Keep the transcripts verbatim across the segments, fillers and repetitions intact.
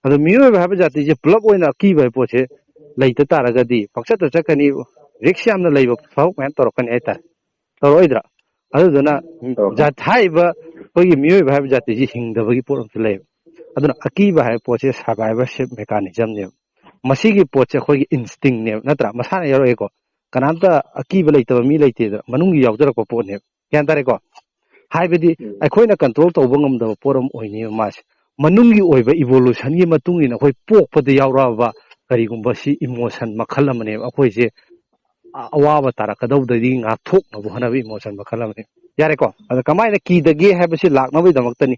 ꯑꯗꯣ ꯃꯤꯑꯣꯏꯕ ꯍꯥꯏꯕ ꯖꯥꯇꯤꯁꯦ ꯄꯨꯂꯞ ꯑꯣꯏꯅ ꯑꯀꯤꯕ ꯍꯥꯏꯕ ꯄꯣꯠꯁꯦ ꯂꯩꯇ ꯇꯥꯔꯒꯗꯤ ꯄꯪꯆꯠꯇ ꯆꯠꯀꯅꯤ, ꯔꯤꯛꯁ ꯌꯥꯝꯅ ꯂꯩꯕ ꯊꯕꯛ ꯃꯌꯥꯝ ꯇꯧꯔꯛꯀꯅꯤ ꯍꯥꯏꯇꯥꯔꯦ꯫ ꯇꯧꯔꯛꯑꯣꯏꯗ꯭ꯔꯥ? ꯑꯗꯨꯗꯨꯅ ꯇꯧꯔꯛꯀꯅꯤ꯫ ꯖꯥꯠ ꯍꯥꯏꯔꯤꯕ ꯑꯩꯈꯣꯏꯒꯤ ꯃꯤꯑꯣꯏꯕ ꯍꯥꯏꯕ ꯖꯥꯇꯤꯁꯤ ꯍꯤꯡꯗꯕꯒꯤ ꯄꯣꯠ ꯑꯃꯁꯨ ꯂꯩꯌꯦꯕ꯫ ꯑꯗꯨꯅ ꯑꯀꯤꯕ ꯍꯥꯏꯕ ꯄꯣꯠꯁꯦ survivorship mechanismꯅꯦꯕ꯫ ꯃꯁꯤꯒꯤ ꯄꯣꯠꯁꯦ ꯑꯩꯈꯣꯏꯒꯤ instinctꯅꯦꯕ, ꯅꯠꯇ꯭ꯔꯥ? ꯃꯁꯥꯅ ꯌꯥꯎꯔꯛꯑꯦꯀꯣ꯫ ꯀꯅꯥꯝꯇ ꯑꯀꯤꯕ ꯂꯩꯇꯕ ꯃꯤ ꯂꯩꯇꯦꯗꯅ, ꯃꯅꯨꯡꯒꯤ ꯌꯥꯎꯖꯔꯛꯄ ꯄꯣꯠꯅꯦꯕ꯫ ꯒ꯭ꯌꯥꯟ ꯇꯥꯔꯦꯀꯣ? ꯍꯥꯏꯕꯗꯤ ꯎꯝ꯫ ꯑꯩꯈꯣꯏꯅ control ꯇꯧꯕ ꯉꯝꯗꯕ ꯄꯣꯠ ꯑꯃ ꯑꯣꯏꯅꯦꯕ ꯃꯥꯁꯦ꯫ ꯃꯅꯨꯡꯒꯤ ꯑꯣꯏꯕ evolutionꯒꯤ ꯃꯇꯨꯡ ꯏꯟꯅ ꯑꯩꯈꯣꯏ ꯄꯣꯛꯄꯗ ꯌꯥꯎꯔꯛꯑꯕ ꯀꯔꯤꯒꯨꯝꯕ ꯁꯤ emotion ꯃꯈꯜ ꯑꯃꯅꯦꯕ꯫ ꯑꯩꯈꯣꯏꯁꯦ ꯑ-, ꯑꯋꯥꯕ ꯇꯥꯔꯛꯀꯗꯧꯕꯗꯒꯤ ꯉꯥꯛꯊꯣꯛꯅꯕ ꯍꯣꯠꯅꯕ emotion ꯃꯈꯜ ꯑꯃꯅꯦ꯫ ꯌꯥꯔꯦꯀꯣ? ꯑꯗ ꯀꯃꯥꯏꯅ ꯀꯤꯗꯒꯦ ꯍꯥꯏꯕꯁꯤ ꯂꯥꯛꯅꯕꯒꯤꯗꯃꯛꯇꯅꯤ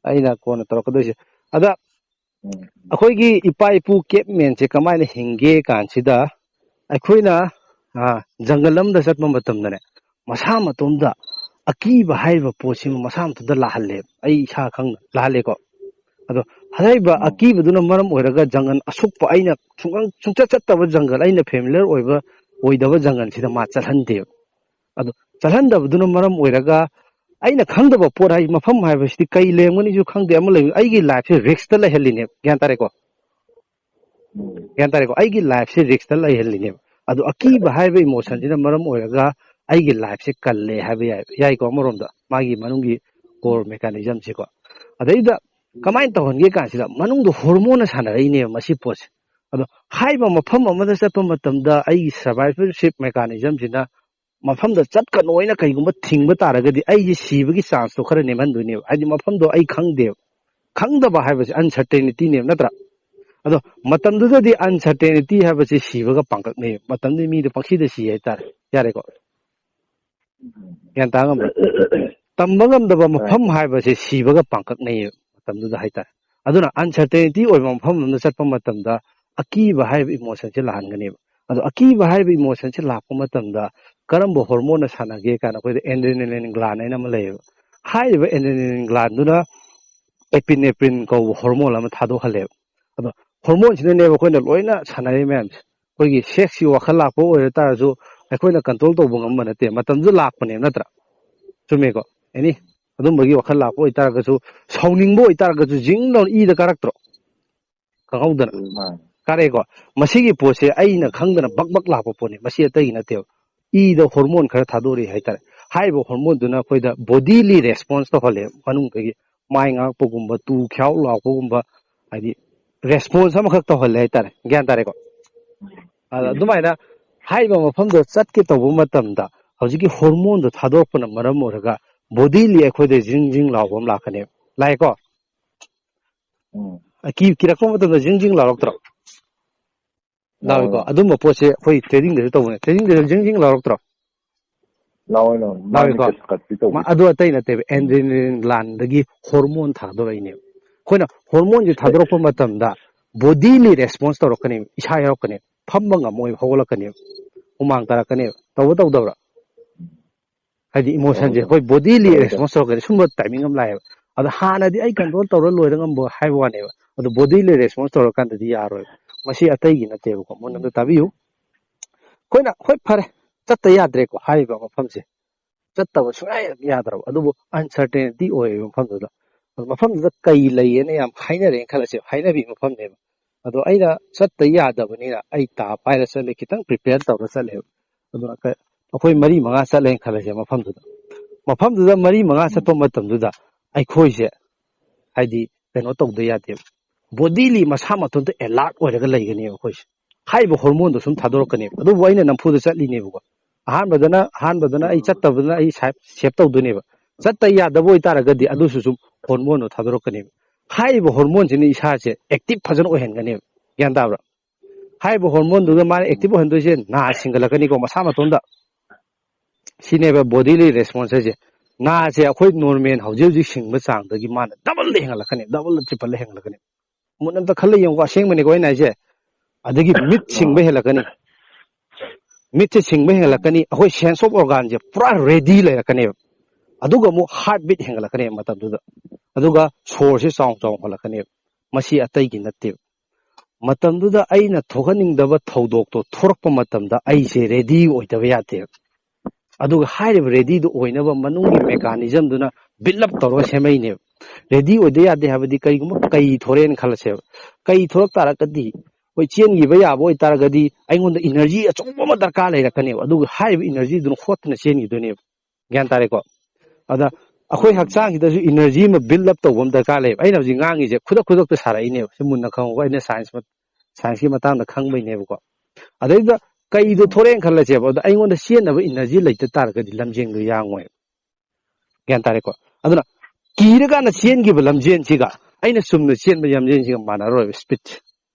ꯑꯩꯅ ꯀꯣꯟꯅ ꯇꯧꯔꯛꯀꯗꯣꯏꯁꯦ꯫ ꯑꯗ ꯎꯝ꯫ ꯑꯩꯈꯣꯏꯒꯤ ꯏꯄꯥ ꯏꯄꯨ cavemanꯁꯦ ꯀꯃꯥꯏꯅ ꯍꯤꯡꯒꯦ ꯀꯥꯟꯁꯤꯗ ꯑꯩꯈꯣꯏꯅ, ꯑ, ꯖꯪꯒꯜ ꯑꯃꯗ ꯆꯠꯄ ꯃꯇꯝꯗꯅꯦ, ꯃꯁꯥ ꯃꯇꯣꯝꯗ ꯑꯀꯤꯕ ꯍꯥꯏꯔꯤꯕ ꯄꯣꯠꯁꯤꯃ ꯃꯁꯥ ꯃꯇꯣꯝꯗ ꯂꯥꯛꯍꯜꯂꯦꯕ꯫ ꯑꯩ ꯏꯁꯥ ꯈꯪꯅ ꯂꯥꯛꯍꯜꯂꯦꯀꯣ꯫ ꯑꯗꯣ ꯍꯥꯏꯔꯤꯕ ꯎꯝ꯫ ꯑꯀꯤꯕꯗꯨꯅ ꯃꯔꯝ ꯑꯣꯏꯔꯒ ꯖꯪꯒꯜ ꯑꯁꯨꯛꯄ ꯑꯩꯅ ꯁꯨꯡꯈꯪ-, ꯁꯨꯡꯆꯠ ꯆꯠꯇꯕ ꯖꯪꯒꯜ, ꯑꯩꯅ familiar ꯑꯣꯏꯕ, ꯑꯣꯏꯗꯕ ꯖꯪꯒꯜꯁꯤꯗ ꯃꯥ ꯆꯠꯍꯟꯗꯦꯕ꯫ ꯑꯗꯣ ꯆꯠꯍꯟꯗꯕꯗꯨꯅ ꯃꯔꯝ ꯑꯣꯏꯔꯒ ꯑꯩꯅ ꯈꯪꯗꯕ ꯄꯣꯠ ꯍꯥꯏ-, ꯃꯐꯝ ꯍꯥꯏꯕꯁꯤꯗꯤ ꯀꯩ ꯂꯩꯔꯝꯒꯅꯤꯁꯨ ꯈꯪꯗꯦ, ꯑꯃ ꯂꯩꯔꯝꯒꯅꯤ꯫ ꯑꯩꯒꯤ lifeꯁꯦ riskꯇ ꯂꯩꯍꯜꯂꯤꯅꯦꯕ꯫ ꯒ꯭ꯌꯥꯟ ꯇꯥꯔꯦꯀꯣ? ꯎꯝ꯫ ꯒ꯭ꯌꯥꯟ ꯇꯥꯔꯦꯀꯣ? ꯑꯩꯒꯤ lifeꯁꯦ riskꯇ ꯂꯩꯍꯜꯂꯤꯅꯦꯕ꯫ ꯑꯗꯣ ꯑꯀꯤꯕ ꯍꯥꯏꯕ emotionꯁꯤꯅ ꯃꯔꯝ ꯑꯣꯏꯔꯒ ꯑꯩꯒꯤ lifeꯁꯦ ꯀꯜꯂꯦ ꯍꯥꯏꯕ ꯌꯥꯏ, ꯌꯥꯏꯀꯣ? ꯑꯃꯔꯣꯝꯗ ꯃꯥꯒꯤ ꯃꯅꯨꯡꯒꯤ core mechanismꯁꯦꯀꯣ꯫ ꯑꯗꯩꯗ ꯀꯃꯥꯏꯅ ꯇꯧꯍꯟꯒꯦ ꯀꯥꯟꯁꯤꯗ ꯃꯅꯨꯡꯗ hormoneꯅ ꯁꯥꯟꯅꯔꯛꯏꯅꯦꯕ ꯃꯁꯤ ꯄꯣꯠꯁꯦ꯫ ꯑꯗꯣ ꯍꯥꯏꯔꯤꯕ ꯃꯐꯝ ꯑꯃꯗ ꯆꯠꯄ ꯃꯇꯝꯗ ꯑꯩꯒꯤ survivorship mechanismꯁꯤꯅ ꯃꯐꯝꯗ ꯆꯠꯀꯅꯣ ꯍꯥꯏꯅ ꯀꯩꯒꯨꯝꯕ ꯊꯤꯡꯕ ꯇꯥꯔꯒꯗꯤ ꯑꯩꯁꯦ ꯁꯤꯕꯒꯤ chanceꯇꯣ ꯈꯔ ꯅꯦꯝꯍꯟꯗꯣꯏꯅꯦꯕ꯫ ꯍꯥꯏꯗꯤ ꯃꯐꯝꯗꯣ ꯑꯩ ꯈꯪꯗꯦꯕ꯫ ꯈꯪꯗꯕ ꯍꯥꯏꯕꯁꯦ uncertaintyꯅꯦꯕ, ꯅꯠꯇ꯭ꯔꯥ? ꯑꯗꯣ ꯃꯇꯝꯗꯨꯗꯗꯤ uncertainty ꯍꯥꯏꯕꯁꯦ ꯁꯤꯕꯒ ꯄꯥꯡꯀꯛꯅꯩ꯫ ꯃꯇꯝꯗꯨꯗꯤ ꯃꯤꯗꯣ ꯄꯪꯁꯤꯗ ꯁꯤ ꯍꯥꯏꯇꯥꯔꯦ꯫ ꯌꯥꯔꯦꯀꯣ? ꯒ꯭ꯌꯥꯟ ꯇꯥ ꯉꯝꯕ꯭ꯔꯥ? ꯇꯝꯕ ꯉꯝꯗꯕ ꯃꯐꯝ ꯍꯥꯏꯕꯁꯦ ꯁꯤꯕꯒ ꯄꯥꯡꯀꯛꯅꯩꯌꯦꯕ ꯃꯇꯝꯗꯨꯗ ꯍꯥꯏꯇꯥꯔꯦ꯫ ꯑꯗꯨꯅ uncertainty ꯑꯣꯏꯕ ꯃꯐꯝ ꯑꯃꯗ ꯆꯠꯄ ꯃꯇꯝꯗ ꯑꯀꯤꯕ ꯍꯥꯏꯔꯤꯕ emotionꯁꯦ ꯂꯥꯛꯍꯟꯒꯅꯦꯕ꯫ ꯑꯗꯣ ꯑꯀꯤꯕ ꯍꯥꯏꯔꯤꯕ emotionꯁꯦ ꯂꯥꯛꯄ ꯃꯇꯝꯗ ꯀꯔꯝꯕ hormoneꯅ ꯁꯥꯟꯅꯒꯦ ꯀꯥꯏꯅ ꯑꯩꯈꯣꯏꯗ adrenaline gland ꯍꯥꯏꯅ ꯑꯃ ꯂꯩꯌꯦꯕ꯫ ꯍꯥꯏꯔꯤꯕ adrenaline glandꯗꯨꯅ epinephrine ꯀꯧꯕ hormone ꯑꯃ ꯊꯥꯗꯣꯛꯍꯜꯂꯦꯕ꯫ ꯑꯗꯣ hormoneꯁꯤꯅꯅꯦꯕ ꯑꯩꯈꯣꯏꯅ ꯂꯣꯏꯅ ꯁꯥꯟꯅꯔꯤ ꯃꯌꯥꯝꯁꯦ꯫ ꯑꯩꯈꯣꯏꯒꯤ sexꯀꯤ ꯋꯥꯈꯜ ꯂꯥꯛꯄ ꯑꯣꯏꯔ ꯇꯥꯔꯁꯨ ꯑꯩꯈꯣꯏꯅ control ꯇꯧꯕ ꯉꯝꯕ ꯅꯠꯇꯦ, ꯃꯇꯝꯗꯨꯗ ꯂꯥꯛꯄꯅꯦꯕ, ꯅꯠꯇ꯭ꯔꯥ? ꯆꯨꯝꯃꯦꯀꯣ? Any ꯑꯗꯨꯝꯕꯒꯤ ꯋꯥꯈꯜ ꯂꯥꯛꯄ ꯑꯣꯏꯇꯥꯔꯒꯁꯨ, ꯁꯥꯎꯅꯤꯡꯕ ꯑꯣꯏꯇꯥꯔꯒꯁꯨ ꯖꯤꯡ ꯂꯥꯎꯅ ꯏꯗ ꯀꯥꯔꯛꯇ꯭ꯔꯣ? ꯈꯪꯍꯧꯗꯅ꯫ ꯃꯥꯅꯤ꯫ ꯀꯥꯔꯦꯀꯣ? ꯃꯁꯤꯒꯤ ꯄꯣꯠꯁꯦ ꯑꯩꯅ ꯈꯪꯗꯅ ꯕꯛ ꯕꯛ ꯂꯥꯛꯄ ꯄꯣꯠꯅꯤ, ꯃꯁꯤ ꯑꯇꯩꯒꯤ ꯅꯠꯇꯦꯕ꯫ ꯏꯗ ꯍꯣꯔꯃꯣꯟ ꯈꯔ ꯊꯥꯗꯣꯔꯛꯏ ꯍꯥꯏꯇꯥꯔꯦ꯫ ꯍꯥꯏꯔꯤꯕ ꯍꯣꯔꯃꯣꯟꯗꯨꯅ ꯑꯩꯈꯣꯏꯗ ꯕꯣꯗꯤꯂꯤ ꯔꯦꯁꯄꯣꯟꯁ ꯇꯧꯍꯜꯂꯦ ꯃꯅꯨꯡꯗꯒꯤ꯫ ꯃꯥꯏ ꯉꯥꯡꯉꯛꯄꯒꯨꯝꯕ, ꯇꯨ ꯈ꯭ꯌꯥꯎ ꯂꯥꯎꯕꯒꯨꯝꯕ, ꯍꯥꯏꯗꯤ ꯔꯦꯁꯄꯣꯟꯁ ꯑꯃꯈꯛ ꯇꯧꯍꯜꯂꯦ ꯍꯥꯏꯇꯥꯔꯦ꯫ ꯒ꯭ꯌꯥꯟ ꯇꯥꯔꯦꯀꯣ? ꯑꯗ ꯑꯗꯨꯃꯥꯏꯅ ꯍꯥꯏꯔꯤꯕ ꯃꯐꯝꯗꯣ ꯆꯠꯀꯦ ꯇꯧꯕ ꯃꯇꯝꯗ ꯍꯧꯖꯤꯛꯀꯤ ꯍꯣꯔꯃꯣꯟꯗꯣ ꯊꯥꯗꯣꯔꯛꯄꯅ ꯃꯔꯝ ꯑꯣꯏꯔꯒ ꯕꯣꯗꯤꯂꯤ ꯑꯩꯈꯣꯏꯗ ꯖꯤꯡ ꯖꯤꯡ ꯂꯥꯎꯕ ꯑꯃ ꯂꯥꯛꯀꯅꯦꯕ꯫ ꯂꯥꯛꯑꯦꯀꯣ? ꯎꯝ꯫ ꯑ, ꯀꯤ-, ꯀꯤꯔꯛꯄ ꯃꯇꯝꯗ ꯖꯤꯡ ꯖꯤꯡ ꯂꯥꯎꯔꯛꯇ꯭ꯔꯣ? ꯂꯥꯎꯋꯦꯀꯣ? ꯂꯥꯎꯋꯦ꯫ ꯑꯗꯨꯝꯕ ꯄꯣꯠꯁꯦ ꯑꯩꯈꯣꯏ ꯇ꯭ꯔꯦꯗꯤꯡꯗꯁꯨ ꯇꯧꯕꯅꯦ꯫ ꯇ꯭ꯔꯦꯗꯤꯡꯗꯁꯨ ꯖꯤꯡ ꯖꯤꯡ ꯂꯥꯎꯔꯛꯇ꯭ꯔꯣ? ꯂꯥꯎꯋꯦ, ꯂꯥꯎꯋꯦ꯫ ꯂꯥꯎꯋꯦꯀꯣ? ꯃꯥꯏ ꯃꯤꯠꯀ ꯁꯛꯀꯠꯄꯤ ꯇꯧꯕꯤ꯫ ꯃꯥ-, ꯑꯗꯨ ꯑꯇꯩ ꯅꯠꯇꯦꯕ, ꯑꯦꯟꯗ꯭ꯔꯤꯅꯦꯂꯤꯟ ꯒ꯭ꯂꯥꯟꯗꯒꯤ ꯍꯣꯔꯃꯣꯟ ꯊꯥꯗꯣꯔꯛꯏꯅꯦꯕ꯫ ꯑꯩꯈꯣꯏꯅ ꯍꯣꯔꯃꯣꯟꯁꯦ ꯊꯥꯗꯣꯔꯛꯄ ꯃꯇꯝꯗ ꯕꯣꯗꯤꯂꯤ ꯔꯦꯁꯄꯣꯟꯁ ꯇꯧꯔꯛꯀꯅꯦꯕ, ꯏꯁꯥ ꯌꯥꯎꯔꯛꯀꯅꯦꯕ, ꯐꯝꯕ ꯉꯝꯃꯣꯏꯕ, ꯍꯧꯒꯠꯂꯛꯀꯅꯦꯕ, ꯍꯨꯃꯥꯡ ꯇꯥꯔꯛꯀꯅꯦꯕ꯫ ꯇꯧꯕ ꯇꯧꯗꯕ꯭ꯔꯥ? ꯍꯥꯏꯗꯤ ꯏꯃꯣꯁꯟꯁꯦ ꯇꯧꯋꯦ, ꯑꯩꯈꯣꯏ ꯕꯣꯗꯤꯂꯤ ꯇꯧꯋꯦ, ꯇꯧꯋꯦ꯫ ꯔꯦꯁꯄꯣꯟꯁ ꯇꯧꯔꯛꯀꯅꯤ, ꯁꯨꯝꯕ ꯇꯥꯏꯃꯤꯡ ꯑꯃ ꯂꯥꯛꯑꯦꯕ꯫ ꯑꯗꯣ ꯍꯥꯟꯅꯗꯤ ꯑꯩ ꯀꯟꯇ꯭ꯔꯣꯜ ꯇꯧꯔ ꯂꯣꯏꯔ ꯉꯝꯕ ꯍꯥꯏꯕ ꯋꯥꯅꯦꯕ, ꯑꯗꯣ ꯕꯣꯗꯤꯂꯤ ꯔꯦꯁꯄꯣꯟꯁ ꯇꯧꯔꯀꯥꯟꯗꯗꯤ ꯌꯥꯔꯣꯏꯕ꯫ ꯃꯁꯤ ꯑꯇꯩꯒꯤ ꯅꯠꯇꯦꯕꯀꯣ, ꯃꯨꯟꯅ ꯑꯝꯇ ꯇꯥꯕꯤꯌꯨ꯫ ꯑꯩꯈꯣꯏꯅ ꯍꯣꯏ ꯐꯔꯦ, ꯆꯠꯇ ꯌꯥꯗ꯭ꯔꯦꯀꯣ, ꯍꯥꯏꯔꯤꯕ ꯃꯐꯝꯁꯦ ꯆꯠꯇꯕ ꯁꯨꯡꯌꯥ ꯌꯥꯗ꯭ꯔꯕ, ꯑꯗꯨꯕꯨ ꯑꯟꯁꯔꯇꯦꯟꯇꯤ ꯑꯣꯏꯔꯤꯕ ꯃꯐꯝꯗꯨꯗ꯫ ꯑꯗꯣ ꯃꯐꯝꯗꯨꯗ ꯀꯩ ꯂꯩꯌꯦꯅ ꯌꯥꯝ ꯍꯥꯏꯅꯔꯦꯅ ꯈꯜꯂꯁꯦꯕ, ꯍꯥꯏꯅꯕꯤ ꯃꯐꯝꯅꯦꯕ꯫ ꯑꯗꯣ ꯑꯩꯅ ꯆꯠꯇ ꯌꯥꯗꯕꯅꯤꯅ ꯑꯩ ꯇꯥ ꯄꯥꯏꯔ ꯆꯠꯂꯦ, ꯈꯤꯇꯪ ꯄ꯭ꯔꯤꯄꯦꯌꯔ ꯇꯧꯔ ꯆꯠꯂꯦꯕ꯫ ꯑꯗꯨꯅ ꯀ-, ꯑꯩꯈꯣꯏ ꯃꯔꯤ ꯃꯉꯥ ꯆꯠꯂꯦꯅ ꯈꯜꯂꯁꯦ ꯃꯐꯝꯗꯨꯗ꯫ ꯃꯐꯝꯗꯨꯗ ꯃꯔꯤ ꯃꯉꯥ ꯆꯠꯄ ꯃꯇꯝꯗꯨꯗ ꯑꯩꯈꯣꯏꯁꯦ ꯍꯥꯏꯗꯤ ꯀꯩꯅꯣ ꯇꯧꯗ ꯌꯥꯗꯦꯕ꯫ ꯕꯣꯗꯤꯂꯤ ꯃꯁꯥ ꯃꯊꯟꯇ ꯑꯦꯂꯥꯔꯠ ꯑꯣꯏꯔꯒ ꯂꯩꯒꯅꯦꯕ ꯑꯩꯈꯣꯏꯁꯦ꯫ ꯍꯥꯏꯔꯤꯕ ꯍꯣꯔꯃꯣꯟꯗꯣ ꯁꯨꯝ ꯊꯥꯗꯣꯔꯛꯀꯅꯦꯕ꯫ ꯑꯗꯨꯕꯨ ꯑꯩꯅ ꯅꯝꯐꯨꯗ ꯆꯠꯂꯤꯅꯦꯕꯀꯣ꯫ ꯑꯍꯥꯟꯕꯗꯅ, ꯑꯍꯥꯟꯕꯗꯅ ꯑꯩ ꯆꯠꯇꯕꯗꯨꯅ ꯑꯩ ꯁꯦꯞ ꯇꯧꯗꯣꯏꯅꯦꯕ꯫ ꯆꯠꯇ ꯌꯥꯗꯕ ꯑꯣꯏꯇꯥꯔꯒꯗꯤ ꯑꯗꯨꯁꯨ ꯁꯨꯝ ꯍꯣꯔꯃꯣꯟꯗꯣ ꯊꯥꯗꯣꯔꯛꯀꯅꯦꯕ꯫ ꯍꯥꯏꯔꯤꯕ ꯍꯣꯔꯃꯣꯟꯁꯤꯅ ꯏꯁꯥꯁꯦ ꯑꯦꯛꯇꯤꯚ ꯐꯖꯅ ꯑꯣꯏꯍꯟꯒꯅꯦꯕ꯫ ꯒ꯭ꯌꯥꯟ ꯇꯥꯕ꯭ꯔꯥ? ꯍꯥꯏꯔꯤꯕ ꯍꯣꯔꯃꯣꯟꯗꯨꯒ ꯃꯥꯅ ꯑꯦꯛꯇꯤꯚ ꯑꯣꯏꯍꯟꯗꯣꯏꯁꯦ ꯅꯥ ꯁꯤꯡꯒꯠꯂꯛꯀꯅꯤꯀꯣ, ꯃꯁꯥ ꯃꯇꯣꯝꯗ꯫ ꯁꯤꯅꯦꯕ ꯕꯣꯗꯤꯂꯤ ꯔꯦꯁꯄꯣꯟꯁ ꯍꯥꯏꯁꯦ꯫ ꯅꯥꯁꯦ ꯑꯩꯈꯣꯏ ꯅꯣꯔꯃꯦꯜ ꯍꯧꯖꯤꯛ ꯍꯧꯖꯤꯛ ꯁꯤꯡꯕ ꯆꯥꯡꯗꯒꯤ ꯃꯥꯅ ꯗꯕꯜꯗ ꯍꯦꯟꯒꯠꯂꯛꯀꯅꯤ, ꯗꯕꯜꯗ ꯇ꯭ꯔꯤꯄꯜꯗ ꯍꯦꯟꯒꯠꯂꯛꯀꯅꯤ꯫ ꯃꯨꯟꯅ ꯑꯝꯇ ꯈꯜꯂ ꯌꯦꯡꯉꯨꯀꯣ, ꯑꯁꯦꯡꯕꯅꯤꯀꯣ ꯑꯩꯅ ꯍꯥꯏꯁꯦ꯫ ꯑꯗꯒꯤ ꯃꯤꯠ ꯁꯤꯡꯕ ꯍꯦꯜꯂꯛꯀꯅꯤ, ꯃꯤꯠꯁꯦ ꯁꯤꯡꯕ ꯍꯦꯜꯂꯛꯀꯅꯤ, ꯑꯩꯈꯣꯏ ꯁꯦꯟꯁ ꯑꯣꯐ ꯑꯣꯔꯒꯥꯟꯁꯦ ꯄꯨꯔꯥ ꯔꯦꯗꯤ ꯂꯩꯔꯛꯀꯅꯦꯕ꯫ ꯑꯗꯨꯒ ꯑꯃꯨꯛ ꯍꯥꯔꯠ ꯕꯤꯠ ꯍꯦꯟꯒꯠꯂꯛꯀꯅꯦꯕ ꯃꯇꯝꯗꯨꯗ꯫ ꯑꯗꯨꯒ ꯁꯣꯔꯁꯦ ꯆꯥꯎ ꯆꯥꯎ ꯍꯣꯜꯂꯛꯀꯅꯦꯕ꯫ ꯃꯁꯤ ꯑꯇꯩꯒꯤ ꯅꯠꯇꯦꯕ꯫ ꯃꯇꯝꯗꯨꯗ ꯑꯩꯅ ꯊꯣꯛꯍꯟꯅꯤꯡꯗꯕ ꯊꯧꯗꯣꯛꯇꯣ ꯊꯣꯔꯛꯄ ꯃꯇꯝꯗ ꯑꯩꯁꯦ ꯔꯦꯗꯤ ꯑꯣꯏꯗꯕ ꯌꯥꯗꯦꯕ꯫ ꯑꯗꯨꯒ ꯍꯥꯏꯔꯤꯕ ꯔꯦꯗꯤꯗꯨ ꯑꯣꯏꯅꯕ ꯃꯅꯨꯡꯒꯤ ꯃꯦꯀꯥꯅꯤꯖꯝꯗꯨꯅ ꯕꯤꯜ ꯑꯞ ꯇꯧꯔꯒ ꯁꯦꯝꯃꯛꯏꯅꯦꯕ꯫ ꯔꯦꯗꯤ ꯑꯣꯏꯗ ꯌꯥꯗꯦ ꯍꯥꯏꯕꯗꯤ ꯀꯩꯒꯨꯝꯕ ꯀꯩ ꯊꯣꯔꯛꯑꯦꯅ ꯈꯜꯂꯁꯦꯕ꯫ ꯀꯩ ꯊꯣꯔꯛ ꯇꯥꯔꯒꯗꯤ ꯑꯩꯈꯣꯏ ꯆꯦꯟꯈꯤꯕ ꯌꯥꯕ ꯑꯣꯏꯇꯥꯔꯒꯗꯤ ꯑꯩꯉꯣꯟꯗ ꯏꯅꯔꯖꯤ ꯑꯆꯧꯕ ꯑꯃ ꯗꯔꯀꯥꯔ ꯂꯩꯔꯛꯀꯅꯦꯕ꯫ ꯑꯗꯨꯒ ꯍꯥꯏꯔꯤꯕ ꯏꯅꯔꯖꯤꯗꯨꯅ ꯍꯣꯠꯇꯅ ꯆꯦꯟꯈꯤꯗꯣꯏꯅꯦꯕ꯫ ꯒ꯭ꯌꯥꯟ ꯇꯥꯔꯦꯀꯣ? ꯑꯗ ꯑꯩꯈꯣꯏ ꯍꯛꯆꯥꯡꯁꯤꯗꯁꯨ ꯏꯅꯔꯖꯤ ꯑꯃ ꯕꯤꯜ ꯑꯞ ꯇꯧꯕ ꯑꯃ ꯗꯔꯀꯥꯔ ꯂꯩꯌꯦꯕ꯫ ꯑꯩꯅ ꯍꯧꯖꯤꯛ ꯉꯥꯡꯉꯤꯁꯦ ꯈꯨꯗꯛ ꯈꯨꯗꯛꯇ ꯁꯥꯔꯛꯏꯅꯦꯕ꯫ ꯁꯤ ꯃꯨꯟꯅ ꯈꯪꯉꯨꯀꯣ, ꯑꯩꯅ ꯁꯥꯏꯟꯁ, ꯁꯥꯏꯟꯁꯀꯤ ꯃꯇꯥꯡꯗ ꯈꯪꯕꯩꯅꯦꯕꯀꯣ꯫ ꯑꯗꯩꯗ ꯀꯩꯗꯣ ꯊꯣꯔꯛꯑꯦꯅ ꯈꯜꯂꯁꯦꯕ, ꯑꯗ ꯑꯩꯉꯣꯟꯗ ꯆꯦꯟꯅꯕ ꯏꯅꯔꯖꯤ ꯂꯩꯇ ꯇꯥꯔꯒꯗꯤ ꯂꯝꯖꯦꯟꯗꯣ ꯌꯥꯡꯉꯣꯏꯕ꯫ ꯒ꯭ꯌꯥꯟ ꯇꯥꯔꯦꯀꯣ? ꯑꯗꯨꯅ ꯀꯤꯔꯀꯥꯟꯗ ꯆꯦꯟꯈꯤꯕ ꯂꯝꯖꯦꯟꯁꯤꯒ ꯑꯩꯅ ꯆꯨꯝꯅ ꯆꯦꯟꯕ ꯂꯝꯖꯦꯟꯁꯤꯒ ꯃꯥꯟꯅꯔꯣꯏꯕ ꯏꯁꯄꯤꯠꯁꯦ꯫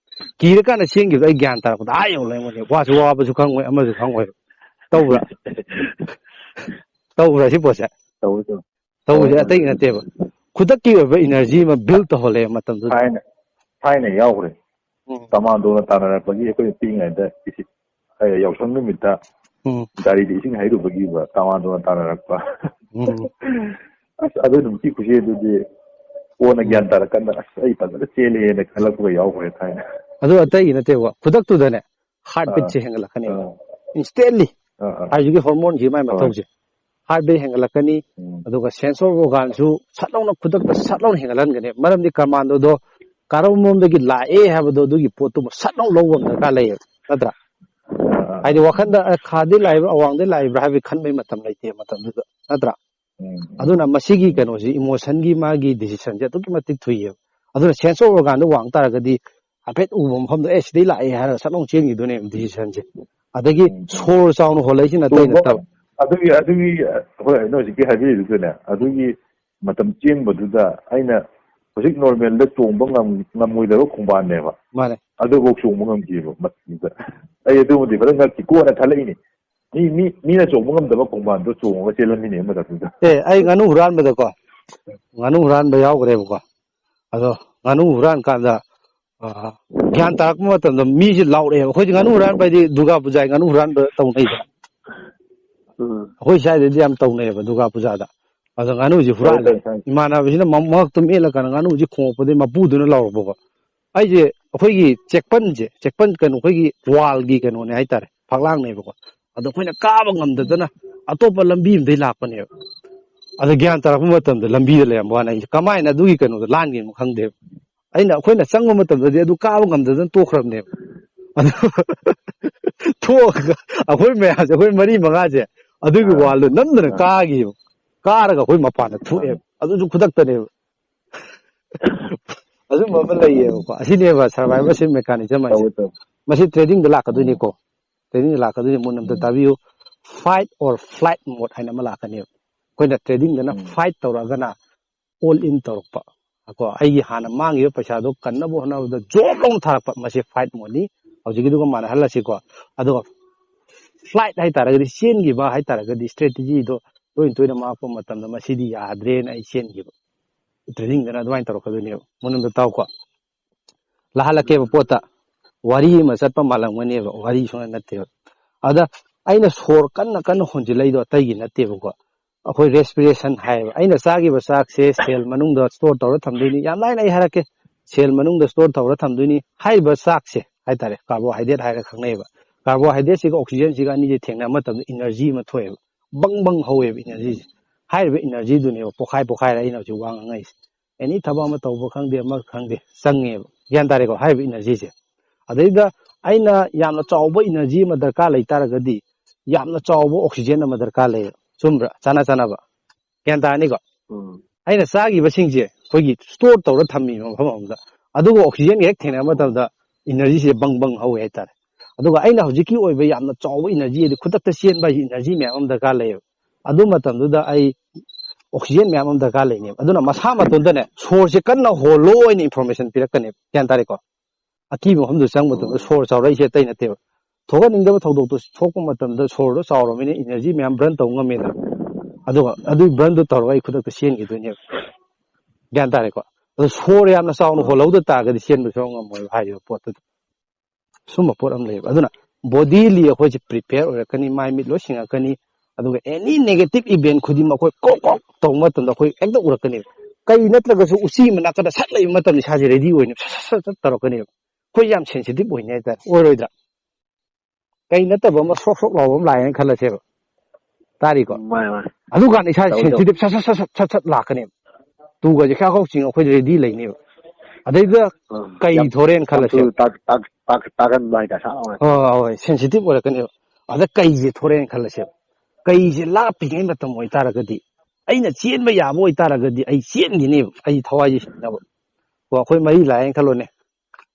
ꯀꯤꯔꯀꯥꯟꯗ ꯆꯦꯟꯈꯤꯕꯗ ꯑꯩ ꯒ꯭ꯌꯥꯟ ꯇꯥꯔꯛꯄꯗ ꯑꯥ ꯌꯧ ꯂꯩꯔꯝꯒꯅꯤ꯫ ꯋꯥꯁꯨ ꯋꯥꯕꯁꯨ ꯈꯪꯉꯣꯏ, ꯑꯃꯁꯨ ꯈꯪꯉꯣꯏꯕ꯫ ꯇꯧꯕ꯭ꯔꯥ? ꯇꯧꯕ꯭ꯔꯥ ꯁꯤ ꯄꯣꯠꯁꯦ? ꯇꯧꯋꯤ, ꯇꯧꯋꯤ꯫ ꯇꯧꯕꯁꯦ ꯇꯧꯋꯤ, ꯑꯇꯩ ꯇꯧꯋꯤ꯫ ꯅꯠꯇꯦꯕ꯫ ꯈꯨꯗꯛꯀꯤ ꯑꯣꯏꯕ ꯏꯅꯔꯖꯤ ꯑꯃ ꯕꯤꯜ ꯇꯧꯍꯜꯂꯦꯕ ꯃꯇꯝꯗꯨꯗ꯫ ꯊꯥꯏꯅ, ꯊꯥꯏꯅ ꯌꯥꯎꯈ꯭ꯔꯦ꯫ ꯎꯝ꯫ ꯇꯃꯥꯟꯗꯣꯅ ꯇꯥꯟꯅꯔꯛꯄꯒꯤ ꯑꯩꯈꯣꯏꯅ ꯄꯤꯛꯏꯉꯩꯗ ꯏꯁꯤꯡ, ꯑ, ꯌꯥꯎꯁꯪ ꯅꯨꯃꯤꯠꯇ ꯎꯝ꯫ ꯒꯥꯔꯤꯗ ꯏꯁꯤꯡ ꯍꯩꯔꯨꯕꯒꯤꯕ ꯇꯃꯥꯟꯗꯣꯅ ꯇꯥꯟꯅꯔꯛꯄ꯫ ꯎꯝ꯫ ꯑꯁ, ꯑꯗꯨ ꯅꯨꯃꯤꯠꯀꯤ ꯈꯨꯆꯦꯟꯗꯨꯗꯤ ꯀꯣꯟꯅ ꯎꯝ꯫ ꯒ꯭ꯌꯥꯟ ꯇꯥꯔꯀꯥꯟꯗ, "ꯑꯁ, ꯑꯩ ꯐꯖꯅ ꯆꯦꯜꯂꯦꯅ" ꯈꯜꯂꯛꯄꯒ ꯌꯥꯎꯈ꯭ꯔꯦ ꯊꯥꯏꯅ꯫ ꯑꯗꯨ ꯑꯇꯩꯒꯤ ꯅꯠꯇꯦꯕ, ꯈꯨꯗꯛꯇꯨꯗꯅꯦ ꯍꯥꯔꯠ ꯑꯥ꯫ ꯕꯤꯠꯁꯦ ꯍꯦꯟꯒꯠꯂꯛꯀꯅꯦꯕ꯫ ꯑꯥ꯫ ꯏꯟꯁꯇꯦꯟꯂꯤ꯫ ꯑꯥ, ꯑꯥ꯫ ꯍꯥꯏꯁꯤꯒꯤ ꯍꯣꯔꯃꯣꯟꯁꯤ ꯃꯥꯏ ꯍꯣꯏ꯫ ꯃꯊꯧꯁꯦ꯫ ꯍꯥꯔꯠ ꯕꯤꯠ ꯍꯦꯟꯒꯠꯂꯛꯀꯅꯤ꯫ ꯎꯝ꯫ ꯑꯗꯨꯒ ꯁꯦꯟꯁ ꯑꯣꯐ ꯑꯣꯔꯒꯥꯟꯁꯨ ꯁꯠ ꯂꯥꯎꯅ ꯈꯨꯗꯛꯇ ꯁꯠ ꯂꯥꯎꯅ ꯍꯦꯟꯒꯠꯍꯟꯒꯅꯤ꯫ ꯃꯔꯝꯗꯤ ꯀꯃꯥꯟꯗꯣꯗꯣ ꯀꯔꯝꯕ ꯂꯣꯝꯗꯒꯤ ꯂꯥꯛꯑꯦ ꯍꯥꯏꯕꯗꯣ ꯑꯗꯨꯒꯤ ꯄꯣꯠꯇꯨꯃ ꯁꯠ ꯂꯥꯎ ꯂꯧꯕ ꯑꯃ ꯗꯔꯀꯥꯔ ꯂꯩꯌꯦꯕ꯫ ꯅꯠꯇ꯭ꯔꯥ? ꯑꯥ, ꯑꯥ, ꯍꯥꯏꯗꯤ ꯑꯥ꯫ ꯋꯥꯈꯟꯗ, "ꯑ, ꯈꯥꯗꯩ ꯂꯥꯛꯏꯕ꯭ꯔꯥ, ꯑꯋꯥꯡꯗꯩ ꯂꯥꯛꯏꯕ꯭ꯔꯥ?" ꯍꯥꯏꯕꯒꯤ ꯈꯟꯕꯒꯤ ꯃꯇꯝ ꯂꯩꯇꯦ ꯃꯇꯝꯗꯨꯗ꯫ ꯅꯠꯇ꯭ꯔꯥ? ꯎꯝ, ꯎꯝ꯫ ꯑꯗꯨꯅ ꯃꯁꯤꯒꯤ ꯎꯝ꯫ ꯀꯩꯅꯣꯁꯤ, ꯏꯃꯣꯁꯟꯒꯤ ꯃꯥꯒꯤ ꯗꯤꯁꯤꯖꯟꯁꯦ ꯑꯗꯨꯛꯀꯤ ꯃꯇꯤꯛ ꯊꯨꯏꯌꯦꯕ꯫ ꯑꯗꯨꯅ ꯁꯦꯟꯁ ꯑꯣꯐ ꯑꯣꯔꯒꯥꯟꯗ ꯋꯥꯡ ꯇꯥꯔꯒꯗꯤ ꯍꯥꯏꯐꯦꯠ ꯎꯕ ꯃꯐꯝꯗ, "ꯑꯦ, ꯁꯤꯗꯩ ꯂꯥꯛꯑꯦ" ꯍꯥꯏꯔꯒ ꯁꯠ ꯂꯥꯎ ꯆꯦꯟꯈꯤꯗꯣꯏꯅꯦꯕ ꯗꯤꯁꯤꯖꯟꯁꯦ꯫ ꯑꯗꯒꯤ ꯎꯝ, ꯎꯝ꯫ ꯁꯣꯔ ꯆꯥꯎꯅ ꯍꯣꯜꯂꯛꯏꯁꯤꯅ ꯑꯇꯩ ꯆꯣꯡꯕ ꯅꯠꯇꯕ꯫ ꯑꯗꯨꯒꯤ, ꯑꯗꯨꯒꯤ, ꯍꯣꯏ, ꯅꯣꯏ ꯍꯧꯖꯤꯛꯀꯤ ꯍꯥꯏꯕꯤꯔꯤꯗꯨꯗꯅꯦ, ꯑꯗꯨꯒꯤ ꯃꯇꯝ ꯆꯦꯟꯕꯗꯨꯗ ꯑꯩꯅ ꯍꯧꯖꯤꯛ ꯅꯣꯔꯃꯦꯜꯗ ꯆꯣꯡꯕ ꯉꯝ-, ꯉꯝꯃꯣꯏꯗꯕ ꯈꯣꯡꯕꯥꯟꯅꯦꯕ꯫ ꯃꯥꯅꯦ꯫ ꯑꯗꯨꯐꯥꯎ ꯆꯣꯡꯕ ꯉꯝꯈꯤꯕ ꯃꯇꯝꯗ꯫ ꯑꯩ ꯑꯗꯨꯃꯗꯤ ꯐꯖꯅ ꯉꯛꯈꯤ꯫ ꯀꯣꯟꯅ ꯈꯜꯂꯛꯏꯅꯤ꯫ ꯃꯤ, ꯃꯤ, ꯃꯤꯅ ꯆꯣꯡꯕ ꯉꯝꯗꯕ ꯈꯣꯡꯕꯥꯟꯗꯣ ꯆꯣꯡꯉꯒ ꯆꯦꯜꯂꯝꯃꯤꯅꯦ ꯃꯇꯝꯗꯨꯗ꯫ ꯑꯦ, ꯑꯩ ꯉꯥꯅꯨ ꯍꯨꯔꯥꯟꯕꯗꯀꯣ, ꯉꯥꯅꯨ ꯍꯨꯔꯥꯟꯕ ꯌꯥꯎꯈ꯭ꯔꯦꯕꯀꯣ꯫ ꯑꯗꯣ ꯉꯥꯅꯨ ꯍꯨꯔꯥꯟ ꯀꯥꯟꯗ, ꯑ, ꯒ꯭ꯌꯥꯟ ꯇꯥꯔꯛꯄ ꯃꯇꯝꯗ ꯃꯤꯁꯦ ꯂꯥꯎꯔꯛꯑꯦꯕ꯫ ꯑꯩꯈꯣꯏꯗꯤ ꯉꯥꯅꯨ ꯍꯨꯔꯥꯟꯕ ꯍꯥꯏꯗꯤ ꯗꯨꯔꯒꯥ ꯄꯨꯖꯥꯒꯤ ꯉꯥꯅꯨ ꯍꯨꯔꯥꯟꯕ ꯇꯧꯅꯩꯗꯅ꯫ ꯎꯝ꯫ ꯑꯩꯈꯣꯏ ꯁ꯭ꯋꯥꯏꯗꯗꯤ ꯌꯥꯝ ꯇꯧꯅꯩꯌꯦꯕ ꯗꯨꯔꯒꯥ ꯄꯨꯖꯥꯗ꯫ ꯑꯗꯣ ꯉꯥꯅꯨꯁꯤ ꯈꯪꯉꯦ, ꯍꯨꯔꯥꯜꯂꯦ꯫ ꯈꯪꯉꯦ, ꯈꯪꯉꯦ꯫ ꯏꯃꯥꯟꯅꯕꯁꯤꯅ ꯃ-, ꯃꯉꯛꯇ ꯃꯦꯠꯂꯀꯥꯟꯗ ꯉꯥꯅꯨꯁꯤ ꯈꯣꯡꯉꯛꯄꯗꯒꯤ ꯃꯄꯨꯗꯨꯅ ꯂꯥꯎꯔꯛꯄꯀꯣ꯫ ꯑꯩꯁꯦ ꯑꯩꯈꯣꯏꯒꯤ ꯆꯦꯛꯄꯟꯁꯦ, ꯆꯦꯛꯄꯟ ꯀꯩꯅꯣ, ꯑꯩꯈꯣꯏꯒꯤ ꯋꯥꯜꯒꯤ ꯀꯩꯅꯣꯅꯦ ꯍꯥꯏꯇꯥꯔꯦ, ꯐꯛꯂꯥꯡꯅꯦꯕꯀꯣ꯫ ꯑꯗꯣ ꯑꯩꯈꯣꯏꯅ ꯀꯥꯕ ꯉꯝꯗꯗꯅ ꯑꯇꯣꯞꯄ ꯂꯝꯕꯤ ꯑꯃꯗꯒꯤ ꯂꯥꯛꯄꯅꯦꯕ꯫ ꯑꯗ ꯒ꯭ꯌꯥꯟ ꯇꯥꯔꯛꯄ ꯃꯇꯝꯗ ꯂꯝꯕꯤꯗ ꯂꯩꯔꯝꯕ ꯋꯥꯅꯤ꯫ ꯑꯩꯁꯦ ꯀꯃꯥꯏꯅ ꯑꯗꯨꯒꯤ ꯀꯩꯅꯣꯗꯣ ꯂꯥꯟꯒꯦꯅꯣ ꯈꯪꯗꯦꯕ꯫ ꯑꯩꯅ, ꯑꯩꯈꯣꯏꯅ ꯆꯪꯕ ꯃꯇꯝꯗꯗꯤ ꯑꯗꯨ ꯀꯥꯕ ꯉꯝꯗꯗꯅ ꯇꯣꯛꯈ꯭ꯔꯕꯅꯦꯕ꯫ ꯑꯗꯨ ꯊꯣꯛꯑꯒ ꯑꯩꯈꯣꯏ ꯃꯌꯥꯝꯁꯦ, ꯑꯩꯈꯣꯏ ꯃꯔꯤ ꯃꯉꯥꯁꯦ ꯑꯗꯨꯒꯤ ꯑꯥ꯫ ꯋꯥꯜꯗꯣ ꯅꯝꯗꯅ ꯑꯥ꯫ ꯀꯥꯈꯤꯕ꯫ ꯀꯥꯔꯒ ꯑꯩꯈꯣꯏ ꯃꯄꯥꯟꯗ ꯑꯥ꯫ ꯊꯣꯛꯑꯦꯕ꯫ ꯑꯗꯨꯁꯨ ꯈꯨꯗꯛꯇꯅꯦꯕ꯫ ꯑꯗꯨꯝꯕ ꯑꯃ ꯂꯩꯌꯦꯕꯀꯣ꯫ ꯑꯁꯤꯅꯦꯕ survivorship mechanism ꯍꯥꯏꯁꯦ꯫ ꯇꯧꯋꯦ, ꯇꯧꯋꯦ꯫ ꯃꯁꯤ trading ꯗ ꯂꯥꯛꯀꯗꯣꯏꯅꯤꯀꯣ꯫ Trading ꯗ ꯂꯥꯛꯀꯗꯣꯏꯅꯤ꯫ ꯃꯨꯟꯅ ꯑꯝꯇ ꯎꯝ꯫ ꯇꯥꯕꯤꯌꯨ꯫ Fight or flight mode ꯍꯥꯏꯅ ꯑꯃ ꯂꯥꯛꯀꯅꯦꯕ꯫ ꯑꯩꯈꯣꯏꯅ trading ꯗꯅ ꯎꯝ꯫ Fight ꯇꯧꯔꯛꯑꯒꯅ all in ꯇꯧꯔꯛꯄ꯫ ꯀꯣ, ꯑꯩꯒꯤ ꯍꯥꯟꯅ ꯃꯥꯡꯈꯤꯕ ꯄꯩꯁꯥꯗꯣ ꯀꯟꯅꯕ ꯍꯣꯠꯅꯕꯗ ꯖꯣꯕ ꯂꯥꯎꯅ ꯊꯥꯔꯛꯄ, ꯃꯁꯤ fight mode ꯅꯤ꯫ ꯍꯧꯖꯤꯛꯀꯤꯗꯨꯒ ꯃꯥꯟꯅꯍꯜꯂꯁꯤꯀꯣ꯫ ꯑꯗꯨꯒ flight ꯍꯥꯏꯇꯥꯔꯒꯗꯤ, ꯆꯦꯟꯈꯤꯕ ꯍꯥꯏꯇꯥꯔꯒꯗꯤ, strategy ꯗꯣ ꯇꯣꯏꯅ ꯇꯣꯏꯅ ꯃꯥꯡꯉꯛꯄ ꯃꯇꯝꯗ ꯃꯁꯤꯗꯤ ꯌꯥꯗ꯭ꯔꯦꯅ ꯑꯩ ꯆꯦꯟꯈꯤꯕ꯫ Trading ꯗꯅ ꯑꯗꯨꯃꯥꯏꯅ ꯇꯧꯔꯛꯀꯗꯣꯏꯅꯦꯕ꯫ ꯃꯨꯟꯅ ꯑꯝꯇ ꯇꯥꯎꯀꯣ꯫ ꯂꯥꯍꯜꯂꯛꯀꯦꯕ ꯄꯣꯠꯇ꯫ ꯋꯥꯔꯤ ꯑꯃ ꯆꯠꯄ ꯃꯥꯜꯂꯝꯒꯅꯦꯕ, ꯋꯥꯔꯤ ꯁꯨꯡꯅꯠ ꯅꯠꯇꯦꯕ꯫ ꯑꯗ ꯑꯩꯅ ꯁꯣꯔ ꯀꯟꯅ ꯀꯟꯅ ꯍꯣꯟꯖꯤꯜꯂꯛꯏꯗꯣ ꯑꯇꯩꯒꯤ ꯅꯠꯇꯦꯕꯀꯣ꯫ ꯑꯩꯈꯣꯏ respiration ꯍꯥꯏꯌꯦꯕ꯫ ꯑꯩꯅ ꯆꯥꯈꯤꯕ ꯆꯥꯛꯁꯦ cell ꯃꯅꯨꯡꯗ store ꯇꯧꯔ ꯊꯝꯗꯣꯏꯅꯤ꯫ ꯌꯥꯝ ꯂꯥꯏꯅ ꯑꯩ ꯍꯥꯏꯔꯛꯀꯦ꯫ Cell ꯃꯅꯨꯡꯗ store ꯇꯧꯔ ꯊꯝꯗꯣꯏꯅꯤ꯫ ꯍꯥꯏꯔꯤꯕ ꯆꯥꯛꯁꯦ ꯍꯥꯏꯇꯥꯔꯦ, carbohydrate ꯍꯥꯏꯔ ꯈꯪꯅꯩꯌꯦꯕ꯫ Carbohydrate ꯁꯤꯒ oxygen ꯁꯤꯒ ꯑꯅꯤꯁꯦ ꯊꯦꯡꯅꯕ ꯃꯇꯝꯗ energy ꯑꯃ ꯊꯣꯛꯑꯦꯕ꯫ ꯕꯪ ꯕꯪ ꯍꯧꯋꯦꯕ energy ꯁꯦ꯫ ꯍꯥꯏꯔꯤꯕ energy ꯗꯨꯅꯦꯕ ꯄꯣꯈꯥꯏ ꯄꯣꯈꯥꯏꯔ ꯑꯩꯅ ꯍꯧꯖꯤꯛ ꯋꯥ ꯉꯥꯡꯉꯛꯏꯁꯦ꯫ Any ꯊꯕꯛ ꯑꯃ ꯇꯧꯕ ꯈꯪꯗꯦ, ꯑꯃ ꯈꯪꯗꯦ, ꯆꯪꯉꯦꯕ꯫ ꯒ꯭ꯌꯥꯟ ꯇꯥꯔꯦꯀꯣ? ꯍꯥꯏꯔꯤꯕ energy ꯁꯦ꯫ ꯑꯗꯩꯗ ꯑꯩꯅ ꯌꯥꯝꯅ ꯆꯥꯎꯕ energy ꯑꯃ ꯗꯔꯀꯥꯔ ꯂꯩ ꯇꯥꯔꯒꯗꯤ, ꯌꯥꯝꯅ ꯆꯥꯎꯕ oxygen ꯑꯃ ꯗꯔꯀꯥꯔ ꯂꯩꯌꯦꯕ꯫ ꯆꯨꯝꯕ꯭ꯔꯥ? ꯆꯥꯅ ꯆꯥꯅꯕ꯫ ꯒ꯭ꯌꯥꯟ ꯇꯥꯔꯅꯤꯀꯣ? ꯎꯝ꯫ ꯑꯩꯅ ꯆꯥꯈꯤꯕꯁꯤꯡꯁꯦ ꯑꯩꯈꯣꯏꯒꯤ store ꯇꯧꯔ ꯊꯝꯃꯤꯕ ꯃꯐꯝ ꯑꯃꯗ꯫ ꯑꯗꯨꯒ oxygen ꯒ ꯍꯦꯛ ꯊꯦꯡꯅꯕ ꯃꯇꯝꯗ energy ꯁꯦ ꯕꯪ ꯕꯪ ꯍꯧꯋꯦ ꯍꯥꯏꯇꯥꯔꯦ꯫ ꯑꯗꯨꯒ ꯑꯩꯅ ꯍꯧꯖꯤꯛꯀꯤ ꯑꯣꯏꯕ ꯌꯥꯝꯅ ꯆꯥꯎꯕ energy ꯍꯥꯏꯗꯤ ꯈꯨꯗꯛꯇ ꯆꯦꯟꯕ ꯍꯥꯏꯁꯤ energy ꯃꯌꯥꯝ ꯑꯃ ꯗꯔꯀꯥꯔ ꯂꯩꯌꯦꯕ꯫ ꯑꯗꯨ ꯃꯇꯝꯗꯨꯗ ꯑꯩ oxygen ꯃꯌꯥꯝ ꯑꯃ ꯗꯔꯀꯥꯔ ꯂꯩꯅꯦꯕ꯫ ꯑꯗꯨꯅ ꯃꯁꯥ ꯃꯇꯣꯟꯗꯅꯦ ꯁꯣꯔꯁꯦ ꯀꯟꯅ ꯍꯣꯜꯂꯣ ꯍꯥꯏꯅ information ꯄꯤꯔꯛꯀꯅꯦꯕ꯫ ꯒ꯭ꯌꯥꯟ ꯇꯥꯔꯦꯀꯣ? ꯑꯀꯤꯕ ꯃꯐꯝꯗ ꯆꯪꯕ ꯃꯇꯝꯗ ꯎꯝ꯫ ꯁꯣꯔ ꯆꯥꯎꯔꯛꯏꯁꯦ ꯑꯇꯩ ꯅꯠꯇꯦꯕ꯫ ꯊꯣꯛꯍꯟꯅꯤꯡꯗꯕ ꯊꯧꯗꯣꯛꯇꯣ ꯊꯣꯛꯄ ꯃꯇꯝꯗ ꯁꯣꯔꯗꯣ ꯆꯥꯎꯔꯕꯅꯤꯅ energy ꯃꯌꯥꯝ burn ꯇꯧꯕ ꯉꯝꯃꯦꯗꯅ꯫ ꯑꯗꯨꯒ ꯑꯗꯨꯒꯤ burn ꯗꯣ ꯇꯧꯔꯒ ꯑꯩ ꯈꯨꯗꯛꯇ ꯆꯦꯟꯈꯤꯗꯣꯏꯅꯦꯕ꯫ ꯒ꯭ꯌꯥꯟ ꯇꯥꯔꯦꯀꯣ? ꯑꯗꯣ ꯁꯣꯔ ꯌꯥꯝꯅ ꯆꯥꯎꯅ ꯎꯝ꯫ ꯍꯣꯜꯍꯧꯗ ꯇꯥꯔꯒꯗꯤ ꯆꯦꯟꯕ ꯁꯨꯡꯉꯝ ꯉꯝꯃꯣꯏꯕ ꯍꯥꯏꯔꯤꯕ ꯄꯣꯠꯇꯨꯗ꯫ ꯁꯨꯝꯕ ꯄꯣꯠ ꯑꯃ ꯂꯩꯌꯦꯕ꯫ ꯑꯗꯨꯅ bodily ꯑꯩꯈꯣꯏꯁꯦ prepare ꯑꯣꯏꯔꯛꯀꯅꯤ, ꯃꯥꯏ ꯃꯤꯠ ꯂꯣꯏ ꯁꯤꯡꯉꯛꯀꯅꯤ꯫ ꯑꯗꯨꯒ any negative event ꯈꯨꯗꯤꯡꯃꯛ ꯑꯩꯈꯣꯏ ꯀ꯭ꯔꯣꯛ ꯀ꯭ꯔꯣꯛ ꯇꯧꯕ ꯃꯇꯝꯗ ꯑꯩꯈꯣꯏ ꯍꯦꯛꯇ ꯎꯔꯛꯀꯅꯦꯕ꯫ ꯀꯩ ꯅꯠꯇ꯭ꯔꯒꯁꯨ ꯎꯆꯤ ꯑꯃ ꯅꯥꯀꯟꯗ ꯁꯠ ꯂꯩꯕ ꯃꯇꯝꯗ ꯏꯁꯥꯁꯦ ready ꯑꯣꯏꯅꯦꯕ꯫ ꯁꯠ ꯁꯠ ꯁꯠ ꯁꯠ ꯇꯧꯔꯛꯀꯅꯦꯕ꯫ ꯑꯩꯈꯣꯏ ꯌꯥꯝ sensitive ꯑꯣꯏꯅꯤ ꯍꯥꯏꯇꯥꯔꯦ꯫ ꯑꯣꯏꯔꯣꯏꯗ꯭ꯔꯥ? ꯀꯩ ꯅꯠꯇꯕ ꯑꯃ ꯁ꯭ꯔꯣꯛ ꯁ꯭ꯔꯣꯛ ꯂꯥꯎꯕ ꯑꯃ ꯂꯥꯛꯑꯦꯅ ꯈꯜꯂꯁꯦꯕ꯫ ꯇꯥꯔꯤꯀꯣ? ꯃꯥꯅꯦ ꯃꯥꯅꯦ꯫ ꯑꯗꯨꯀꯥꯟꯗ ꯏꯁꯥ ꯇꯧ, ꯇꯧ꯫ ꯁꯦꯟꯁꯤꯇꯤꯞ ꯁꯠ ꯁꯠ ꯁꯠ ꯁꯠ ꯁꯠ ꯁꯠ ꯂꯥꯛꯀꯅꯦꯕ꯫ ꯇꯨꯒꯁꯦ ꯈꯌꯥꯎ ꯈꯌꯥꯎ ꯆꯤꯡꯉ ꯑꯩꯈꯣꯏ ꯔꯦꯗꯤ ꯂꯩꯅꯦꯕ꯫ ꯑꯗꯩꯗ ꯑꯥ, ꯀꯩ ꯌꯥꯝ- ꯊꯣꯔꯦꯅ ꯈꯜꯂꯁꯦ꯫ ꯌꯥꯝ ꯊꯨꯅ ꯇꯥꯛ- ꯇꯥꯛ- ꯇꯥꯛ- ꯇꯥꯛꯀꯟꯕ ꯍꯥꯏꯇꯥꯔꯦ, ꯁꯠ ꯂꯥꯎꯅ꯫ ꯍꯣꯏ ꯍꯣꯏ ꯍꯣꯏ, ꯁꯦꯟꯁꯤꯇꯤꯞ ꯑꯣꯏꯔꯛꯀꯅꯦꯕ꯫ ꯑꯗ ꯀꯩꯁꯦ ꯊꯣꯔꯦꯅ ꯈꯜꯂꯁꯦꯕ꯫ ꯀꯩꯁꯦ ꯂꯥꯞꯄꯤꯉꯩ ꯃꯇꯝ ꯑꯣꯏꯇꯥꯔꯒꯗꯤ, ꯑꯩꯅ ꯆꯦꯟꯕ ꯌꯥꯕ ꯑꯣꯏꯇꯥꯔꯒꯗꯤ ꯑꯩ ꯆꯦꯟꯈꯤꯅꯦꯕ, ꯑꯩ ꯊꯋꯥꯏꯁꯦ ꯍꯤꯡꯅꯕ꯫ ꯀꯣ, ꯑꯩꯈꯣꯏ ꯃꯔꯤ ꯂꯥꯛꯑꯦꯅ ꯈꯜꯂꯣꯅꯦ꯫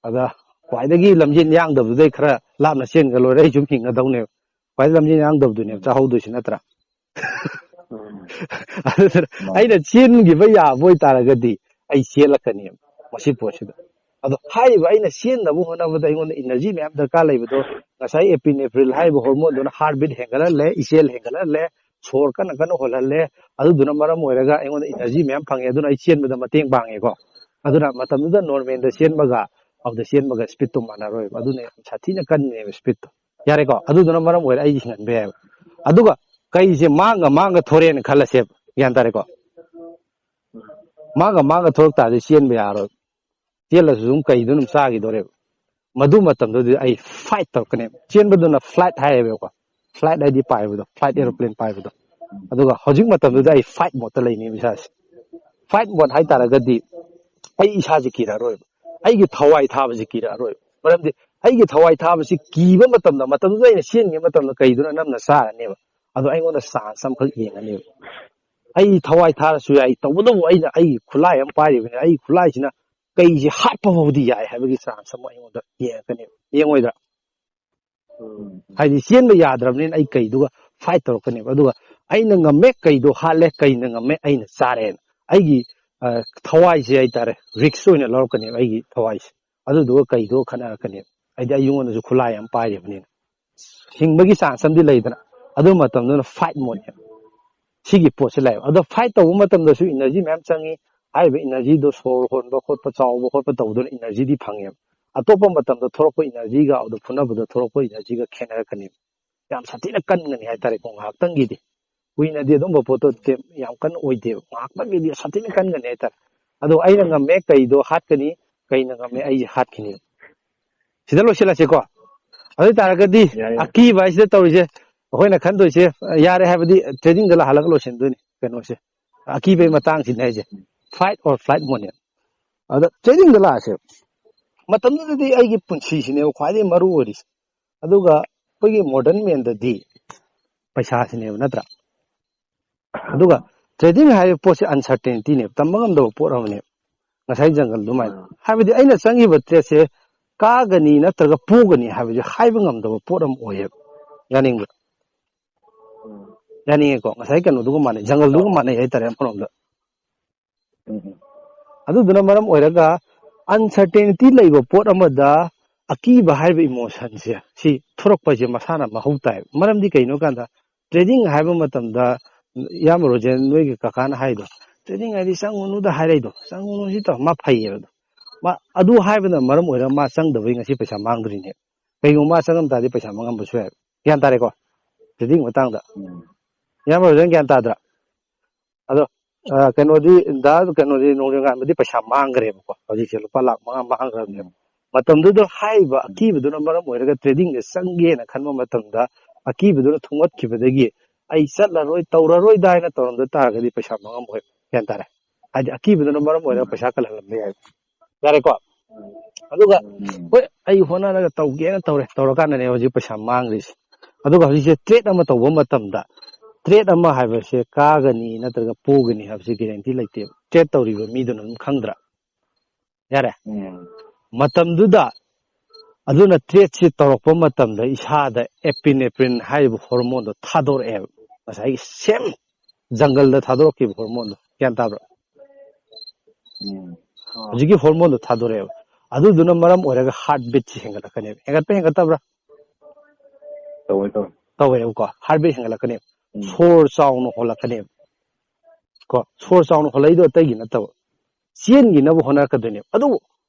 ꯑꯗ ꯈ꯭ꯋꯥꯏꯗꯒꯤ ꯂꯝꯖꯦꯟ ꯌꯥꯡꯗꯕꯗꯨꯗꯩ ꯈꯔ ꯂꯥꯞꯅ ꯆꯦꯟꯒ ꯂꯣꯏꯔꯦ, ꯑꯩ ꯁꯨꯝ ꯍꯤꯡꯒꯗꯧꯅꯦꯕ꯫ ꯈ꯭ꯋꯥꯏꯗꯒꯤ ꯂꯝꯖꯦꯟ ꯌꯥꯡꯗꯕꯗꯨꯅꯦꯕ ꯎꯝ꯫ ꯆꯥꯍꯧꯗꯣꯏꯁꯤ ꯅꯠꯇ꯭ꯔꯥ? ꯎꯝ꯫ ꯑꯗꯨꯗꯨꯅ ꯃꯥꯅꯤ꯫ ꯑꯩꯅ ꯆꯦꯟꯈꯤꯕ ꯌꯥꯕ ꯑꯣꯏꯇꯥꯔꯒꯗꯤ ꯑꯩ ꯆꯦꯜꯂꯛꯀꯅꯦꯕ ꯃꯁꯤ ꯄꯣꯠꯁꯤꯗ꯫ ꯑꯗꯣ ꯍꯥꯏꯔꯤꯕ ꯑꯩꯅ ꯆꯦꯟꯅꯕ ꯍꯣꯠꯅꯕꯗ ꯑꯩꯉꯣꯟꯗ ꯏꯅꯔꯖꯤ ꯃꯌꯥꯝ ꯗꯔꯀꯥꯔ ꯂꯩꯕꯗꯣ, ꯉꯁꯥꯏ epinephrine ꯍꯥꯏꯔꯤꯕ ꯍꯣꯔꯃꯣꯟꯗꯨꯅ ꯍꯥꯔꯠ ꯕꯤꯠ ꯍꯦꯟꯒꯠꯍꯜꯂꯦ, ꯏꯆꯦꯜ ꯍꯦꯟꯒꯠꯍꯜꯂꯦ, ꯁꯣꯔ ꯀꯟꯅ ꯀꯟꯅ ꯍꯣꯜꯍꯜꯂꯦ꯫ ꯑꯗꯨꯗꯨꯅ ꯃꯔꯝ ꯑꯣꯏꯔꯒ ꯑꯩꯉꯣꯟꯗ ꯏꯅꯔꯖꯤ ꯃꯌꯥꯝ ꯐꯪꯉꯦ, ꯑꯗꯨꯅ ꯑꯩ ꯆꯦꯟꯕꯗ ꯃꯇꯦꯡ ꯄꯥꯡꯉꯦꯀꯣ꯫ ꯑꯗꯨꯅ ꯃꯇꯝꯗꯨꯗ ꯅꯣꯔꯃꯦꯜꯗ ꯆꯦꯟꯕꯒ ꯑꯗꯨꯗ ꯆꯦꯟꯕꯒ ꯏꯁꯄꯤꯠꯇꯣ ꯃꯥꯟꯅꯔꯣꯏꯕ, ꯑꯗꯨꯅ ꯌꯥꯝ ꯁꯥꯊꯤꯅ ꯀꯟꯕꯅꯦꯕ ꯏꯁꯄꯤꯠꯇꯣ꯫ ꯌꯥꯔꯦꯀꯣ? ꯑꯗꯨꯗꯨꯅ ꯃꯔꯝ ꯑꯣꯏꯔꯒ ꯑꯩꯁꯦ ꯍꯤꯡꯍꯟꯕ ꯌꯥꯏꯑꯕ꯫ ꯑꯗꯨꯒ ꯀꯩꯁꯦ ꯃꯥꯡꯒ ꯃꯥꯡꯒ ꯊꯣꯔꯦꯅ ꯈꯜꯂꯁꯦꯕ, ꯒ꯭ꯌꯥꯟ ꯇꯥꯔꯦꯀꯣ? ꯃꯥꯡꯒ ꯃꯥꯡꯒ ꯊꯣꯔꯛ ꯇꯥꯔꯗꯤ ꯆꯦꯟꯕ ꯌꯥꯔꯣꯏ꯫ ꯆꯦꯜꯂꯁꯨ ꯑꯗꯨꯝ ꯀꯩꯗꯣ ꯑꯗꯨꯝ ꯆꯥꯈꯤꯗꯣꯔꯦꯕ꯫ ꯃꯗꯨ ꯃꯇꯝꯗꯨꯗꯤ ꯑꯩ ꯐꯥꯏꯠ ꯇꯧꯔꯛꯀꯅꯦꯕ꯫ ꯆꯦꯟꯕꯗꯨꯅ ꯐ꯭ꯂꯥꯏꯠ ꯍꯥꯏꯌꯦꯕꯀꯣ, ꯐ꯭ꯂꯥꯏꯠ ꯍꯥꯏꯗꯤ ꯄꯥꯏꯕꯗꯣ, ꯐ꯭ꯂꯥꯏꯠ ꯑꯦꯔꯣꯄ꯭ꯂꯦꯟ ꯄꯥꯏꯕꯗꯣ꯫ ꯑꯗꯨꯒ ꯍꯧꯖꯤꯛ ꯃꯇꯝꯗꯨꯗ ꯑꯩ ꯐꯥꯏꯠ ꯃꯣꯠꯇ ꯂꯩꯅꯦꯕ ꯏꯁꯥꯁꯦ꯫ ꯐꯥꯏꯠ ꯃꯣꯠ ꯍꯥꯏꯇꯥꯔꯒꯗꯤ ꯑꯩ ꯏꯁꯥꯁꯦ ꯀꯤꯔꯛꯑꯔꯣꯏꯕ, ꯑꯩꯒꯤ ꯊꯋꯥꯏ ꯊꯥꯕꯁꯦ ꯀꯤꯔꯛꯑꯔꯣꯏꯕ꯫ ꯃꯔꯝꯗꯤ ꯑꯩꯒꯤ ꯊꯋꯥꯏ ꯊꯥꯕꯁꯤ ꯀꯤꯕ ꯃꯇꯝꯗ, ꯃꯇꯝꯗꯨꯗ ꯑꯩꯅ ꯆꯦꯟꯈꯤꯕ ꯃꯇꯝꯗ ꯀꯩꯗꯨꯅ ꯑꯅꯝꯅ ꯆꯥꯔꯅꯦꯕ꯫ ꯑꯗꯣ ꯑꯩꯉꯣꯟꯗ ꯆꯥꯟꯁ ꯑꯃꯈꯛ ꯌꯦꯡꯉꯅꯦꯕ꯫ ꯑꯩ ꯊꯋꯥꯏ ꯊꯥꯔꯁꯨ ꯌꯥꯏ, ꯇꯧꯕꯇꯕꯨ ꯑꯩꯅ ꯑꯩꯒꯤ ꯈꯨꯠꯂꯥꯏ ꯑꯃ ꯄꯥꯏꯔꯤꯕꯅꯤ, ꯑꯩꯒꯤ ꯈꯨꯠꯂꯥꯏꯁꯤꯅ ꯀꯩꯁꯦ ꯍꯥꯠꯄ ꯐꯥꯎꯗꯤ ꯌꯥꯏ ꯍꯥꯏꯕꯒꯤ ꯆꯥꯟꯁ ꯑꯃ ꯑꯩꯉꯣꯟꯗ ꯌꯦꯡꯉꯛꯀꯅꯦꯕ, ꯌꯦꯡꯉꯣꯏꯗ꯭ꯔꯥ? ꯎꯝ꯫ ꯍꯥꯏꯗꯤ ꯆꯦꯟꯕ ꯌꯥꯗ꯭ꯔꯕꯅꯤꯅ ꯑꯩ ꯀꯩꯗꯨꯒ ꯐꯥꯏꯠ ꯇꯧꯔꯛꯀꯅꯦꯕ꯫ ꯑꯗꯨꯒ ꯑꯩꯅ ꯉꯝꯃꯦ, ꯀꯩꯗꯣ ꯍꯥꯠꯂꯦ, ꯀꯩꯅ ꯉꯝꯃꯦ, ꯑꯩꯅ ꯆꯥꯔꯦꯅ ꯑꯩꯒꯤ, ꯑ, ꯊꯋꯥꯏꯁꯦ ꯍꯥꯏꯇꯥꯔꯦ, ꯔꯤꯛꯁ ꯑꯣꯏꯅ ꯂꯧꯔꯛꯀꯅꯦꯕ ꯑꯩꯒꯤ ꯊꯋꯥꯏꯁꯦ꯫ ꯑꯗꯨꯗꯨꯒ ꯀꯩꯗꯣ ꯈꯠꯅꯔꯛꯀꯅꯦꯕ, ꯍꯥꯏꯗꯤ ꯑꯩꯉꯣꯟꯗꯁꯨ ꯈꯨꯠꯂꯥꯏ ꯑꯃ ꯄꯥꯏꯔꯤꯕꯅꯤꯅ꯫ ꯍꯤꯡꯕꯒꯤ ꯆꯥꯟꯁ ꯑꯃꯗꯤ ꯂꯩꯗꯅ, ꯑꯗꯨ ꯃꯇꯝꯗꯨꯅ ꯐꯥꯏꯠ ꯃꯣꯠꯅꯦꯕ꯫ ꯁꯤꯒꯤ ꯄꯣꯠꯁꯦ ꯂꯥꯛꯑꯦꯕ꯫ ꯑꯗꯣ ꯐꯥꯏꯠ ꯇꯧꯕ ꯃꯇꯝꯗꯁꯨ ꯏꯅꯔꯖꯤ ꯃꯌꯥꯝ ꯆꯪꯉꯤ꯫ ꯍꯥꯏꯔꯤꯕ ꯏꯅꯔꯖꯤꯗꯣ ꯁꯣꯔ ꯍꯣꯟꯕ ꯈꯣꯠꯄ, ꯆꯥꯎꯕ ꯈꯣꯠꯄ ꯇꯧꯗꯨꯅ ꯏꯅꯔꯖꯤꯗꯤ ꯐꯪꯉꯦꯕ꯫ ꯑꯇꯣꯞꯄ ꯃꯇꯝꯗ ꯊꯣꯛꯂꯛꯄ ꯏꯅꯔꯖꯤꯒ ꯑꯗꯨ ꯐꯨꯅꯕꯗ ꯊꯣꯛꯂꯛꯄ ꯏꯅꯔꯖꯤꯒ ꯈꯦꯠꯅꯔꯛꯀꯅꯦꯕ꯫ ꯌꯥꯝ ꯁꯥꯊꯤꯅ ꯀꯟꯒꯅꯤ ꯍꯥꯏꯇꯥꯔꯦꯀꯣ, ꯉꯥꯏꯍꯥꯛꯇꯪꯒꯤꯗꯤ꯫ ꯀꯨꯏꯅꯗꯤ ꯑꯗꯨꯝꯕ ꯄꯣꯠꯇꯣ ꯇꯦ-, ꯌꯥꯝ ꯀꯟꯅ ꯑꯣꯏꯗꯦꯕ, ꯉꯥꯏꯍꯥꯛꯇꯪꯒꯤꯗꯤ ꯁꯥꯊꯤꯅ ꯀꯟꯒꯅꯤ ꯍꯥꯏꯇꯥꯔꯦ꯫ ꯑꯗꯣ ꯑꯩꯅ ꯉꯝꯃꯦ, ꯀꯩꯗꯣ ꯍꯥꯠꯀꯅꯤ, ꯀꯩꯅ ꯉꯝꯃꯦ, ꯑꯩꯁꯦ ꯍꯥꯠꯈꯤꯅꯤ꯫ ꯁꯤꯗ ꯂꯣꯏꯁꯤꯜꯂꯁꯤꯀꯣ꯫ ꯑꯗꯨ ꯑꯣꯏ ꯇꯥꯔꯒꯗꯤ ꯌꯥꯏ, ꯌꯥꯏ꯫ ꯑꯀꯤꯕ ꯍꯥꯏꯁꯤꯗ ꯇꯧꯔꯤꯁꯦ, ꯑꯩꯈꯣꯏꯅ ꯈꯟꯗꯣꯏꯁꯦ, ꯌꯥꯔꯦ ꯍꯥꯏꯕꯗꯤ ꯇ꯭ꯔꯦꯗꯤꯡꯗ ꯂꯥꯛꯍꯜꯂꯒ ꯂꯣꯏꯁꯤꯟꯗꯣꯏꯅꯤ ꯀꯩꯅꯣꯁꯦ, ꯑꯀꯤꯕꯒꯤ ꯃꯇꯥꯡꯁꯤꯅꯦ ꯍꯥꯏꯁꯦ, fight or flight mode ꯅꯦ꯫ ꯑꯗ ꯇ꯭ꯔꯦꯗꯤꯡꯗ ꯂꯥꯛꯑꯁꯦ, ꯃꯇꯝꯗꯨꯗꯗꯤ ꯑꯩꯒꯤ ꯄꯨꯟꯁꯤꯁꯤꯅꯦꯕ ꯈ꯭ꯋꯥꯏꯗꯒꯤ ꯃꯔꯨ ꯑꯣꯏꯔꯤꯁꯦ꯫ ꯑꯗꯨꯒ ꯑꯩꯈꯣꯏꯒꯤ modern man ꯗꯗꯤ ꯄꯩꯁꯥꯁꯤꯅꯦꯕ, ꯅꯠꯇ꯭ꯔꯥ? ꯑꯗꯨꯒ ꯇ꯭ꯔꯦꯗꯤꯡ ꯍꯥꯏꯔꯤꯕ ꯄꯣꯠꯁꯦ uncertainty ꯅꯦꯕ, ꯇꯝꯕ ꯉꯝꯗꯕ ꯄꯣꯠ ꯑꯃꯅꯦꯕ, ꯉꯁꯥꯏ ꯖꯪꯒꯜ ꯑꯗꯨꯃꯥꯏꯅ꯫ ꯍꯥꯏꯕꯗꯤ ꯑꯩꯅ ꯆꯪꯉꯤꯕ ꯇ꯭ꯔꯦꯗꯁꯦ ꯀꯥꯒꯅꯤ ꯅꯠꯇ꯭ꯔꯒ ꯄꯣꯒꯅꯤ ꯍꯥꯏꯕꯁꯦ ꯍꯥꯏꯕ ꯉꯝꯗꯕ ꯄꯣꯠ ꯑꯃ ꯑꯣꯏꯌꯦꯕ꯫ ꯌꯥꯅꯤꯡꯕ꯭ꯔꯥ? ꯌꯥꯅꯤꯡꯉꯦꯀꯣ꯫ ꯉꯁꯥꯏ ꯀꯩꯅꯣꯗꯨꯒ ꯃꯥꯟꯅꯩ, ꯖꯪꯒꯜꯗꯨꯒ ꯃꯥꯟꯅꯩ ꯍꯥꯏꯇꯥꯔꯦ ꯑꯃꯔꯣꯝꯗ꯫ ꯑꯗꯨꯗꯨꯅ ꯃꯔꯝ ꯑꯣꯏꯔꯒ uncertainty ꯂꯩꯕ ꯄꯣꯠ ꯑꯃꯗ ꯑꯀꯤꯕ ꯍꯥꯏꯕ emotion ꯁꯦ ꯁꯤ ꯊꯣꯔꯛꯄꯁꯦ ꯃꯁꯥꯅ ꯃꯍꯧ ꯇꯥꯏ꯫ ꯃꯔꯝꯗꯤ ꯀꯩꯅꯣ ꯀꯥꯟꯗ, ꯇ꯭ꯔꯦꯗꯤꯡ ꯍꯥꯏꯕ ꯃꯇꯝꯗ, ꯏꯌꯥꯝꯕ ꯔꯣꯖꯦꯟ, ꯅꯣꯏꯒꯤ ꯀꯀꯥꯅ ꯍꯥꯏꯗꯣ, ꯇ꯭ꯔꯦꯗꯤꯡ ꯍꯥꯏꯗꯤ ꯆꯪꯉꯨꯅꯨꯗ ꯍꯥꯏꯔꯛꯏꯗꯣ, ꯆꯪꯉꯨꯅꯨ ꯁꯤ ꯇꯧ, ꯃꯥ ꯐꯩꯌꯦꯕ ꯑꯗꯣ꯫ ꯃꯥ ꯑꯗꯨ ꯍꯥꯏꯕꯅ ꯃꯔꯝ ꯑꯣꯏꯔꯒ ꯃꯥ ꯆꯪꯗꯕꯩ ꯉꯁꯤ ꯄꯩꯁꯥ ꯃꯥꯡꯗ꯭ꯔꯤꯅꯦ꯫ ꯀꯩꯒꯨꯝꯕ ꯃꯥ ꯆꯪꯉꯝ ꯇꯥꯔꯗꯤ ꯄꯩꯁꯥ ꯃꯥꯡꯉꯝꯕꯁꯨ ꯌꯥꯏ꯫ ꯒ꯭ꯌꯥꯟ ꯇꯥꯔꯦꯀꯣ? ꯇ꯭ꯔꯦꯗꯤꯡ ꯃꯇꯥꯡꯗ꯫ ꯏꯌꯥꯝꯕ ꯔꯣꯖꯦꯟ, ꯒ꯭ꯌꯥꯟ ꯇꯥꯗ꯭ꯔꯥ? ꯑꯗꯣ, ꯑ, ꯀꯩꯅꯣꯗꯤ, ꯗꯥ, ꯀꯩꯅꯣꯗꯤ, ꯅꯣꯡꯖꯪ ꯉꯥꯟꯕꯗꯤ ꯄꯩꯁꯥ ꯃꯥꯡꯈ꯭ꯔꯦꯕꯀꯣ꯫ ꯍꯧꯖꯤꯛꯁꯦ ꯂꯨꯄꯥ ꯂꯥꯈ ꯃꯉꯥ ꯃꯥꯡꯈ꯭ꯔꯕꯅꯦꯕ꯫ ꯃꯇꯝꯗꯨꯗ ꯍꯥꯏꯔꯤꯕ ꯑꯀꯤꯕꯗꯨꯅ ꯃꯔꯝ ꯑꯣꯏꯔꯒ ꯇ꯭ꯔꯦꯗꯤꯡꯗ ꯆꯪꯒꯦꯅ ꯈꯟꯕ ꯃꯇꯝꯗ, ꯑꯀꯤꯕꯗꯨꯅ ꯊꯨꯡꯒꯠꯈꯤꯕꯗꯒꯤ ꯑꯩ ꯆꯠꯂꯔꯣꯏ, ꯇꯧꯔꯔꯣꯏꯗ ꯍꯥꯏꯅ ꯇꯧꯔꯝꯗ ꯇꯥꯔꯒꯗꯤ ꯄꯩꯁꯥ ꯃꯥꯡꯉꯝꯃꯣꯏ꯫ ꯒ꯭ꯌꯥꯟ ꯇꯥꯔꯦ? ꯍꯥꯏꯗꯤ ꯑꯀꯤꯕꯗꯨꯅ ꯃꯔꯝ ꯑꯣꯏꯔꯒ ꯄꯩꯁꯥ ꯀꯜꯍꯜꯂꯝꯕ ꯌꯥꯏ꯫ ꯌꯥꯔꯦꯀꯣ? ꯑꯗꯨꯒ ꯍꯣꯏ, ꯑꯩ ꯍꯣꯠꯅꯔꯒ ꯇꯧꯒꯦꯅ ꯇꯧꯔꯦ, ꯇꯧꯔꯀꯥꯟꯗꯅꯦ ꯍꯧꯖꯤꯛ ꯄꯩꯁꯥ ꯃꯥꯡꯈ꯭ꯔꯤꯁꯦ꯫ ꯑꯗꯨꯒ ꯍꯧꯖꯤꯛꯁꯦ ꯇ꯭ꯔꯦꯠ ꯑꯃ ꯇꯧꯕ ꯃꯇꯝꯗ, ꯇ꯭ꯔꯦꯠ ꯑꯃ ꯍꯥꯏꯕꯁꯦ ꯀꯥꯒꯅꯤ ꯅꯠꯇ꯭ꯔꯒ ꯄꯣꯒꯅꯤ ꯍꯥꯏꯕꯁꯦ ꯒꯦꯔꯦꯟꯇꯤ ꯂꯩꯇꯦꯕ꯫ ꯇ꯭ꯔꯦꯠ ꯇꯧꯔꯤꯕ ꯃꯤꯗꯨꯅ ꯑꯗꯨꯝ ꯈꯪꯗ꯭ꯔꯥ? ꯌꯥꯔꯦ? ꯃꯇꯝꯗꯨꯗ, ꯑꯗꯨꯅ ꯇ꯭ꯔꯦꯠꯁꯤ ꯇꯧꯔꯛꯄ ꯃꯇꯝꯗ ꯏꯁꯥꯗ epinephrine ꯍꯥꯏꯔꯤꯕ ꯍꯣꯔꯃꯣꯟꯗꯣ ꯊꯥꯗꯣꯔꯛꯑꯦꯕ꯫ ꯉꯁꯥꯏꯒꯤ ꯁꯦꯝ ꯖꯪꯒꯜꯗ ꯊꯥꯗꯣꯔꯛꯈꯤꯕ ꯍꯣꯔꯃꯣꯟꯗꯣ꯫ ꯒ꯭ꯌꯥꯟ ꯇꯥꯕ꯭ꯔꯥ? ꯍꯧꯖꯤꯛꯀꯤ ꯍꯣꯔꯃꯣꯟꯗꯣ ꯊꯥꯗꯣꯔꯛꯑꯦꯕ꯫ ꯑꯗꯨꯗꯨꯅ ꯃꯔꯝ ꯑꯣꯏꯔꯒ heart beat ꯁꯤ ꯍꯦꯟꯒꯠꯂꯛꯀꯅꯦꯕ꯫ ꯍꯦꯟꯒꯠꯄ ꯍꯦꯟꯒꯠꯇꯕ꯭ꯔꯥ? ꯇꯧꯋꯦ, ꯇꯧꯋꯦ꯫ ꯇꯧꯋꯦꯕꯀꯣ꯫ Heart beat ꯍꯦꯟꯒꯠꯂꯛꯀꯅꯦꯕ꯫ ꯁꯣꯔ ꯆꯥꯎꯅ ꯍꯣꯜꯂꯛꯀꯅꯦꯕ꯫ ꯀꯣ, ꯁꯣꯔ ꯆꯥꯎꯅ ꯍꯣꯜꯂꯛꯏꯗꯣ ꯑꯇꯩꯒꯤ ꯅꯠꯇꯕ꯫ ꯆꯦꯟꯈꯤꯅꯕ ꯍꯣꯠꯅꯔꯛꯀꯗꯣꯏꯅꯦꯕ꯫ ꯑꯗꯨꯕꯨ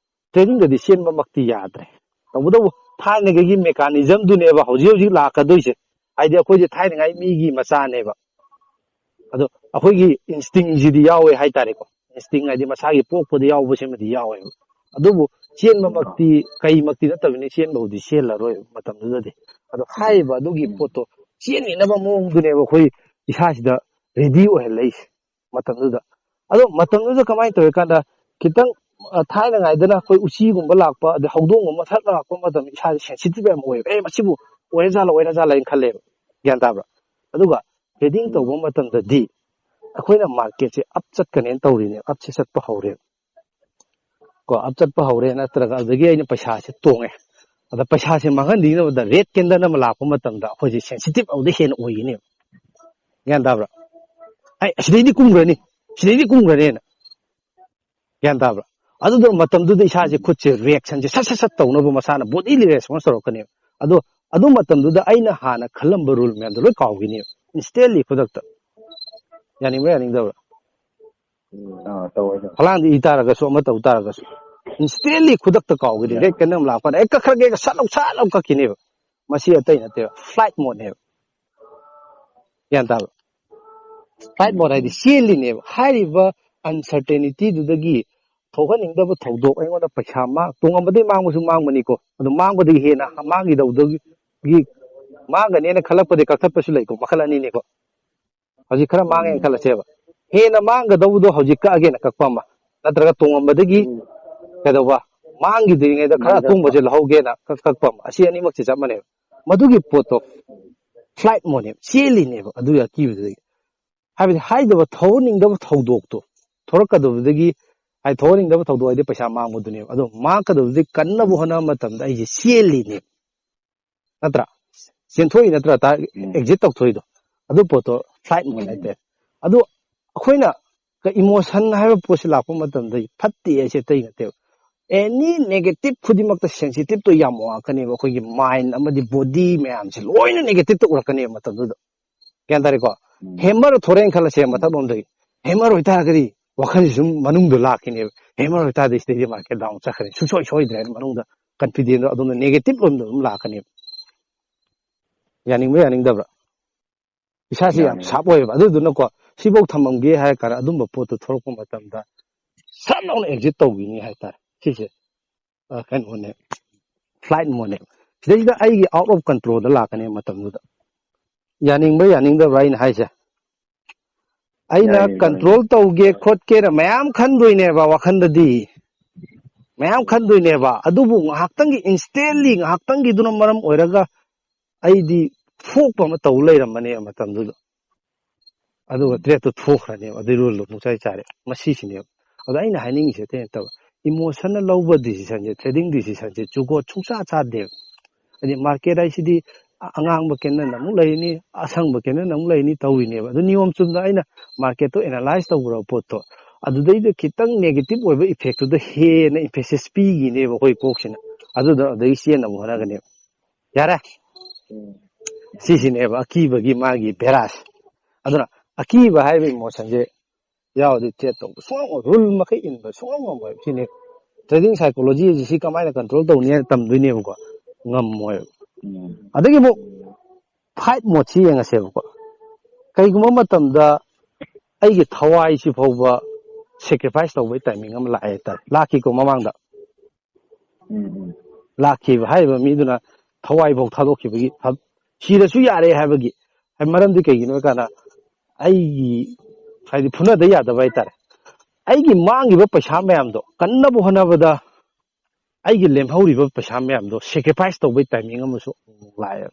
trading ꯗꯗꯤ ꯆꯦꯟꯕꯃꯛꯇꯤ ꯌꯥꯗ꯭ꯔꯦ꯫ ꯇꯧꯕꯇꯕꯨ ꯊꯥꯏꯅꯉꯩꯒꯤ mechanism ꯗꯨꯅꯦꯕ ꯍꯧꯖꯤꯛ ꯍꯧꯖꯤꯛ ꯂꯥꯛꯀꯗꯣꯏꯁꯦ꯫ ꯍꯥꯏꯗꯤ ꯑꯩꯈꯣꯏꯁꯦ ꯊꯥꯏꯅꯉꯥꯏ ꯃꯤꯒꯤ ꯃꯆꯥꯅꯦꯕ꯫ ꯑꯗꯣ ꯑꯩꯈꯣꯏꯒꯤ instinct ꯁꯤꯗꯤ ꯌꯥꯎꯋꯦ ꯍꯥꯏꯇꯥꯔꯦꯀꯣ꯫ Instinct ꯍꯥꯏꯗꯤ ꯃꯁꯥꯒꯤ ꯄꯣꯛꯄꯗ ꯌꯥꯎꯕꯁꯤꯃꯗꯤ ꯌꯥꯎꯋꯦꯕ꯫ ꯑꯗꯨꯕꯨ ꯆꯦꯟꯕꯃꯛꯇꯤ, ꯀꯩꯃꯛꯇꯤ ꯅꯠꯇꯕꯅꯤ, ꯆꯦꯟꯕꯕꯨꯗꯤ ꯆꯦꯜꯂꯔꯣꯏ ꯃꯇꯝꯗꯨꯗꯗꯤ꯫ ꯑꯗꯣ ꯍꯥꯏꯔꯤꯕ ꯑꯗꯨꯒꯤ ꯄꯣꯠꯇꯣ ꯆꯦꯟꯈꯤꯅꯕ ꯃꯑꯣꯡꯗꯨꯅꯦꯕ ꯑꯩꯈꯣꯏ ꯏꯁꯥꯁꯤꯗ ꯔꯦꯗꯤ ꯑꯣꯏꯍꯜꯂꯛꯏꯁꯦ ꯃꯇꯝꯗꯨꯗ꯫ ꯑꯗꯣ ꯃꯇꯝꯗꯨꯗ ꯀꯃꯥꯏꯅ ꯇꯧꯏ ꯀꯥꯟꯗ, ꯈꯤꯇꯪ ꯑ, ꯊꯥꯏꯅꯉꯥꯏꯗꯅ ꯑꯩꯈꯣꯏ ꯎꯆꯤꯒꯨꯝꯕ ꯂꯥꯛꯄ, ꯑꯗꯩ ꯍꯧꯗꯣꯡꯒꯨꯝꯕ ꯊꯛ ꯂꯥꯛꯄ ꯃꯇꯝꯗ ꯏꯁꯥꯁꯦ ꯁꯦꯟꯁꯤꯇꯤꯚ ꯌꯥꯝ ꯑꯣꯏꯌꯦꯕ꯫ "ꯑꯦ, ꯃꯁꯤꯕꯨ ꯑꯣꯏꯔꯖꯥꯠꯂ, ꯑꯣꯏꯔꯖꯥꯠꯂ" ꯍꯥꯏꯅ ꯈꯜꯂꯦꯕ, ꯒ꯭ꯌꯥꯟ ꯇꯥꯕ꯭ꯔꯥ? ꯑꯗꯨꯒ ꯇ꯭ꯔꯦꯗꯤꯡ ꯇꯧꯕ ꯃꯇꯝꯗꯗꯤ ꯑꯩꯈꯣꯏꯅ ꯃꯥꯔꯀꯦꯠꯁꯦ ꯑꯞ ꯆꯠꯀꯅꯦꯅ ꯇꯧꯔꯤꯅꯦ, ꯑꯞꯁꯦ ꯆꯠꯄ ꯍꯧꯔꯦꯕ꯫ ꯀꯣ, ꯑꯞ ꯆꯠꯄ ꯍꯧꯔꯦ, ꯅꯠꯇ꯭ꯔꯒ ꯑꯗꯨꯗꯒꯤ ꯑꯩꯅ ꯄꯩꯁꯥꯁꯦ ꯇꯣꯡꯉꯦ, ꯑꯗ ꯄꯩꯁꯥꯁꯦ ꯃꯥꯡꯍꯟꯗꯅꯕꯗ ꯔꯦꯗ ꯀꯦꯟꯗꯜ ꯑꯃ ꯂꯥꯛꯄ ꯃꯇꯝꯗ ꯑꯩꯈꯣꯏꯁꯦ ꯁꯦꯟꯁꯤꯇꯤꯚ ꯑꯗꯨꯗ ꯍꯦꯟꯅ ꯑꯣꯏꯒꯅꯦꯕ, ꯒ꯭ꯌꯥꯟ ꯇꯥꯕ꯭ꯔꯥ? "ꯑꯩ ꯑꯁꯤꯗꯩꯗꯤ ꯀꯨꯝꯈ꯭ꯔꯅꯤ, ꯁꯤꯗꯩꯗꯤ ꯀꯨꯝꯈ꯭ꯔꯅꯤꯅ", ꯒ꯭ꯌꯥꯟ ꯇꯥꯕ꯭ꯔꯥ? ꯑꯗꯨꯗ ꯃꯇꯝꯗꯨꯗ ꯏꯁꯥꯁꯦ, ꯈꯨꯠꯁꯦ ꯔꯤꯌꯦꯛꯁꯟꯁꯦ ꯁꯠ ꯁꯠ ꯁꯠ ꯇꯧꯅꯕ ꯃꯁꯥꯅ ꯕꯣꯗꯤꯂꯤ ꯔꯦꯁꯄꯣꯟꯁ ꯇꯧꯔꯛꯀꯅꯦꯕ꯫ ꯑꯗꯣ ꯑꯗꯨ ꯃꯇꯝꯗꯨꯗ ꯑꯩꯅ ꯍꯥꯟꯅ ꯈꯜꯂꯝꯕ ꯔꯨꯜ ꯃꯌꯥꯝꯗꯣ ꯂꯣꯏ ꯀꯥꯎꯈꯤꯅꯦꯕ, ꯏꯟꯁꯇꯦꯟꯂꯤ, ꯈꯨꯗꯛꯇ꯫ ꯌꯥꯅꯤꯡꯕ꯭ꯔꯥ, ꯌꯥꯅꯤꯡꯗꯕ꯭ꯔꯥ? ꯎꯝ, ꯑꯥ, ꯇꯧꯋꯦ, ꯇꯧꯋꯦ꯫ ꯐꯂꯥꯡꯗꯤ ꯏ ꯇꯥꯔꯒꯁꯨ, ꯑꯃ ꯇꯧ ꯇꯥꯔꯒꯁꯨ, ꯏꯟꯁꯇꯦꯟꯂꯤ, ꯈꯨꯗꯛꯇ ꯀꯥꯎꯈꯤꯅꯤ꯫ ꯔꯦꯗ ꯀꯦꯟꯗꯜ ꯑꯃ ꯂꯥꯛꯄꯗ ꯑꯩ ꯀꯛꯈ꯭ꯔꯒꯦ, ꯁꯠ ꯂꯧ, ꯁꯠ ꯂꯧ ꯀꯛꯈꯤꯅꯦꯕ꯫ ꯃꯁꯤ ꯑꯇꯩ ꯅꯠꯇꯦꯕ, ꯐ꯭ꯂꯥꯏꯠ ꯃꯣꯠꯅꯦꯕ꯫ ꯒ꯭ꯌꯥꯟ ꯇꯥꯕ꯭ꯔꯥ? ꯐ꯭ꯂꯥꯏꯠ ꯃꯣꯠ ꯍꯥꯏꯗꯤ ꯆꯦꯜꯂꯤꯅꯦꯕ꯫ ꯍꯥꯏꯔꯤꯕ ꯑꯟꯁꯔꯇꯦꯅꯤꯇꯤꯗꯨꯗꯒꯤ ꯊꯣꯛꯍꯟꯅꯤꯡꯗꯕ ꯊꯧꯗꯣꯛ, ꯑꯩꯉꯣꯟꯗ ꯄꯩꯁꯥ ꯃꯥꯡ-, ꯇꯣꯡꯉꯝꯕꯗꯒꯤ ꯃꯥꯡꯕꯁꯨ ꯃꯥꯡꯕꯅꯤꯀꯣ, ꯑꯗꯨ ꯃꯥꯡꯕꯗꯒꯤ ꯍꯦꯟꯅ ꯃꯥꯡꯈꯤꯗꯧꯗꯒꯤ, ꯃꯥꯡꯒꯅꯦꯅ ꯈꯜꯂꯛꯄꯗꯒꯤ ꯀꯛꯊꯠꯄꯁꯨ ꯂꯩꯀꯣ, ꯃꯈꯜ ꯑꯅꯤꯅꯤꯀꯣ꯫ ꯍꯧꯖꯤꯛ ꯈꯔ ꯃꯥꯡꯉꯦꯅ ꯈꯜꯂꯁꯦꯕ, ꯍꯦꯟꯅ ꯃꯥꯡꯒꯗꯧꯕꯗꯣ ꯍꯧꯖꯤꯛ ꯀꯛꯑꯒꯦꯅ ꯀꯛꯄ ꯑꯃ, ꯅꯠꯇ꯭ꯔꯒ ꯇꯣꯡꯉꯝꯕꯗꯒꯤ ꯀꯩꯗꯧꯕ, ꯃꯥꯡꯈꯤꯗ꯭ꯔꯤꯉꯩꯗ ꯈꯔ ꯑꯇꯣꯡꯕꯁꯦ ꯂꯧꯍꯧꯒꯦꯅ ꯀꯛ-, ꯀꯛꯄ ꯑꯃ, ꯑꯁꯤ ꯑꯅꯤꯃꯛꯁꯦ ꯆꯞ ꯃꯥꯟꯅꯩꯕ꯫ ꯃꯗꯨꯒꯤ ꯄꯣꯠꯇꯣ ꯐ꯭ꯂꯥꯏꯠ ꯃꯣꯠꯅꯦꯕ, ꯆꯦꯜꯂꯤꯅꯦꯕ ꯑꯗꯨꯒꯤ ꯑꯀꯤꯕꯗꯨꯗꯒꯤ꯫ ꯍꯥꯏꯕꯗꯤ ꯍꯥꯏꯗꯕ, ꯊꯧꯍꯟꯅꯤꯡꯗꯕ ꯊꯧꯗꯣꯛꯇꯣ ꯊꯣꯔꯛꯀꯗꯕꯗꯒꯤ, ꯍꯥꯏꯗꯤ ꯊꯧꯍꯟꯅꯤꯡꯗꯕ ꯊꯧꯗꯣꯛ ꯍꯥꯏꯗꯤ ꯄꯩꯁꯥ ꯃꯥꯡꯕꯗꯨꯅꯦꯕ꯫ ꯑꯗꯣ ꯃꯥꯡꯉꯛꯀꯗꯕꯗꯨꯗꯤ ꯀꯟꯅꯕ ꯍꯣꯠꯅꯕ ꯃꯇꯝꯗ ꯑꯩꯁꯦ ꯆꯦꯜꯂꯤꯅꯦꯕ, ꯅꯠꯇ꯭ꯔꯥ? ꯆꯦꯟꯊꯣꯛꯏ ꯅꯠꯇ꯭ꯔꯥ? ꯇꯥ-, ꯑꯦꯛꯖꯤꯠ ꯇꯧꯊꯣꯛꯏꯗꯣ꯫ ꯑꯗꯨ ꯄꯣꯠꯇꯣ ꯐ꯭ꯂꯥꯏꯠ ꯃꯣꯠ ꯍꯥꯏꯇꯥꯔꯦ꯫ ꯑꯗꯣ ꯑꯩꯈꯣꯏꯅ ꯏꯃꯣꯁꯟ ꯍꯥꯏꯕ ꯄꯣꯠꯁꯤ ꯂꯥꯛꯄ ꯃꯇꯝꯗ ꯐꯠꯇꯦ ꯍꯥꯏꯁꯦ ꯑꯇꯩ ꯅꯠꯇꯦꯕ꯫ ꯑꯦꯅꯤ ꯅꯦꯒꯦꯇꯤꯞ ꯈꯨꯗꯤꯡꯃꯛꯇ ꯁꯦꯟꯁꯤꯇꯤꯞꯇꯣ ꯌꯥꯝ ꯋꯥꯡꯉꯛꯀꯅꯦꯕ꯫ ꯑꯩꯈꯣꯏꯒꯤ ꯃꯥꯏꯟ ꯑꯃꯗꯤ ꯕꯣꯗꯤ ꯃꯌꯥꯝꯁꯦ ꯂꯣꯏꯅ ꯅꯦꯒꯦꯇꯤꯞꯇ ꯎꯔꯛꯀꯅꯦꯕ ꯃꯇꯝꯗꯨꯗ꯫ ꯒ꯭ꯌꯥꯟ ꯇꯥꯔꯦꯀꯣ? ꯍꯦꯃꯔ ꯊꯣꯔꯛꯑꯦꯅ ꯈꯜꯂꯁꯦ ꯃꯊꯛꯂꯣꯝꯗꯒꯤ꯫ ꯍꯦꯃꯔ ꯑꯣꯏꯇꯥꯔꯒꯗꯤ ꯋꯥꯈꯜꯁꯤ ꯁꯨꯝ ꯃꯅꯨꯡꯗ ꯂꯥꯛꯈꯤꯅꯦꯕ꯫ ꯍꯦꯃꯔ ꯑꯣꯏꯇꯥꯔꯗꯤ ꯁꯤꯗꯩꯗꯤ ꯃꯥꯔꯀꯦꯠ ꯗꯥꯎꯟ ꯆꯠꯈ꯭ꯔꯅꯤ꯫ ꯁꯨꯡꯁꯣꯏ ꯁꯣꯏꯗ꯭ꯔꯦ ꯍꯥꯏꯅ ꯃꯅꯨꯡꯗ ꯀꯟꯐꯤꯗꯦꯟꯗꯣ ꯑꯗꯣꯝꯗ ꯅꯦꯒꯦꯇꯤꯞ ꯂꯣꯝꯗ ꯑꯗꯨꯝ ꯂꯥꯛꯀꯅꯦꯕ꯫ ꯌꯥꯅꯤꯡꯕ꯭ꯔꯥ ꯌꯥꯅꯤꯡꯗꯕ꯭ꯔꯥ? ꯏꯁꯥꯁꯦ ꯌꯥꯝ ꯌꯥꯅꯤꯡꯉꯤ꯫ ꯁꯥꯔꯞ ꯑꯣꯏꯌꯦꯕ꯫ ꯑꯗꯨꯗꯨꯅꯀꯣ, ꯁꯤꯐꯧ ꯊꯝꯃꯝꯒꯦ ꯍꯥꯏꯔ ꯀꯥꯟꯗ ꯑꯗꯨꯝꯕ ꯄꯣꯠꯇꯨ ꯊꯣꯛꯂꯛꯄ ꯃꯇꯝꯗ ꯁꯠ ꯂꯥꯎꯅ ꯑꯦꯛꯖꯤꯠ ꯇꯧꯈꯤꯅꯤ ꯍꯥꯏꯇꯥꯔꯦ꯫ ꯁꯤꯁꯦ, ꯑ, ꯀꯩꯅꯣꯅꯦ, ꯐ꯭ꯂꯥꯏꯠ ꯃꯣꯠꯅꯦ꯫ ꯁꯤꯗꯩꯁꯤꯗ ꯑꯩꯒꯤ ꯑꯥꯎꯠ ꯑꯣꯐ ꯀꯟꯇ꯭ꯔꯣꯜꯗ ꯂꯥꯛꯀꯅꯤ ꯃꯇꯝꯗꯨꯗ꯫ ꯌꯥꯅꯤꯡꯕ꯭ꯔꯥ ꯌꯥꯅꯤꯡꯗꯕ꯭ꯔꯥ ꯑꯩꯅ ꯍꯥꯏꯁꯦ? ꯑꯩꯅ ꯌꯥꯏꯌꯦ, ꯌꯥꯏꯌꯦ꯫ ꯀꯟꯇ꯭ꯔꯣꯜ ꯇꯧꯒꯦ ꯈꯣꯠꯀꯦꯅ ꯃꯌꯥꯝ ꯈꯟꯗꯣꯏꯅꯦꯕ ꯋꯥꯈꯟꯗꯗꯤ, ꯃꯌꯥꯝ ꯈꯟꯗꯣꯏꯅꯦꯕ꯫ ꯑꯗꯨꯕꯨ ꯉꯥꯏꯍꯥꯛꯇꯪꯒꯤ, ꯏꯟꯁꯇꯦꯟꯂꯤ ꯉꯥꯏꯍꯥꯛꯇꯪꯒꯤꯗꯨꯅ ꯃꯔꯝ ꯑꯣꯏꯔꯒ ꯑꯩꯗꯤ ꯊꯣꯛꯄ ꯑꯃ ꯇꯧ ꯂꯩꯔꯝꯕꯅꯦꯕ ꯃꯇꯝꯗꯨꯗ꯫ ꯑꯗꯨꯒ ꯇ꯭ꯔꯦꯠꯇꯣ ꯊꯣꯛꯈ꯭ꯔꯅꯦꯕ, ꯑꯗꯨꯏ ꯔꯨꯜꯗꯣ ꯄꯨꯡꯆꯥꯏ ꯆꯥꯏꯔꯦ꯫ ꯃꯁꯤꯁꯤꯅꯦꯕ꯫ ꯑꯗꯣ ꯑꯩꯅ ꯍꯥꯏꯅꯤꯡꯉꯤꯁꯦ ꯑꯇꯩ ꯅꯠꯇꯕ, ꯏꯃꯣꯁꯟꯅ ꯂꯧꯕ ꯗꯤꯁꯤꯖꯟꯁꯦ, ꯇ꯭ꯔꯦꯗꯤꯡ ꯗꯤꯁꯤꯖꯟꯁꯦ ꯖꯨꯒꯣꯠ ꯁꯨꯡꯆꯥ ꯆꯥꯗꯦꯕ꯫ ꯍꯥꯏꯗꯤ ꯃꯥꯔꯀꯦꯠ ꯍꯥꯏꯁꯤꯗꯤ ꯑ-, ꯑꯉꯥꯡꯕ ꯀꯦꯟꯗꯜ ꯑꯃꯨꯛ ꯂꯩꯅꯤ, ꯑꯁꯪꯕ ꯀꯦꯟꯗꯜ ꯑꯃꯨꯛ ꯂꯩꯅꯤ ꯇꯧꯔꯤꯅꯦꯕ꯫ ꯑꯗꯨ ꯅꯤꯌꯣꯝ ꯆꯨꯝꯅ ꯑꯩꯅ ꯃꯥꯔꯀꯦꯠꯇꯣ ꯑꯦꯅꯥꯂꯥꯏꯁ ꯇꯧꯈ꯭ꯔꯕ ꯄꯣꯠꯇꯣ, ꯑꯗꯨꯗꯩꯗ ꯈꯤꯇꯪ ꯅꯦꯒꯦꯇꯤꯚ ꯑꯣꯏꯕ ꯏꯐꯦꯛꯇꯨꯗ ꯍꯦꯟꯅ ꯏꯝꯐꯦꯁꯤꯁ ꯄꯤꯈꯤꯅꯦꯕ ꯑꯩꯈꯣꯏ ꯀꯣꯛꯁꯤꯅ꯫ ꯑꯗꯨꯗ ꯑꯗꯨꯗꯒꯤ ꯆꯦꯟꯅꯕ ꯍꯣꯠꯅꯒꯅꯦꯕ꯫ ꯌꯥꯔꯦ? ꯎꯝ꯫ ꯁꯤꯁꯤꯅꯦꯕ ꯑꯀꯤꯕꯒꯤ ꯃꯥꯒꯤ ꯕꯦꯔꯥꯁꯦ꯫ ꯑꯗꯨꯅ ꯑꯀꯤꯕ ꯍꯥꯏꯕ ꯏꯃꯣꯁꯟꯁꯦ ꯌꯥꯎꯔꯗꯤ ꯇ꯭ꯔꯦꯠ ꯇꯧꯕ ꯁꯨꯡꯉꯝ ꯉꯝꯃꯣꯏ, ꯔꯨꯜ ꯃꯈꯩ ꯏꯟꯕ ꯁꯨꯡꯉꯝ ꯉꯝꯃꯣꯏꯕ꯫ ꯁꯤꯅꯦ ꯇ꯭ꯔꯦꯗꯤꯡ ꯁꯥꯏꯀꯣꯂꯣꯖꯤ ꯍꯥꯏꯁꯦ, ꯁꯤ ꯀꯃꯥꯏꯅ ꯀꯟꯇ꯭ꯔꯣꯜ ꯇꯧꯅꯤ ꯍꯥꯏꯅ ꯇꯝꯗꯣꯏꯅꯦꯕꯀꯣ, ꯉꯝꯃꯣꯏꯕ꯫ ꯎꯝ꯫ ꯑꯗꯒꯤ ꯑꯃꯨꯛ ꯐꯥꯏꯠ ꯃꯣꯠꯁꯤ ꯌꯦꯡꯉꯁꯦꯕꯀꯣ꯫ ꯀꯩꯒꯨꯝꯕ ꯃꯇꯝꯗ ꯑꯩꯒꯤ ꯊꯋꯥꯏꯁꯤ ꯐꯥꯎꯕ ꯁꯦꯀ꯭ꯔꯤꯐꯥꯏꯁ ꯇꯧꯕꯩ ꯇꯥꯏꯃꯤꯡ ꯑꯃ ꯂꯥꯛꯑꯦ ꯍꯥꯏꯇꯥꯔꯦ, ꯂꯥꯛꯈꯤꯀꯣ ꯃꯃꯥꯡꯗ꯫ ꯎꯝ, ꯎꯝ꯫ ꯂꯥꯛꯈꯤꯕ ꯍꯥꯏꯔꯤꯕ ꯃꯤꯗꯨꯅ ꯊꯋꯥꯏꯐꯥꯎ ꯊꯥꯗꯣꯛꯈꯤꯕꯒꯤ ꯊ-, ꯁꯤꯔꯁꯨ ꯌꯥꯔꯦ ꯍꯥꯏꯕꯒꯤ꯫ ꯍꯥꯏ-, ꯃꯔꯝꯗꯤ ꯀꯩꯒꯤꯅꯣ ꯍꯥꯏ ꯀꯥꯟꯗ, ꯑꯩꯒꯤ, ꯍꯥꯏꯗꯤ, ꯐꯨꯅꯗ ꯌꯥꯗꯕ ꯍꯥꯏꯇꯥꯔꯦ꯫ ꯑꯩꯒꯤ ꯃꯥꯡꯈꯤꯕ ꯄꯩꯁꯥ ꯃꯌꯥꯝꯗꯣ ꯀꯟꯅꯕ ꯍꯣꯠꯅꯕꯗ ꯑꯩꯒꯤ ꯂꯦꯝꯍꯧꯔꯤꯕ ꯄꯩꯁꯥ ꯃꯌꯥꯝꯗꯣ ꯁꯦꯀ꯭ꯔꯤꯐꯥꯏꯁ ꯇꯧꯕꯩ ꯇꯥꯏꯃꯤꯡ ꯑꯃꯁꯨ ꯑꯃꯨꯛ ꯂꯥꯛꯑꯦꯕ꯫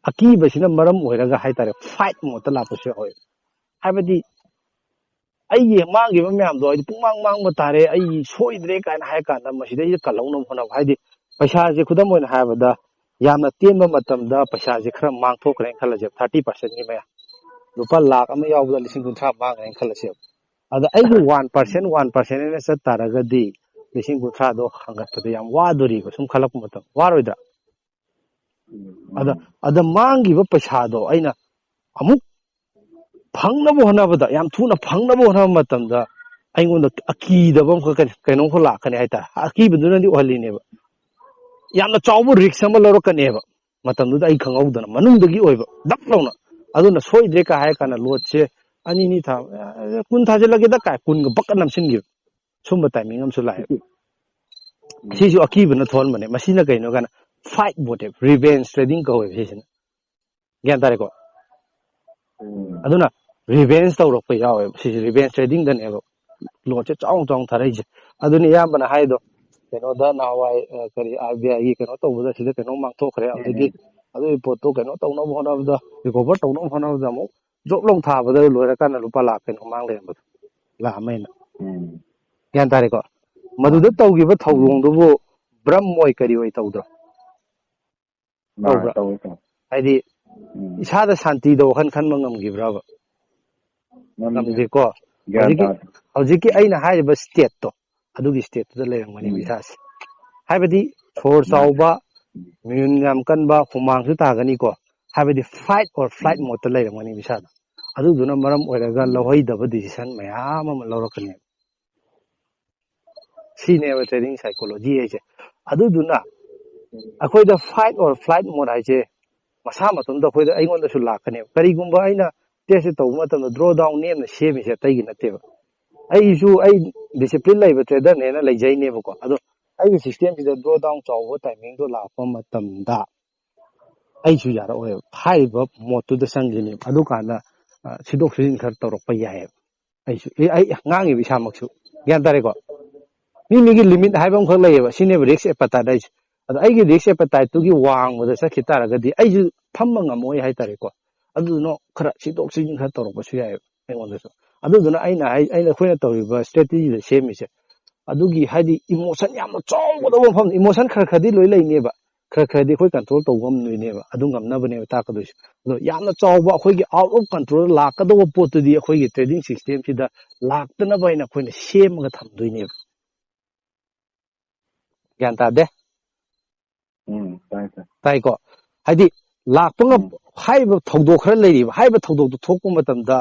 ꯑꯀꯤꯕꯁꯤꯅ ꯃꯔꯝ ꯑꯣꯏꯔꯒ ꯍꯥꯏꯇꯥꯔꯦ, ꯐꯥꯏꯠ ꯃꯣꯠꯇ ꯂꯥꯛꯄꯁꯨ ꯌꯥꯎꯋꯦ꯫ ꯍꯥꯏꯕꯗꯤ ꯑꯩꯒꯤ ꯃꯥꯡꯈꯤꯕ ꯃꯌꯥꯝꯗꯣ ꯑꯩꯗꯤ ꯄꯨꯡꯃꯥꯡ ꯃꯥꯡꯕ ꯇꯥꯔꯦ, ꯑꯩ ꯁꯣꯏꯗ꯭ꯔꯦ ꯀꯥꯏꯅ ꯍꯥꯏꯔ ꯀꯥꯟꯗ ꯃꯁꯤꯗꯩꯁꯤꯗ ꯀꯜꯍꯧꯅꯕ ꯍꯣꯠꯅꯕ꯫ ꯍꯥꯏꯗꯤ ꯄꯩꯁꯥꯁꯦ, ꯈꯨꯗꯝ ꯑꯣꯏꯅ ꯍꯥꯏꯔꯕꯗ, ꯌꯥꯝꯅ ꯇꯦꯟꯕ ꯃꯇꯝꯗ ꯄꯩꯁꯥꯁꯦ ꯈꯔ ꯃꯥꯡꯊꯣꯛꯈ꯭ꯔꯦꯅ ꯈꯜꯂꯁꯦꯕ, ꯊꯥꯔꯇꯤ ꯄꯥꯔꯁꯦꯟꯒꯤ ꯃꯌꯥ꯫ ꯂꯨꯄꯥ ꯂꯥꯛ ꯑꯃ ꯌꯥꯎꯕꯗ ꯂꯤꯁꯤꯡ ꯀꯨꯟꯊ꯭ꯔꯥ ꯃꯥꯡꯈ꯭ꯔꯦꯅ ꯈꯜꯂꯁꯦꯕ꯫ ꯑꯗ ꯑꯩꯒꯤ ꯋꯥꯟ ꯄꯥꯔꯁꯦꯟ, ꯋꯥꯟ ꯄꯥꯔꯁꯦꯟ ꯑꯩꯅ ꯆꯠ ꯇꯥꯔꯒꯗꯤ ꯂꯤꯁꯤꯡ ꯀꯨꯟꯊ꯭ꯔꯥꯗꯣ ꯍꯪꯒꯠꯄꯗ ꯌꯥꯝ ꯋꯥꯗꯣꯔꯤꯕ, ꯁꯨꯝ ꯈꯜꯂꯛꯄ ꯃꯇꯝ ꯋꯥꯔꯣꯏꯗ꯭ꯔꯥ? ꯑꯗ, ꯑꯗ ꯃꯥꯡꯈꯤꯕ ꯄꯩꯁꯥꯗꯣ ꯑꯩꯅ ꯑꯃꯨꯛ ꯐꯪꯅꯕ ꯍꯣꯠꯅꯕꯗ, ꯌꯥꯝ ꯊꯨꯅ ꯐꯪꯅꯕ ꯍꯣꯠꯅꯕ ꯃꯇꯝꯗ ꯑꯩꯉꯣꯟꯗ ꯑꯀꯤꯗꯕ ꯑꯃꯈꯛ, ꯀꯩꯅꯣꯝꯈꯛ ꯂꯥꯛꯀꯅꯤ ꯍꯥꯏꯇꯥꯔꯦ꯫ ꯑꯀꯤꯕꯗꯨꯅꯗꯤ ꯑꯣꯏꯍꯜꯂꯤꯅꯦꯕ꯫ ꯌꯥꯝꯅ ꯆꯥꯎꯕ ꯔꯤꯛꯁ ꯑꯃ ꯂꯧꯔꯛꯀꯅꯦꯕ ꯃꯇꯝꯗꯨꯗ, ꯑꯩ ꯈꯪꯍꯧꯗꯅ, ꯃꯅꯨꯡꯗꯒꯤ ꯑꯣꯏꯕ ꯗꯛ ꯂꯥꯎꯅ꯫ ꯑꯗꯨꯅ ꯁꯣꯏꯗ꯭ꯔꯦ ꯀꯥ ꯍꯥꯏꯔ ꯀꯥꯟꯗ ꯂꯣꯠꯁꯦ ꯑꯅꯤ ꯑꯅꯤ ꯊꯥ, ꯑꯦ, ꯀꯨꯟ ꯊꯥꯖꯤꯜꯂꯒꯦꯗ ꯀꯥꯏ ꯀꯨꯟꯒ ꯕꯛꯀ ꯅꯝꯁꯤꯟꯈꯤꯕ, ꯁꯨꯝꯕ ꯇꯥꯏꯃꯤꯡ ꯑꯃꯁꯨ ꯂꯥꯛꯑꯦꯕ꯫ ꯁꯤꯁꯨ ꯑꯀꯤꯕꯅ ꯊꯣꯛꯍꯟꯕꯅꯦ꯫ ꯃꯁꯤꯅ ꯀꯩꯅꯣ ꯀꯥꯟꯗ, ꯐꯥꯏꯠ ꯃꯣꯠ ꯍꯥꯏꯕ, ꯔꯤꯚꯦꯟꯖ ꯇ꯭ꯔꯦꯗꯤꯡ ꯀꯧꯋꯦꯕ ꯁꯤꯁꯤꯅ꯫ ꯒ꯭ꯌꯥꯟ ꯇꯥꯔꯦꯀꯣ? ꯎꯝ ꯑꯗꯨꯅ ꯔꯤꯚꯦꯟꯁ ꯇꯧꯔꯛꯄ ꯌꯥꯎꯋꯦꯕ꯫ ꯁꯤꯁꯦ ꯔꯤꯚꯦꯟꯁ ꯇ꯭ꯔꯦꯗꯤꯡꯗꯅꯦꯕ ꯂꯣꯠꯁꯦ ꯆꯥꯎꯅ ꯆꯥꯎꯅ ꯊꯥꯔꯛꯏꯁꯦ꯫ ꯑꯗꯨꯅꯤ ꯑꯌꯥꯝꯕꯅ ꯍꯥꯏꯗꯣ, ꯀꯩꯅꯣꯗ ꯅꯍꯥꯟꯋꯥꯏ ꯑ, ꯀꯔꯤ, ꯑꯥꯔ ꯕꯤ ꯑꯥꯏꯒꯤ ꯀꯩꯅꯣ ꯇꯧꯕꯗ ꯁꯤꯗ ꯀꯩꯅꯣꯝ ꯃꯥꯡꯊꯣꯛꯈ꯭ꯔꯦ, ꯑꯗꯨꯗꯒꯤ ꯑꯗꯨꯒꯤ ꯄꯣꯠꯇꯣ ꯀꯩꯅꯣ ꯇꯧꯅꯕ ꯍꯣꯠꯅꯕꯗ, ꯔꯤꯀꯣꯚꯔ ꯇꯧꯅꯕ ꯍꯣꯠꯅꯕꯗ ꯑꯃꯨꯛ ꯖꯣꯕ ꯂꯣꯟ ꯊꯥꯕꯗ ꯂꯣꯏꯔꯀꯥꯟꯗ ꯂꯨꯄꯥ ꯂꯥꯛ ꯀꯩꯅꯣ ꯃꯥꯡ ꯂꯩꯔꯝꯕꯗꯣ, ꯂꯥꯛ ꯑꯃ ꯍꯦꯟꯅ꯫ ꯎꯝ ꯒ꯭ꯌꯥꯟ ꯇꯥꯔꯦꯀꯣ? ꯃꯗꯨꯗ ꯇꯧꯈꯤꯕ ꯊꯧꯗꯣꯡꯗꯨꯕꯨ ꯚ꯭ꯔꯝ ꯑꯣꯏ ꯀꯔꯤ ꯑꯣꯏ ꯇꯧꯗ꯭ꯔꯣ? ꯃꯥ ꯇꯧꯕ꯭ꯔꯥ? ꯇꯧꯋꯦ ꯇꯧꯋꯦ ꯍꯥꯏꯗꯤ ꯎꯝ ꯏꯁꯥꯗ ꯁꯥꯟꯇꯤꯗ ꯋꯥꯈꯜ ꯈꯟꯕ ꯉꯝꯈꯤꯕ꯭ꯔꯕ? ꯉꯝꯗꯦ ꯉꯝꯗꯦꯀꯣ? ꯒ꯭ꯌꯥꯟ ꯍꯧꯖꯤꯛꯀꯤ ꯇꯥꯗꯦ ꯍꯧꯖꯤꯛꯀꯤ ꯑꯩꯅ ꯍꯥꯏꯔꯤꯕ ꯁ꯭ꯇꯦꯠꯇꯣ, ꯑꯗꯨꯒꯤ ꯁ꯭ꯇꯦꯠꯇꯨꯗ ꯂꯩꯔꯝꯒꯅꯦꯕ ꯎꯝ ꯏꯁꯥꯁꯦ꯫ ꯍꯥꯏꯕꯗꯤ ꯁꯣꯔ ꯃꯥꯅꯦ ꯆꯥꯎꯕ, ꯃꯌꯨꯟ ꯌꯥꯝ ꯀꯟꯕ, ꯍꯨꯃꯥꯡꯁꯨ ꯇꯥꯒꯅꯤꯀꯣ꯫ ꯍꯥꯏꯕꯗꯤ ꯐꯥꯏꯠ ꯑꯣꯔ ꯐ꯭ꯂꯥꯏꯠ ꯃꯣꯠꯇ ꯂꯩꯔꯝꯒꯅꯦꯕ ꯏꯁꯥꯗ꯫ ꯑꯗꯨꯗꯨꯅ ꯃꯔꯝ ꯑꯣꯏꯔꯒ ꯎꯝ ꯂꯧꯍꯩꯗꯕ ꯗꯤꯁꯤꯖꯟ ꯃꯌꯥꯝ ꯑꯃ ꯂꯧꯔꯛꯀꯅꯦꯕ꯫ ꯁꯤꯅꯦꯕ ꯇ꯭ꯔꯦꯗꯤꯡ ꯁꯥꯏꯀꯣꯂꯣꯖꯤ ꯍꯥꯏꯁꯦ꯫ ꯑꯗꯨꯗꯨꯅ ꯑꯩꯈꯣꯏꯗ ꯐꯥꯏꯠ ꯑꯣꯔ ꯐ꯭ꯂꯥꯏꯠ ꯃꯣꯠ ꯍꯥꯏꯁꯦ ꯃꯁꯥ ꯃꯇꯣꯝꯇ ꯑꯩꯈꯣꯏꯗ, ꯑꯩꯉꯣꯟꯗꯁꯨ ꯂꯥꯛꯀꯅꯦꯕ꯫ ꯀꯔꯤꯒꯨꯝꯕ ꯑꯩꯅ ꯇ꯭ꯔꯦꯗꯁꯦ ꯇꯧꯕ ꯃꯇꯝꯗ ꯗ꯭ꯔꯣ ꯗꯥꯎꯟ ꯅꯦꯝꯅ ꯁꯦꯝꯃꯤꯁꯦ ꯑꯇꯩꯒꯤ ꯅꯠꯇꯦꯕ꯫ ꯑꯩꯁꯨ, ꯑꯩ ꯗꯤꯁꯤꯄ꯭ꯂꯤꯟ ꯂꯩꯕ ꯇ꯭ꯔꯦꯗꯔꯅꯦꯅ ꯂꯩꯖꯩꯅꯦꯕꯀꯣ꯫ ꯑꯗꯣ ꯑꯩꯒꯤ ꯁꯤꯁꯇꯦꯝꯁꯤꯗ ꯗ꯭ꯔꯣ ꯗꯥꯎꯟ ꯆꯥꯎꯕ ꯇꯥꯏꯃꯤꯡꯗꯣ ꯂꯥꯛꯄ ꯃꯇꯝꯗ ꯑꯩꯁꯨ ꯌꯥꯔꯛꯑꯣꯏꯕ꯫ ꯍꯥꯏꯔꯤꯕ ꯃꯣꯠꯇꯨꯗ ꯆꯪꯈꯤꯅꯦꯕ꯫ ꯑꯗꯨꯀꯥꯟꯗ ꯑ, ꯁꯤꯗꯣꯛ ꯁꯤꯖꯤꯟ ꯈꯔ ꯇꯧꯔꯛꯄ ꯌꯥꯏꯑꯕ꯫ ꯑꯩꯁꯨ ꯑꯦ, ꯑꯩ ꯉꯥꯡꯉꯤꯕ ꯏꯁꯥꯃꯛꯁꯨ, ꯒ꯭ꯌꯥꯟ ꯇꯥꯔꯦꯀꯣ? ꯃꯤ ꯃꯤꯒꯤ ꯂꯤꯃꯤꯠ ꯍꯥꯏꯕ ꯑꯃꯈꯛ ꯂꯩꯌꯦꯕ꯫ ꯁꯤꯅꯦꯕ ꯔꯤꯁꯛ ꯑꯦꯄꯥꯇꯥꯏꯠ ꯍꯥꯏꯁꯦ꯫ ꯑꯗꯣ ꯑꯩꯒꯤ ꯔꯤꯁꯛ ꯑꯦꯄꯥꯇꯥꯏꯠꯇꯨꯒꯤ ꯋꯥꯡꯃꯗ ꯆꯠꯈꯤ ꯇꯥꯔꯒꯗꯤ ꯑꯩꯁꯨ ꯐꯝꯕ ꯉꯝꯃꯣꯏ ꯍꯥꯏꯇꯥꯔꯦꯀꯣ꯫ ꯑꯗꯨꯗꯨꯅ ꯈꯔ ꯁꯤꯗꯣꯛ ꯁꯤꯖꯤꯟ ꯈꯔ ꯇꯧꯔꯛꯄꯁꯨ ꯌꯥꯏꯑꯕ ꯑꯩꯉꯣꯟꯗꯁꯨ꯫ ꯑꯗꯨꯗꯨꯅ ꯑꯩꯅ ꯍꯥꯏ, ꯑꯩꯅ, ꯑꯩꯈꯣꯏꯅ ꯇꯧꯔꯤꯕ ꯁ꯭ꯇ꯭ꯔꯦꯇꯦꯖꯤꯗ ꯁꯦꯝꯃꯤꯁꯦ, ꯑꯗꯨꯒꯤ ꯍꯥꯏꯗꯤ ꯏꯃꯣꯁꯟ ꯌꯥꯝꯅ ꯆꯥꯎꯒꯗꯕ ꯃꯐꯝ, ꯏꯃꯣꯁꯟ ꯈꯔ ꯈꯔꯗꯤ ꯂꯣꯏ ꯂꯩꯅꯦꯕ, ꯈꯔ ꯈꯔꯗꯤ ꯑꯩꯈꯣꯏ ꯀꯟꯇ꯭ꯔꯣꯜ ꯇꯧꯕ ꯉꯝꯗꯣꯏꯅꯦꯕ꯫ ꯑꯗꯨ ꯉꯝꯅꯕꯅꯦꯕ ꯇꯥꯛꯀꯗꯣꯏꯁꯦ꯫ ꯑꯗꯣ ꯌꯥꯝꯅ ꯆꯥꯎꯕ, ꯑꯩꯈꯣꯏꯒꯤ ꯑꯥꯎꯠ ꯑꯣꯐ ꯀꯟꯇ꯭ꯔꯣꯜ ꯂꯥꯛꯀꯗꯧꯕ ꯄꯣꯠꯇꯨꯗꯤ ꯑꯩꯈꯣꯏꯒꯤ ꯇ꯭ꯔꯦꯗꯤꯡ ꯁꯤꯁꯇꯦꯝꯁꯤꯗ ꯂꯥꯛꯇꯅꯕ ꯍꯥꯏꯅ ꯑꯩꯈꯣꯏꯅ ꯁꯦꯝꯃꯒ ꯊꯝꯗꯣꯏꯅꯦꯕ꯫ ꯒ꯭ꯌꯥꯟ ꯇꯥꯗꯦ? ꯎꯝ ꯇꯥꯏ ꯇꯥꯏ ꯇꯥꯏꯀꯣ? ꯍꯥꯏꯗꯤ ꯂꯥꯛꯄ ꯉꯝ, ꯎꯝ ꯍꯥꯏꯔꯤꯕ ꯊꯧꯗꯣꯛ ꯈꯔ ꯂꯩꯔꯤꯕ, ꯍꯥꯏꯔꯤꯕ ꯊꯧꯗꯣꯛꯇꯨ ꯊꯣꯛꯄ ꯃꯇꯝꯗ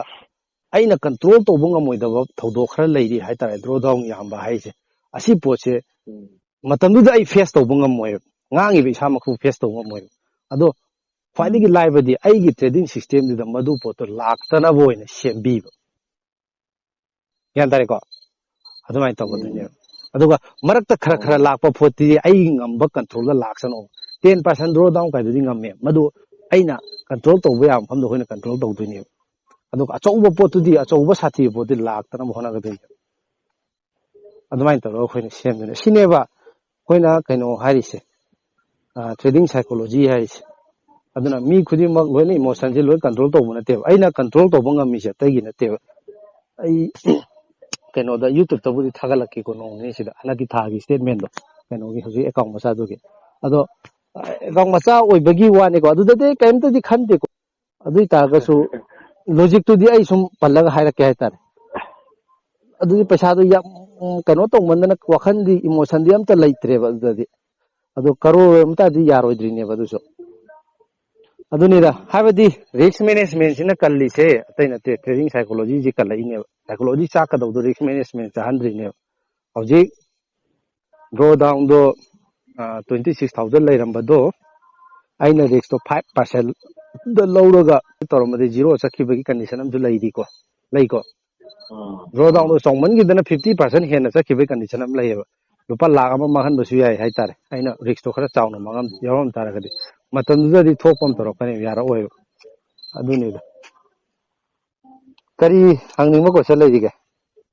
ꯑꯩꯅ ꯀꯟꯇ꯭ꯔꯣꯜ ꯇꯧꯕ ꯉꯝꯃꯣꯏꯗꯕ ꯊꯧꯗꯣꯛ ꯈꯔ ꯂꯩꯔꯤ ꯍꯥꯏꯇꯥꯔꯦ, ꯗ꯭ꯔꯣ ꯗꯥꯎꯟ ꯌꯥꯝꯕ ꯍꯥꯏꯁꯦ꯫ ꯑꯁꯤ ꯄꯣꯠꯁꯦ ꯎꯝ ꯃꯇꯝꯗꯨꯗ ꯑꯩ ꯐꯦꯁ ꯇꯧꯕ ꯉꯝꯃꯣꯏꯕ, ꯉꯥꯡꯉꯤꯕ ꯏꯁꯥꯃꯛꯁꯨ ꯐꯦꯁ ꯇꯧꯕ ꯉꯝꯃꯣꯏꯕ꯫ ꯑꯗꯣ ꯈ꯭ꯋꯥꯏꯗꯒꯤ ꯎꯝ ꯂꯥꯏꯕꯗꯤ ꯑꯩꯒꯤ ꯇ꯭ꯔꯦꯗꯤꯡ ꯁꯤꯁꯇꯦꯝꯗꯨꯗ ꯃꯗꯨ ꯄꯣꯠꯇꯣ ꯂꯥꯛꯇꯅꯕ ꯑꯣꯏꯅ ꯁꯦꯝꯕꯤꯕ꯫ ꯒ꯭ꯌꯥꯟ ꯇꯥꯔꯦꯀꯣ? ꯑꯗꯨꯃꯥꯏꯅ ꯎꯝ ꯇꯧꯒꯗꯣꯏꯅꯦꯕ꯫ ꯑꯗꯨꯒ ꯃꯔꯛꯇ ꯈꯔ ꯈꯔ ꯑꯣ ꯂꯥꯛꯄ ꯄꯣꯠꯇꯤ ꯑꯩ ꯉꯝꯕ ꯀꯟꯇ꯭ꯔꯣꯜꯗ ꯂꯥꯛꯁꯅꯣ꯫ ꯇꯦꯟ ꯄꯥꯔꯁꯦꯟ ꯗ꯭ꯔꯣ ꯗꯥꯎꯟ ꯀꯥꯏꯗꯨꯗꯤ ꯉꯝꯃꯦ, ꯃꯗꯨ ꯑꯩꯅ ꯀꯟꯇ꯭ꯔꯣꯜ ꯇꯧꯕ ꯌꯥꯕ ꯃꯐꯝꯗ ꯑꯩꯈꯣꯏꯅ ꯀꯟꯇ꯭ꯔꯣꯜ ꯇꯧꯗꯣꯏꯅꯦꯕ꯫ ꯑꯗꯨꯒ ꯑꯆꯧꯕ ꯄꯣꯠꯇꯨꯗꯤ, ꯑꯆꯧꯕ ꯁꯥꯊꯤꯕ ꯄꯣꯠꯇꯨꯗꯤ ꯂꯥꯛꯇꯅꯕ ꯍꯣꯠꯅꯒꯗꯣꯏꯅꯦꯕ꯫ ꯑꯗꯨꯃꯥꯏꯅ ꯇꯧꯔꯒ ꯑꯩꯈꯣꯏꯅ ꯁꯦꯝꯗꯣꯏꯅꯦ꯫ ꯁꯤꯅꯦꯕ ꯑꯩꯈꯣꯏꯅ ꯀꯩꯅꯣ ꯍꯥꯏꯔꯤꯁꯦ, ꯇ꯭ꯔꯦꯗꯤꯡ ꯁꯥꯏꯀꯣꯂꯣꯖꯤ ꯍꯥꯏꯔꯤꯁꯦ꯫ ꯑꯗꯨꯅ ꯃꯤ ꯈꯨꯗꯤꯡꯃꯛ ꯂꯣꯏꯅ ꯏꯃꯣꯁꯟꯁꯦ ꯂꯣꯏ ꯀꯟꯇ꯭ꯔꯣꯜ ꯇꯧꯕ ꯅꯠꯇꯦꯕ꯫ ꯑꯩꯅ ꯀꯟꯇ꯭ꯔꯣꯜ ꯇꯧꯕ ꯉꯝꯃꯤꯁꯦ ꯑꯇꯩꯒꯤ ꯅꯠꯇꯦꯕ꯫ ꯑꯩ ꯀꯩꯅꯣꯗ, ꯌꯨꯇ꯭ꯌꯨꯕꯇꯕꯨꯗꯤ ꯊꯥꯒꯠꯂꯛꯀꯦꯀꯣ, ꯅꯣꯡ ꯅꯤꯅꯤꯁꯤꯗ ꯍꯟꯗꯛꯀꯤ ꯊꯥꯒꯤ ꯁ꯭ꯇꯦꯠꯃꯦꯟꯗꯣ, ꯀꯩꯅꯣꯒꯤ ꯍꯧꯖꯤꯛ ꯑꯦꯀꯥꯎꯟ ꯃꯆꯥꯗꯨꯒꯤ꯫ ꯑꯗꯣ ꯑꯦꯀꯥꯎꯟ ꯃꯆꯥ ꯑꯣꯏꯕꯒꯤ ꯋꯥꯅꯤꯀꯣ, ꯑꯗꯨꯗꯗꯤ ꯑꯩ ꯀꯔꯤꯝꯇꯗꯤ ꯈꯟꯗꯦꯀꯣ꯫ ꯑꯗꯨ ꯑꯣꯏ ꯇꯥꯔꯒꯁꯨ ꯂꯣꯖꯤꯛꯇꯨꯗꯤ ꯑꯩ ꯁꯨꯝ ꯄꯜꯂꯒ ꯍꯥꯏꯔꯛꯀꯦ ꯍꯥꯏꯇꯥꯔꯦ꯫ ꯑꯗꯨꯗꯤ ꯄꯩꯁꯥꯗꯣ ꯌꯥꯝ, ꯎꯝ, ꯀꯩꯅꯣ ꯇꯧꯃꯟꯗꯅ ꯋꯥꯈꯜꯗꯤ, ꯏꯃꯣꯁꯟꯗꯤ ꯑꯝꯇ ꯂꯩꯇ꯭ꯔꯦꯕ ꯑꯗꯨꯗꯗꯤ꯫ ꯑꯗꯣ ꯀꯔꯣꯔ ꯑꯃꯇꯗꯤ ꯌꯥꯔꯣꯏꯗ꯭ꯔꯤꯅꯦꯕ ꯑꯗꯨꯁꯨ꯫ ꯑꯗꯨꯅꯤꯗ, ꯍꯥꯏꯕꯗꯤ ꯔꯤꯁ꯭ꯛ ꯃꯦꯅꯦꯖꯃꯦꯟꯁꯤꯅ ꯀꯜꯂꯤꯁꯦ ꯑꯇꯩ ꯅꯠꯇꯦ, ꯇ꯭ꯔꯦꯗꯤꯡ ꯁꯥꯏꯀꯣꯂꯣꯖꯤꯁꯤ ꯀꯜꯂꯛꯏꯅꯦꯕ꯫ ꯁꯥꯏꯀꯣꯂꯣꯖꯤ ꯆꯥꯛꯀꯗꯧꯗꯣ ꯔꯤꯁ꯭ꯛ ꯃꯦꯅꯦꯖꯃꯦꯟ ꯆꯥꯍꯟꯗ꯭ꯔꯤꯅꯦꯕ꯫ ꯍꯧꯖꯤꯛ ꯗ꯭ꯔꯣ ꯗꯥꯎꯟꯗꯣ ꯇ꯭ꯋꯦꯟꯇꯤ ꯁꯤꯛꯁ ꯊꯥꯎꯖꯟ ꯂꯩꯔꯝꯕꯗꯣ, ꯑꯩꯅ ꯔꯤꯁ꯭ꯛꯇꯣ ꯐꯥꯏꯚ ꯄꯥꯔꯁꯦꯟꯗ ꯂꯧꯔꯒ ꯇꯧꯔꯝꯃꯗꯤ ꯖꯤꯔꯣ ꯆꯠꯈꯤꯕꯒꯤ ꯀꯟꯗꯤꯁꯟ ꯑꯃꯁꯨ ꯂꯩꯔꯤꯀꯣ, ꯂꯩꯀꯣ꯫ ꯗ꯭ꯔꯣ ꯗꯥꯎꯟꯗꯣ ꯆꯥꯎꯃꯟꯈꯤꯗꯅ ꯐꯤꯐꯇꯤ ꯄꯥꯔꯁꯦꯟ ꯍꯦꯟꯅ ꯆꯠꯈꯤꯕꯒꯤ ꯀꯟꯗꯤꯁꯟ ꯑꯃ ꯂꯩꯌꯦꯕ꯫ ꯂꯨꯄꯥ ꯂꯥꯈ ꯑꯃ ꯃꯥꯡꯍꯟꯕꯁꯨ ꯌꯥꯏ ꯍꯥꯏꯇꯥꯔꯦ, ꯑꯩꯅ ꯔꯤꯁ꯭ꯛꯇꯣ ꯈꯔ ꯆꯥꯎꯅ ꯃꯥꯡꯉꯝ-, ꯌꯥꯎꯔꯝ ꯇꯥꯔꯒꯗꯤ꯫ ꯃꯇꯝꯗꯨꯗꯗꯤ ꯊꯣꯛꯄ ꯑꯃ ꯇꯧꯔꯛꯀꯅꯦꯕ, ꯌꯥꯔꯛꯑꯣꯏꯕ꯫ ꯑꯗꯨꯅꯤꯗ꯫ ꯀꯔꯤ ꯍꯪꯅꯤꯡꯕ ꯀꯣꯏꯁꯟ ꯂꯩꯔꯤꯒꯦ?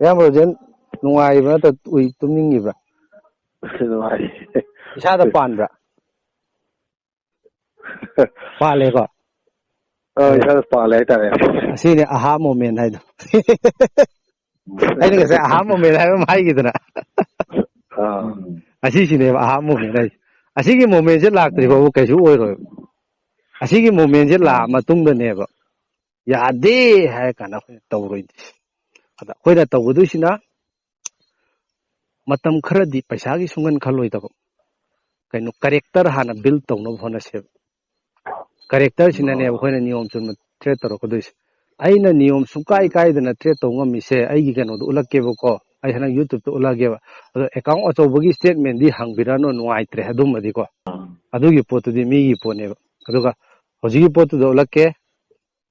ꯏꯌꯥꯝꯕ ꯔꯣꯖꯦꯟ, ꯅꯨꯡꯉꯥꯏꯔꯤꯕ꯭ꯔꯥ ꯅꯠꯇ꯭ꯔ ꯎꯏ-, ꯇꯨꯝꯅꯤꯡꯉꯤꯕ꯭ꯔꯥ? ꯅꯨꯡꯉꯥꯏꯔꯤ꯫ ꯏꯁꯥꯗ ꯄꯥꯟꯕ꯭ꯔꯥ? ꯄꯥꯜꯂꯦꯀꯣ? ꯑ, ꯏꯁꯥꯗ ꯄꯥꯜꯂꯦ ꯍꯥꯏꯇꯥꯔꯦ꯫ ꯑꯁꯤꯅꯦ ꯑꯍꯥ ꯃꯣꯃꯦꯟ ꯍꯥꯏꯗꯣ꯫ ꯑꯩꯅ ꯉꯁꯥꯏ ꯑꯍꯥ ꯃꯣꯃꯦꯟ ꯍꯥꯏꯕ ꯑꯃ ꯍꯥꯏꯈꯤꯗꯅ꯫ ꯑꯥ꯫ ꯑꯁꯤꯁꯤꯅꯦꯕ ꯑꯍꯥ ꯃꯣꯃꯦꯟ ꯍꯥꯏꯁꯦ꯫ ꯑꯁꯤꯒꯤ ꯃꯣꯃꯦꯟꯁꯦ ꯂꯥꯛꯇ꯭ꯔꯤ ꯐꯥꯎꯕ ꯀꯩꯁꯨ ꯑꯣꯏꯔꯣꯏꯕ꯫ ꯑꯁꯤꯒꯤ ꯃꯣꯃꯦꯟꯁꯦ ꯂꯥꯛꯑ ꯃꯇꯨꯡꯗꯅꯦꯕ ꯌꯥꯗꯦ ꯍꯥꯏꯔ ꯀꯥꯟꯗ ꯑꯩꯈꯣꯏꯅ ꯇꯧꯔꯣꯏꯗꯣꯏꯁꯦ꯫ ꯑꯗ ꯑꯩꯈꯣꯏꯅ ꯇꯧꯒꯗꯣꯏꯁꯤꯅ ꯃꯇꯝ ꯈꯔꯗꯤ ꯄꯩꯁꯥꯒꯤ ꯁꯨꯡꯈꯟ ꯈꯜꯂꯣꯏꯗꯕ, ꯀꯩꯅꯣ, ꯀꯦꯔꯦꯛꯇꯔ ꯍꯥꯟꯅ ꯕꯤꯜ ꯇꯧꯅꯕ ꯍꯣꯠꯅꯁꯦꯕ꯫ ꯀꯦꯔꯦꯛꯇꯔꯁꯤꯅꯅꯦꯕ ꯑꯩꯈꯣꯏꯅ ꯅꯤꯌꯣꯝ ꯆꯨꯝꯅ ꯇ꯭ꯔꯦꯠ ꯇꯧꯔꯛꯀꯗꯣꯏꯁꯦ꯫ ꯑꯩꯅ ꯅꯤꯌꯣꯝ ꯁꯨꯡꯀꯥꯏ ꯀꯥꯏꯗꯅ ꯇ꯭ꯔꯦꯠ ꯇꯧ ꯉꯝꯃꯤꯁꯦ ꯑꯩꯒꯤ ꯀꯩꯅꯣꯗꯣ ꯎꯠꯂꯛꯀꯦꯕꯀꯣ, ꯑꯩ ꯍꯟꯗꯛ ꯌꯨꯇ꯭ꯌꯨꯕꯇ ꯎꯠꯂꯛꯑꯒꯦꯕ꯫ ꯑꯗꯣ ꯑꯦꯀꯥꯎꯟ ꯑꯆꯧꯕꯒꯤ ꯁ꯭ꯇꯦꯠꯃꯦꯟꯗꯤ ꯍꯪꯕꯤꯔꯅꯨ, ꯅꯨꯡꯉꯥꯏꯇ꯭ꯔꯦ ꯑꯗꯨꯝꯕꯗꯤꯀꯣ꯫ ꯑꯗꯨꯒꯤ ꯄꯣꯠꯇꯨꯗꯤ ꯃꯤꯒꯤ ꯄꯣꯠꯅꯦꯕ꯫ ꯑꯗꯨꯒ ꯍꯧꯖꯤꯛꯀꯤ ꯄꯣꯠꯇꯨꯗ ꯎꯠꯂꯛꯀꯦ꯫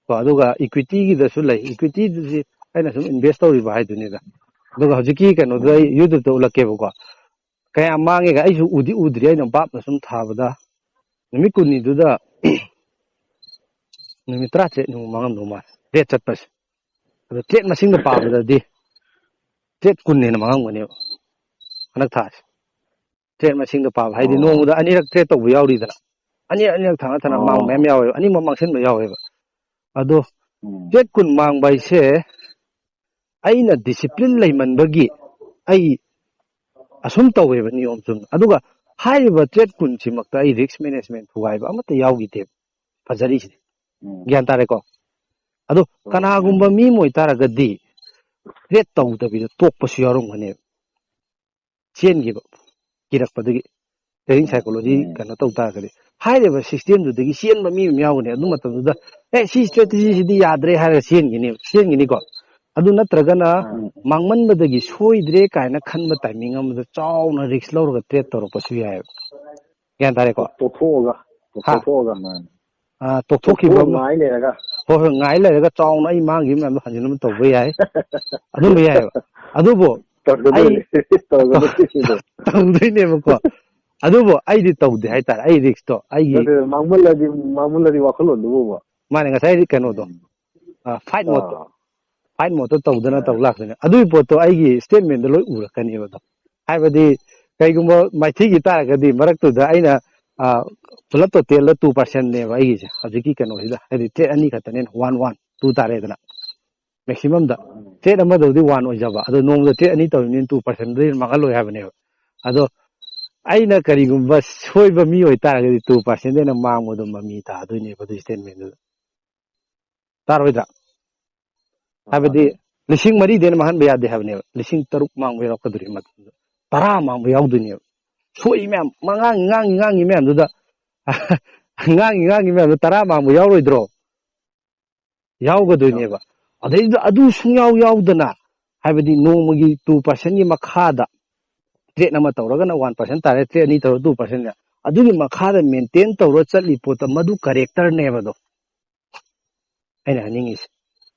ꯀꯣ, ꯑꯗꯨꯒ ꯏꯀ꯭ꯋꯤꯇꯤꯒꯤꯗꯁꯨ ꯂꯩ꯫ ꯏꯀ꯭ꯋꯤꯇꯤꯗꯨꯗꯤ ꯑꯩꯅ ꯁꯨꯝ ꯏꯟꯚꯦꯁ ꯇꯧꯔꯤꯕ ꯍꯥꯏꯗꯨꯅꯤꯗ꯫ ꯑꯗꯨꯒ ꯍꯧꯖꯤꯛꯀꯤ ꯀꯩꯅꯣꯗꯣ ꯑꯩ ꯌꯨꯇ꯭ꯌꯨꯕꯇ ꯎꯠꯂꯛꯀꯦꯕꯀꯣ꯫ ꯀꯌꯥꯝ ꯃꯥꯡꯉꯦꯒ ꯑꯩꯁꯨ ꯎꯗꯤ ꯎꯗ꯭ꯔꯤ, ꯑꯩꯅ ꯚꯥꯞꯅ ꯁꯨꯝ ꯊꯥꯕꯗ ꯅꯨꯃꯤꯠ ꯀꯨꯟꯅꯤꯗꯨꯗ ꯅꯨꯃꯤꯠ ꯇꯔꯥꯇꯔꯦꯠ ꯅꯤꯃꯨꯛ ꯃꯥꯡꯉꯝꯗꯧ ꯃꯥꯜꯂꯦ ꯇ꯭ꯔꯦꯠ ꯆꯠꯄꯁꯦ꯫ ꯑꯗꯣ ꯇ꯭ꯔꯦꯠ ꯃꯁꯤꯡꯗ ꯄꯥꯕꯗꯗꯤ ꯇ꯭ꯔꯦꯠ ꯀꯨꯟ ꯍꯦꯟꯅ ꯃꯥꯡꯉꯝꯒꯅꯦꯕ ꯍꯟꯗꯛ ꯊꯥꯁꯦ꯫ ꯇ꯭ꯔꯦꯠ ꯃꯁꯤꯡꯗ ꯄꯥꯕ ꯍꯥꯏꯗꯤ ꯑꯣ꯫ ꯅꯣꯡꯃꯗ ꯑꯅꯤꯔꯛ ꯇ꯭ꯔꯦꯠ ꯇꯧꯕ ꯌꯥꯎꯔꯤꯗꯅ, ꯑꯅꯤꯔꯛ ꯑꯅꯤꯔꯛ ꯊꯥꯡꯅ ꯊꯥꯡꯅ ꯃꯥꯡꯕ ꯑꯣ꯫ ꯃꯌꯥꯝ ꯌꯥꯎꯋꯦꯕ, ꯑꯅꯤꯃꯛ ꯃꯥꯡꯁꯤꯟꯕ ꯌꯥꯎꯋꯦꯕ꯫ ꯑꯗꯣ ꯎꯝ꯫ ꯇ꯭ꯔꯦꯠ ꯀꯨꯟ ꯃꯥꯡꯕ ꯍꯥꯏꯁꯦ ꯑꯩꯅ ꯗꯤꯁꯤꯄ꯭ꯂꯤꯟ ꯂꯩꯃꯟꯕꯒꯤ ꯑꯩ ꯑꯁꯨꯝ ꯇꯧꯋꯦꯕ ꯅꯤꯌꯣꯝ ꯆꯨꯝꯅ꯫ ꯑꯗꯨꯒ ꯍꯥꯏꯔꯤꯕ ꯇ꯭ꯔꯦꯠ ꯀꯨꯟꯁꯤꯃꯛꯇ ꯑꯩ ꯔꯤꯁ꯭ꯛ ꯃꯦꯅꯦꯖꯃꯦꯟ ꯊꯨꯒꯥꯏꯕ ꯑꯃꯠꯇ ꯌꯥꯎꯈꯤꯗꯦꯕ꯫ ꯐꯖꯔꯤꯁꯤꯗꯤ ꯎꯝ꯫ ꯒ꯭ꯌꯥꯟ ꯇꯥꯔꯦꯀꯣ? ꯑꯗꯣ ꯍꯣꯏ꯫ ꯀꯅꯥꯒꯨꯝꯕ ꯃꯤ ꯑꯃ ꯑꯣꯏꯇꯥꯔꯒꯗꯤ ꯇ꯭ꯔꯦꯠ ꯇꯧꯗꯕꯤꯗ ꯇꯣꯛꯄꯁꯨ ꯌꯥꯎꯔꯝꯒꯅꯦꯕ꯫ ꯆꯦꯟꯈꯤꯕ, ꯀꯤꯔꯛꯄꯗꯒꯤ꯫ ꯇ꯭ꯔꯦꯗꯤꯡ ꯁꯥꯏꯀꯣꯂꯣꯖꯤ ꯎꯝ꯫ ꯀꯩꯅꯣ ꯇꯧ ꯇꯥꯔꯒꯗꯤ, ꯍꯥꯏꯔꯤꯕ ꯁꯤꯁꯇꯦꯝꯗꯨꯗꯒꯤ ꯆꯦꯟꯕ ꯃꯤ ꯑꯃ ꯌꯥꯎꯒꯅꯤ꯫ ꯑꯗꯨ ꯃꯇꯝꯗꯨꯗ, "ꯑꯦ, ꯁꯤ ꯁ꯭ꯇ꯭ꯔꯦꯇꯦꯖꯤꯁꯤꯗꯤ ꯌꯥꯗ꯭ꯔꯦ" ꯍꯥꯏꯔꯒ ꯆꯦꯟꯈꯤꯅꯤ, ꯆꯦꯟꯈꯤꯅꯤꯀꯣ꯫ ꯑꯗꯨ ꯅꯠꯇ꯭ꯔꯒꯅ ꯎꯝ꯫ ꯃꯥꯡꯃꯟꯕꯗꯒꯤ ꯁꯣꯏꯗ꯭ꯔꯦ ꯀꯥꯏꯅ ꯈꯟꯕ ꯇꯥꯏꯃꯤꯡ ꯑꯃꯗ ꯆꯥꯎꯅ ꯔꯤꯁ꯭ꯛ ꯂꯧꯔꯒ ꯇ꯭ꯔꯦꯠ ꯇꯧꯔꯛꯄꯁꯨ ꯌꯥꯏꯑꯕ꯫ ꯒ꯭ꯌꯥꯟ ꯇꯥꯔꯦꯀꯣ? ꯇꯣꯛꯊꯣꯛꯑꯒ, ꯍꯥ? ꯇꯣꯛꯊꯣꯛꯑꯒ꯫ ꯑꯥ, ꯇꯣꯛꯊꯣꯛꯈꯤꯕ ꯑꯃ꯫ ꯉꯥꯏ ꯂꯩꯔꯒ꯫ ꯍꯣꯏ, ꯍꯣꯏ, ꯉꯥꯏ ꯂꯩꯔꯒ ꯆꯥꯎꯅ ꯑꯩ ꯃꯥꯡꯈꯤꯕ ꯃꯌꯥꯝꯗꯣ ꯍꯟꯖꯤꯟꯅꯕ ꯇꯧꯕ ꯌꯥꯏ꯫ ꯑꯗꯨꯝꯕ ꯌꯥꯏꯑꯕ꯫ ꯑꯗꯨꯕꯨ ꯇꯧꯒꯗꯣꯏꯅꯦ꯫ ꯑꯩ ꯇꯧꯒꯗꯣꯏꯅꯦ ꯑꯗꯣ꯫ ꯇꯧꯗꯣꯏꯅꯦꯕꯀꯣ꯫ ꯑꯗꯨꯕꯨ ꯑꯩꯗꯤ ꯇꯧꯗꯦ ꯎꯝ꯫ ꯍꯥꯏꯇꯥꯔꯦ꯫ ꯑꯩ ꯔꯤꯁ꯭ꯛꯇꯣ ꯑꯩꯒꯤ ꯅꯠꯇꯦ, ꯃꯥꯡꯃꯜꯂꯗꯤ, ꯃꯥꯡꯃꯜꯂꯗꯤ ꯋꯥꯈꯜꯂꯣꯟꯗꯨꯕꯣꯕ꯫ ꯃꯥꯅꯦ, ꯉꯁꯥꯏ ꯀꯩꯅꯣꯗꯣ, ꯎꯝ꯫ ꯑ, ꯐꯥꯏꯠ ꯃꯣꯠꯇꯣ꯫ ꯑꯥ꯫ ꯐꯥꯏꯠ ꯃꯣꯠꯇꯣ ꯇꯧꯗꯅ ꯑꯥ꯫ ꯇꯧ ꯂꯥꯛꯇꯣꯏꯅꯦ꯫ ꯑꯗꯨꯒꯤ ꯄꯣꯠꯇꯣ ꯑꯩꯒꯤ ꯁ꯭ꯇꯦꯠꯃꯦꯟꯗ ꯂꯣꯏ ꯎꯔꯛꯀꯅꯦꯕ ꯑꯗꯣ꯫ ꯍꯥꯏꯕꯗꯤ ꯀꯩꯒꯨꯝꯕ ꯃꯥꯏꯊꯤꯈꯤ ꯇꯥꯔꯒꯗꯤ ꯃꯔꯛꯇꯨꯗ ꯑꯩꯅ, ꯑ, ꯄꯨꯂꯞ ꯇꯣꯇꯦꯜꯗ two percentꯅꯦꯕ ꯑꯩꯒꯤꯁꯦ ꯍꯧꯖꯤꯛꯀꯤ ꯀꯩꯅꯣꯁꯤꯗ꯫ ꯍꯥꯏꯗꯤ ꯇ꯭ꯔꯦꯠ ꯑꯅꯤ ꯈꯛꯇꯅꯦꯅ one one two ꯇꯥꯔꯦꯗꯅ꯫ ꯃꯦꯛꯁꯤꯃꯝꯗ꯫ ꯎꯝ꯫ ꯇ꯭ꯔꯦꯠ ꯑꯃꯗꯕꯨꯗꯤ one ꯑꯣꯏꯖꯕ꯫ ꯑꯗꯣ ꯅꯣꯡꯃꯗ ꯇ꯭ꯔꯦꯠ ꯑꯅꯤ ꯇꯧꯔꯤꯕꯅꯤꯅ two percentꯗꯩ ꯍꯦꯟꯅ ꯃꯥꯡꯍꯜꯂꯣꯏ ꯍꯥꯏꯕꯅꯦꯕ꯫ ꯑꯗꯣ ꯑꯩꯅ ꯀꯔꯤꯒꯨꯝꯕ ꯁꯣꯏꯕ ꯃꯤ ꯑꯣꯏꯇꯥꯔꯒꯗꯤ two percentꯗꯩ ꯍꯦꯟꯅ ꯃꯥꯡꯕꯗꯣ ꯃꯃꯤ ꯇꯥꯗꯣꯏꯅꯦꯕ ꯑꯗꯨꯒꯤ ꯁ꯭ꯇꯦꯠꯃꯦꯟꯗꯨꯗ꯫ ꯇꯥꯔꯣꯏꯗ꯭ꯔꯥ? ꯍꯥꯏꯕꯗꯤ ꯃꯥꯅꯦ꯫ ꯂꯤꯁꯤꯡ ꯃꯔꯤꯗꯩ ꯍꯦꯟꯅ ꯃꯥꯡꯍꯟꯕ ꯌꯥꯗꯦ ꯍꯥꯏꯕꯅꯦꯕ꯫ ꯂꯤꯁꯤꯡ ꯇꯔꯨꯛ ꯃꯥꯡꯕ ꯌꯥꯎꯔꯛꯀꯗꯣꯔꯤ ꯃꯇꯝꯗꯨꯗ꯫ ꯇꯔꯥ ꯃꯥꯡꯕ ꯌꯥꯎꯗꯣꯏꯅꯦꯕ꯫ ꯁꯣꯏ ꯃꯌꯥꯝ, ꯉꯥꯡꯉꯤ, ꯉꯥꯡꯉꯤ, ꯉꯥꯡꯉꯤ ꯃꯌꯥꯝꯗꯨꯗ, ꯉꯥꯡꯉꯤ, ꯉꯥꯡꯉꯤ ꯃꯌꯥꯝꯗꯨ ꯇꯔꯥ ꯃꯥꯡꯕ ꯌꯥꯎꯔꯣꯏꯗ꯭ꯔꯣ? ꯌꯥꯎꯒꯗꯣꯏꯅꯦꯕ꯫ ꯑꯗꯩꯗꯨꯗ ꯑꯗꯨ ꯁꯨꯡꯌꯥꯎ ꯌꯥꯎꯗꯅ, ꯍꯥꯏꯕꯗꯤ ꯅꯣꯡꯃꯒꯤ two percentꯀꯤ ꯃꯈꯥꯗ ꯇ꯭ꯔꯦꯠ ꯑꯃ ꯇꯧꯔꯒꯅ one percent ꯇꯥꯔꯦ, ꯇ꯭ꯔꯦꯠ ꯑꯅꯤ ꯇꯧꯔ two percent꯫ ꯑꯗꯨꯒꯤ ꯃꯈꯥꯗ ꯃꯦꯟꯇꯦꯟ ꯇꯧꯔ ꯆꯠꯂꯤ ꯄꯣꯠꯇꯣ ꯃꯗꯨ ꯀꯦꯔꯦꯛꯇꯔꯅꯦꯕ ꯑꯗꯣ꯫ ꯑꯩꯅ ꯍꯥꯏꯅꯤꯡꯉꯤꯁꯦ꯫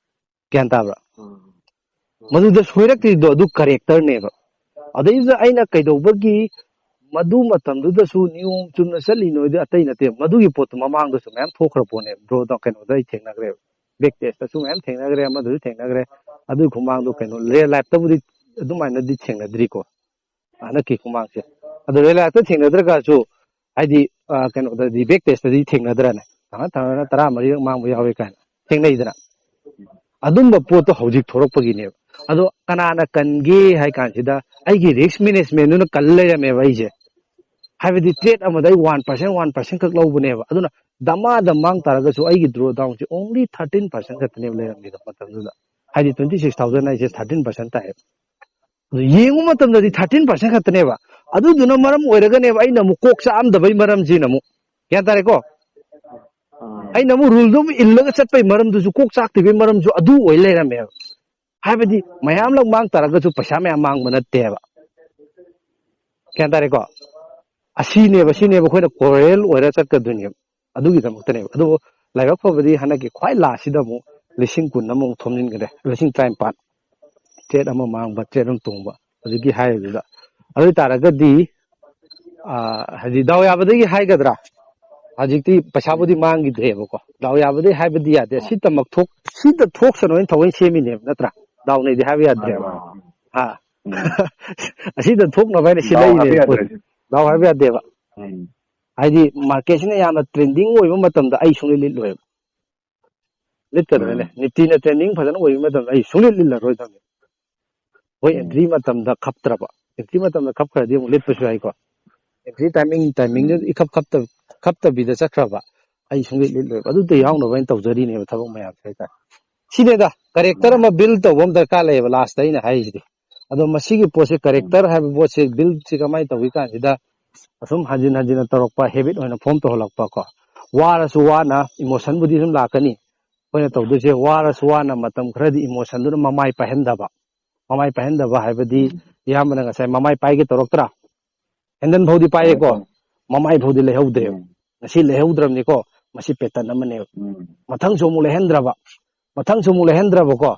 ꯒ꯭ꯌꯥꯟ ꯇꯥꯕ꯭ꯔꯥ? ꯎꯝ꯫ ꯃꯗꯨꯗ ꯁꯣꯏꯔꯛꯇ꯭ꯔꯤꯗꯣ ꯑꯗꯨ ꯀꯦꯔꯦꯛꯇꯔꯅꯦꯕ꯫ ꯑꯗꯩꯗꯨꯗ ꯑꯩꯅ ꯀꯩꯗꯧꯕꯒꯤ ꯃꯗꯨ ꯃꯇꯝꯗꯨꯗꯁꯨ ꯅꯤꯌꯣꯝ ꯆꯨꯝꯅ ꯆꯠꯂꯤ ꯅꯣꯏꯗꯤ ꯑꯇꯩ ꯅꯠꯇꯦ, ꯃꯗꯨꯒꯤ ꯄꯣꯠꯇꯨ ꯃꯃꯥꯡꯗꯁꯨ ꯃꯌꯥꯝ ꯊꯣꯛꯈ꯭ꯔ ꯄꯣꯠꯅꯦ꯫ ꯗ꯭ꯔꯣꯗ ꯀꯩꯅꯣꯗ ꯑꯩ ꯊꯦꯡꯅꯈ꯭ꯔꯦꯕ, ꯕꯦꯛ ꯇꯦꯁꯇꯁꯨ ꯃꯌꯥꯝ ꯊꯦꯡꯅꯈ꯭ꯔꯦ, ꯑꯃꯗꯁꯨ ꯊꯦꯡꯅꯈ꯭ꯔꯦ꯫ ꯑꯗꯨꯒꯤ ꯈꯨꯃꯥꯡꯗꯣ ꯀꯩꯅꯣ ꯔꯤꯌꯦꯜ ꯂꯥꯏꯐꯇꯕꯨꯗꯤ ꯑꯗꯨꯃꯥꯏꯅꯗꯤ ꯊꯦꯡꯅꯗ꯭ꯔꯤꯀꯣ, ꯍꯟꯗꯛꯀꯤ ꯈꯨꯃꯥꯡꯁꯦ꯫ ꯑꯗꯣ ꯔꯤꯌꯦꯜ ꯂꯥꯏꯐꯇ ꯊꯦꯡꯅꯗ꯭ꯔꯒꯁꯨ ꯍꯥꯏꯗꯤ ꯀꯩꯅꯣꯗꯗꯤ, ꯕꯦꯛ ꯇꯦꯁꯇꯗꯤ ꯊꯦꯡꯅꯗ꯭ꯔꯅꯦ? ꯊꯪꯅ ꯊꯪꯅꯅ ꯇꯔꯥꯃꯔꯤꯔꯛ ꯃꯥꯡꯕ ꯌꯥꯎꯋꯤ ꯀꯥꯏꯅ ꯊꯦꯡꯅꯩꯗꯅ꯫ ꯑꯗꯨꯝꯕ ꯄꯣꯠꯇꯣ ꯍꯧꯖꯤꯛ ꯊꯣꯛꯂꯛꯄꯒꯤꯅꯦꯕ꯫ ꯑꯗꯣ ꯀꯅꯥꯅ ꯀꯟꯒꯦ ꯍꯥꯏ ꯀꯥꯟꯁꯤꯗ ꯑꯩꯒꯤ ꯔꯤꯁ꯭ꯛ ꯃꯦꯅꯦꯖꯃꯦꯟꯗꯨꯅ ꯀꯜ ꯂꯩꯔꯝꯃꯦꯕ ꯑꯩꯁꯦ꯫ ꯍꯥꯏꯕꯗꯤ ꯇ꯭ꯔꯦꯠ ꯑꯃꯗ ꯑꯩ ꯋꯥꯟ ꯄꯥꯔꯁꯦꯟ ꯋꯥꯟ ꯄꯥꯔꯁꯦꯟ ꯈꯛ ꯂꯧꯕꯅꯦꯕ꯫ ꯑꯗꯨꯅ ꯗꯃꯥꯗ ꯃꯥꯡ ꯇꯥꯔꯒꯁꯨ ꯑꯩꯒꯤ ꯗ꯭ꯔꯣ ꯗꯥꯎꯟꯁꯦ ꯑꯣꯡꯂꯤ ꯊꯥꯔꯇꯤꯟ ꯄꯥꯔꯁꯦꯟ ꯈꯛꯇꯅꯦꯕ ꯂꯩꯔꯝꯃꯤꯗꯣ ꯃꯇꯝꯗꯨꯗ꯫ ꯍꯥꯏꯗꯤ ꯇ꯭ꯋꯦꯟꯇꯤ ꯁꯤꯛꯁ ꯊꯥꯎꯖꯟ ꯍꯥꯏꯁꯦ ꯊꯥꯔꯇꯤꯟ ꯄꯥꯔꯁꯦꯟ ꯇꯥꯏꯌꯦꯕ꯫ ꯑꯗꯨ ꯌꯦꯡꯕ ꯃꯇꯝꯗꯗꯤ ꯊꯥꯔꯇꯤꯟ ꯄꯥꯔꯁꯦꯟ ꯈꯛꯇꯅꯦꯕ꯫ ꯑꯗꯨꯗꯨꯅ ꯃꯔꯝ ꯑꯣꯏꯔꯒꯅꯦꯕ ꯑꯩꯅ ꯑꯃꯨꯛ ꯀꯣꯛ ꯆꯥꯛꯑꯝꯗꯕꯩ ꯃꯔꯝꯁꯤꯅ ꯑꯃꯨꯛ, ꯒ꯭ꯌꯥꯟ ꯇꯥꯔꯦꯀꯣ? ꯑꯩꯅ ꯑꯃꯨꯛ ꯔꯨꯜꯗꯨ ꯑꯃꯨꯛ ꯏꯜꯂꯒ ꯆꯠꯄꯩ ꯃꯔꯝꯗꯨꯁꯨ, ꯀꯣꯛ ꯆꯥꯛꯇꯕꯩ ꯃꯔꯝꯁꯨ ꯑꯗꯨ ꯑꯣꯏ ꯂꯩꯔꯝꯃꯦꯕ꯫ ꯍꯥꯏꯕꯗꯤ ꯃꯌꯥꯝꯂꯛ ꯃꯥꯡ ꯇꯥꯔꯒꯁꯨ ꯄꯩꯁꯥ ꯃꯌꯥꯝ ꯃꯥꯡꯕ ꯅꯠꯇꯦꯕ꯫ ꯒ꯭ꯌꯥꯟ ꯇꯥꯔꯦꯀꯣ? ꯑꯁꯤꯅꯦꯕ, ꯁꯤꯅꯦꯕ ꯑꯩꯈꯣꯏꯅ ꯀꯣꯔꯦꯜ ꯑꯣꯏꯔ ꯆꯠꯀꯗꯣꯏꯅꯦꯕ꯫ ꯑꯗꯨꯒꯤꯗꯃꯛꯇꯅꯦꯕ꯫ ꯑꯗꯨꯕꯨ ꯂꯥꯏꯕꯛ ꯐꯕꯗꯤ ꯍꯟꯗꯛꯀꯤ ꯈ꯭ꯋꯥꯏ ꯂꯥꯁꯁꯤꯗ ꯑꯃꯨꯛ ꯂꯤꯁꯤꯡ ꯀꯨꯟ ꯑꯃꯃꯨꯛ ꯊꯣꯝꯖꯤꯟꯈ꯭ꯔꯦ, ꯂꯤꯁꯤꯡ ꯇꯔꯥꯅꯤꯄꯥꯟ꯫ ꯇ꯭ꯔꯦꯠ ꯑꯃ ꯃꯥꯡꯕ, ꯇ꯭ꯔꯦꯠ ꯑꯃ ꯇꯣꯡꯕ, ꯍꯧꯖꯤꯛꯀꯤ ꯍꯥꯏꯔꯤꯗꯨꯗ꯫ ꯑꯗꯨ ꯑꯣꯏ ꯇꯥꯔꯒꯗꯤ, ꯑꯥ, ꯍꯥꯏꯗꯤ ꯗꯥꯎ ꯌꯥꯕꯗꯒꯤ ꯍꯥꯏꯒꯗ꯭ꯔꯥ, ꯍꯧꯖꯤꯛꯇꯤ ꯄꯩꯁꯥꯕꯨꯗꯤ ꯃꯥꯡꯈꯤꯗ꯭ꯔꯦꯕꯀꯣ꯫ ꯗꯥꯎ ꯌꯥꯕꯗꯒꯤ ꯍꯥꯏꯕꯗꯤ ꯌꯥꯗꯦ꯫ ꯁꯤꯇꯃꯛ ꯊꯣꯛ-, ꯁꯤꯗ ꯊꯣꯛꯁꯅꯨ ꯍꯥꯏꯅ ꯊꯑꯣꯏꯅ ꯁꯦꯝꯃꯤꯅꯦꯕ, ꯅꯠꯇ꯭ꯔꯥ? ꯗꯥꯎꯅꯦꯗꯤ ꯍꯥꯏꯕ ꯌꯥꯗ꯭ꯔꯦꯕ꯫ ꯃꯥꯅꯦ, ꯃꯥꯅꯦ꯫ ꯑꯁꯤꯗ ꯊꯣꯛꯅꯕ ꯍꯥꯏꯅ ꯗꯥꯎ ꯍꯥꯏꯕ ꯁꯤꯜꯂꯛꯏꯅꯦꯕ ꯄꯣꯠ꯫ ꯌꯥꯗ꯭ꯔꯦ꯫ ꯗꯥꯎ ꯍꯥꯏꯕ ꯌꯥꯗꯦꯕ꯫ ꯎꯝ꯫ ꯍꯥꯏꯗꯤ ꯃꯥꯔꯀꯦꯠꯁꯤꯅ ꯌꯥꯝꯅ ꯇ꯭ꯔꯦꯟꯗꯤꯡ ꯑꯣꯏꯕ ꯃꯇꯝꯗ ꯑꯩ ꯁꯨꯡꯂꯤꯠ ꯂꯤꯠꯂꯣꯏꯕ꯫ ꯂꯤꯠꯀꯗ꯭ꯔꯅꯦ? ꯎꯝ꯫ ꯅꯤꯐꯇꯤꯅ ꯇ꯭ꯔꯦꯟꯗꯤꯡ ꯐꯖꯅ ꯑꯣꯏꯕ ꯃꯇꯝꯗ ꯑꯩ ꯁꯨꯡꯂꯤꯠ ꯂꯤꯠꯂꯔꯣꯏꯗꯕꯅꯤ꯫ ꯍꯣꯏ, ꯎꯝ꯫ ꯑꯦꯟꯇ꯭ꯔꯤ ꯃꯇꯝꯗ ꯈꯞꯇ꯭ꯔꯕ꯫ ꯑꯦꯟꯇ꯭ꯔꯤ ꯃꯇꯝꯗ ꯈꯞꯈ꯭ꯔꯗꯤ ꯑꯃꯨꯛ ꯂꯤꯠꯄꯁꯨ ꯌꯥꯏꯀꯣ꯫ ꯑꯦꯟꯇ꯭ꯔꯤ ꯇꯥꯏꯃꯤꯡ, ꯇꯥꯏꯃꯤꯡꯗꯨ ꯎꯝ꯫ ꯏꯈꯞ ꯈꯞꯇ-, ꯈꯞꯇꯕꯤꯗ ꯆꯠꯈ꯭ꯔꯕ, ꯑꯩ ꯁꯨꯡꯂꯤꯠ ꯂꯤꯠꯂꯣꯏꯕ꯫ ꯑꯗꯨꯗ ꯌꯥꯎꯅꯕ ꯑꯩꯅ ꯇꯧꯖꯔꯤꯅꯦꯕ ꯊꯕꯛ ꯃꯌꯥꯝꯁꯦ ꯍꯥꯏꯇꯥꯔꯦ꯫ ꯁꯤꯅꯦꯗ, ꯀꯔꯦꯛꯇꯔ ꯃꯥꯅꯦ꯫ ꯑꯃ ꯕꯤꯜ ꯇꯧꯕ ꯑꯃ ꯗꯔꯀꯥꯔ ꯂꯩꯌꯦꯕ ꯂꯥꯁꯇ ꯑꯩꯅ ꯍꯥꯏꯔꯤꯁꯤꯗꯤ꯫ ꯑꯗꯣ ꯃꯁꯤꯒꯤ ꯄꯣꯠꯁꯦ, ꯎꯝ꯫ ꯀꯔꯦꯛꯇꯔ ꯍꯥꯏꯕ ꯄꯣꯠꯁꯦ ꯕꯤꯜꯁꯦ ꯀꯃꯥꯏꯅ ꯇꯧꯏ ꯀꯥꯟꯁꯤꯗ, ꯑꯁꯨꯝ ꯍꯟꯖꯤꯟ ꯍꯟꯖꯤꯟꯅ ꯇꯧꯔꯛꯄ, ꯍꯦꯕꯤꯠ ꯑꯣꯏꯅ ꯐꯣꯝ ꯇꯧꯍꯜꯂꯛꯄ ꯀꯣ꯫ ꯋꯥꯔꯁꯨ ꯋꯥꯅ, ꯏꯃꯣꯁꯟꯕꯨꯗꯤ ꯑꯗꯨꯝ ꯂꯥꯛꯀꯅꯤ꯫ ꯑꯩꯈꯣꯏꯅ ꯇꯧꯗꯣꯏꯁꯦ ꯋꯥꯔꯁꯨ ꯋꯥꯅ ꯃꯇꯝ ꯈꯔꯗꯤ ꯏꯃꯣꯁꯟꯗꯨꯅ ꯃꯃꯥꯏ ꯄꯥꯏꯍꯟꯗꯕ꯫ ꯃꯃꯥꯏ ꯄꯥꯏꯍꯟꯗꯕ ꯍꯥꯏꯕꯗꯤ ꯎꯝ꯫ ꯏꯌꯥꯝꯕꯅ ꯉꯁꯥꯏ ꯃꯃꯥꯏ ꯄꯥꯏꯒꯦ ꯇꯧꯔꯛꯇ꯭ꯔꯥ? ꯍꯦꯟꯗꯟ ꯐꯥꯎꯗꯤ ꯄꯥꯏꯌꯦꯀꯣ, ꯄꯥꯏꯔꯛꯀꯅꯤ꯫ ꯃꯃꯥꯏ ꯐꯥꯎꯗꯤ ꯂꯩꯍꯧꯗ꯭ꯔꯦꯕ꯫ ꯎꯝ꯫ ꯉꯁꯤ ꯂꯩꯍꯧꯗ꯭ꯔꯕꯅꯤꯀꯣ, ꯃꯁꯤ ꯄꯦꯇꯔꯟ ꯑꯃꯅꯦꯕ꯫ ꯎꯝ꯫ ꯃꯊꯪꯁꯨ ꯑꯃꯨꯛ ꯂꯩꯍꯟꯗ꯭ꯔꯕ, ꯃꯊꯪꯁꯨ ꯑꯃꯨꯛ ꯂꯩꯍꯟꯗ꯭ꯔꯕꯀꯣ,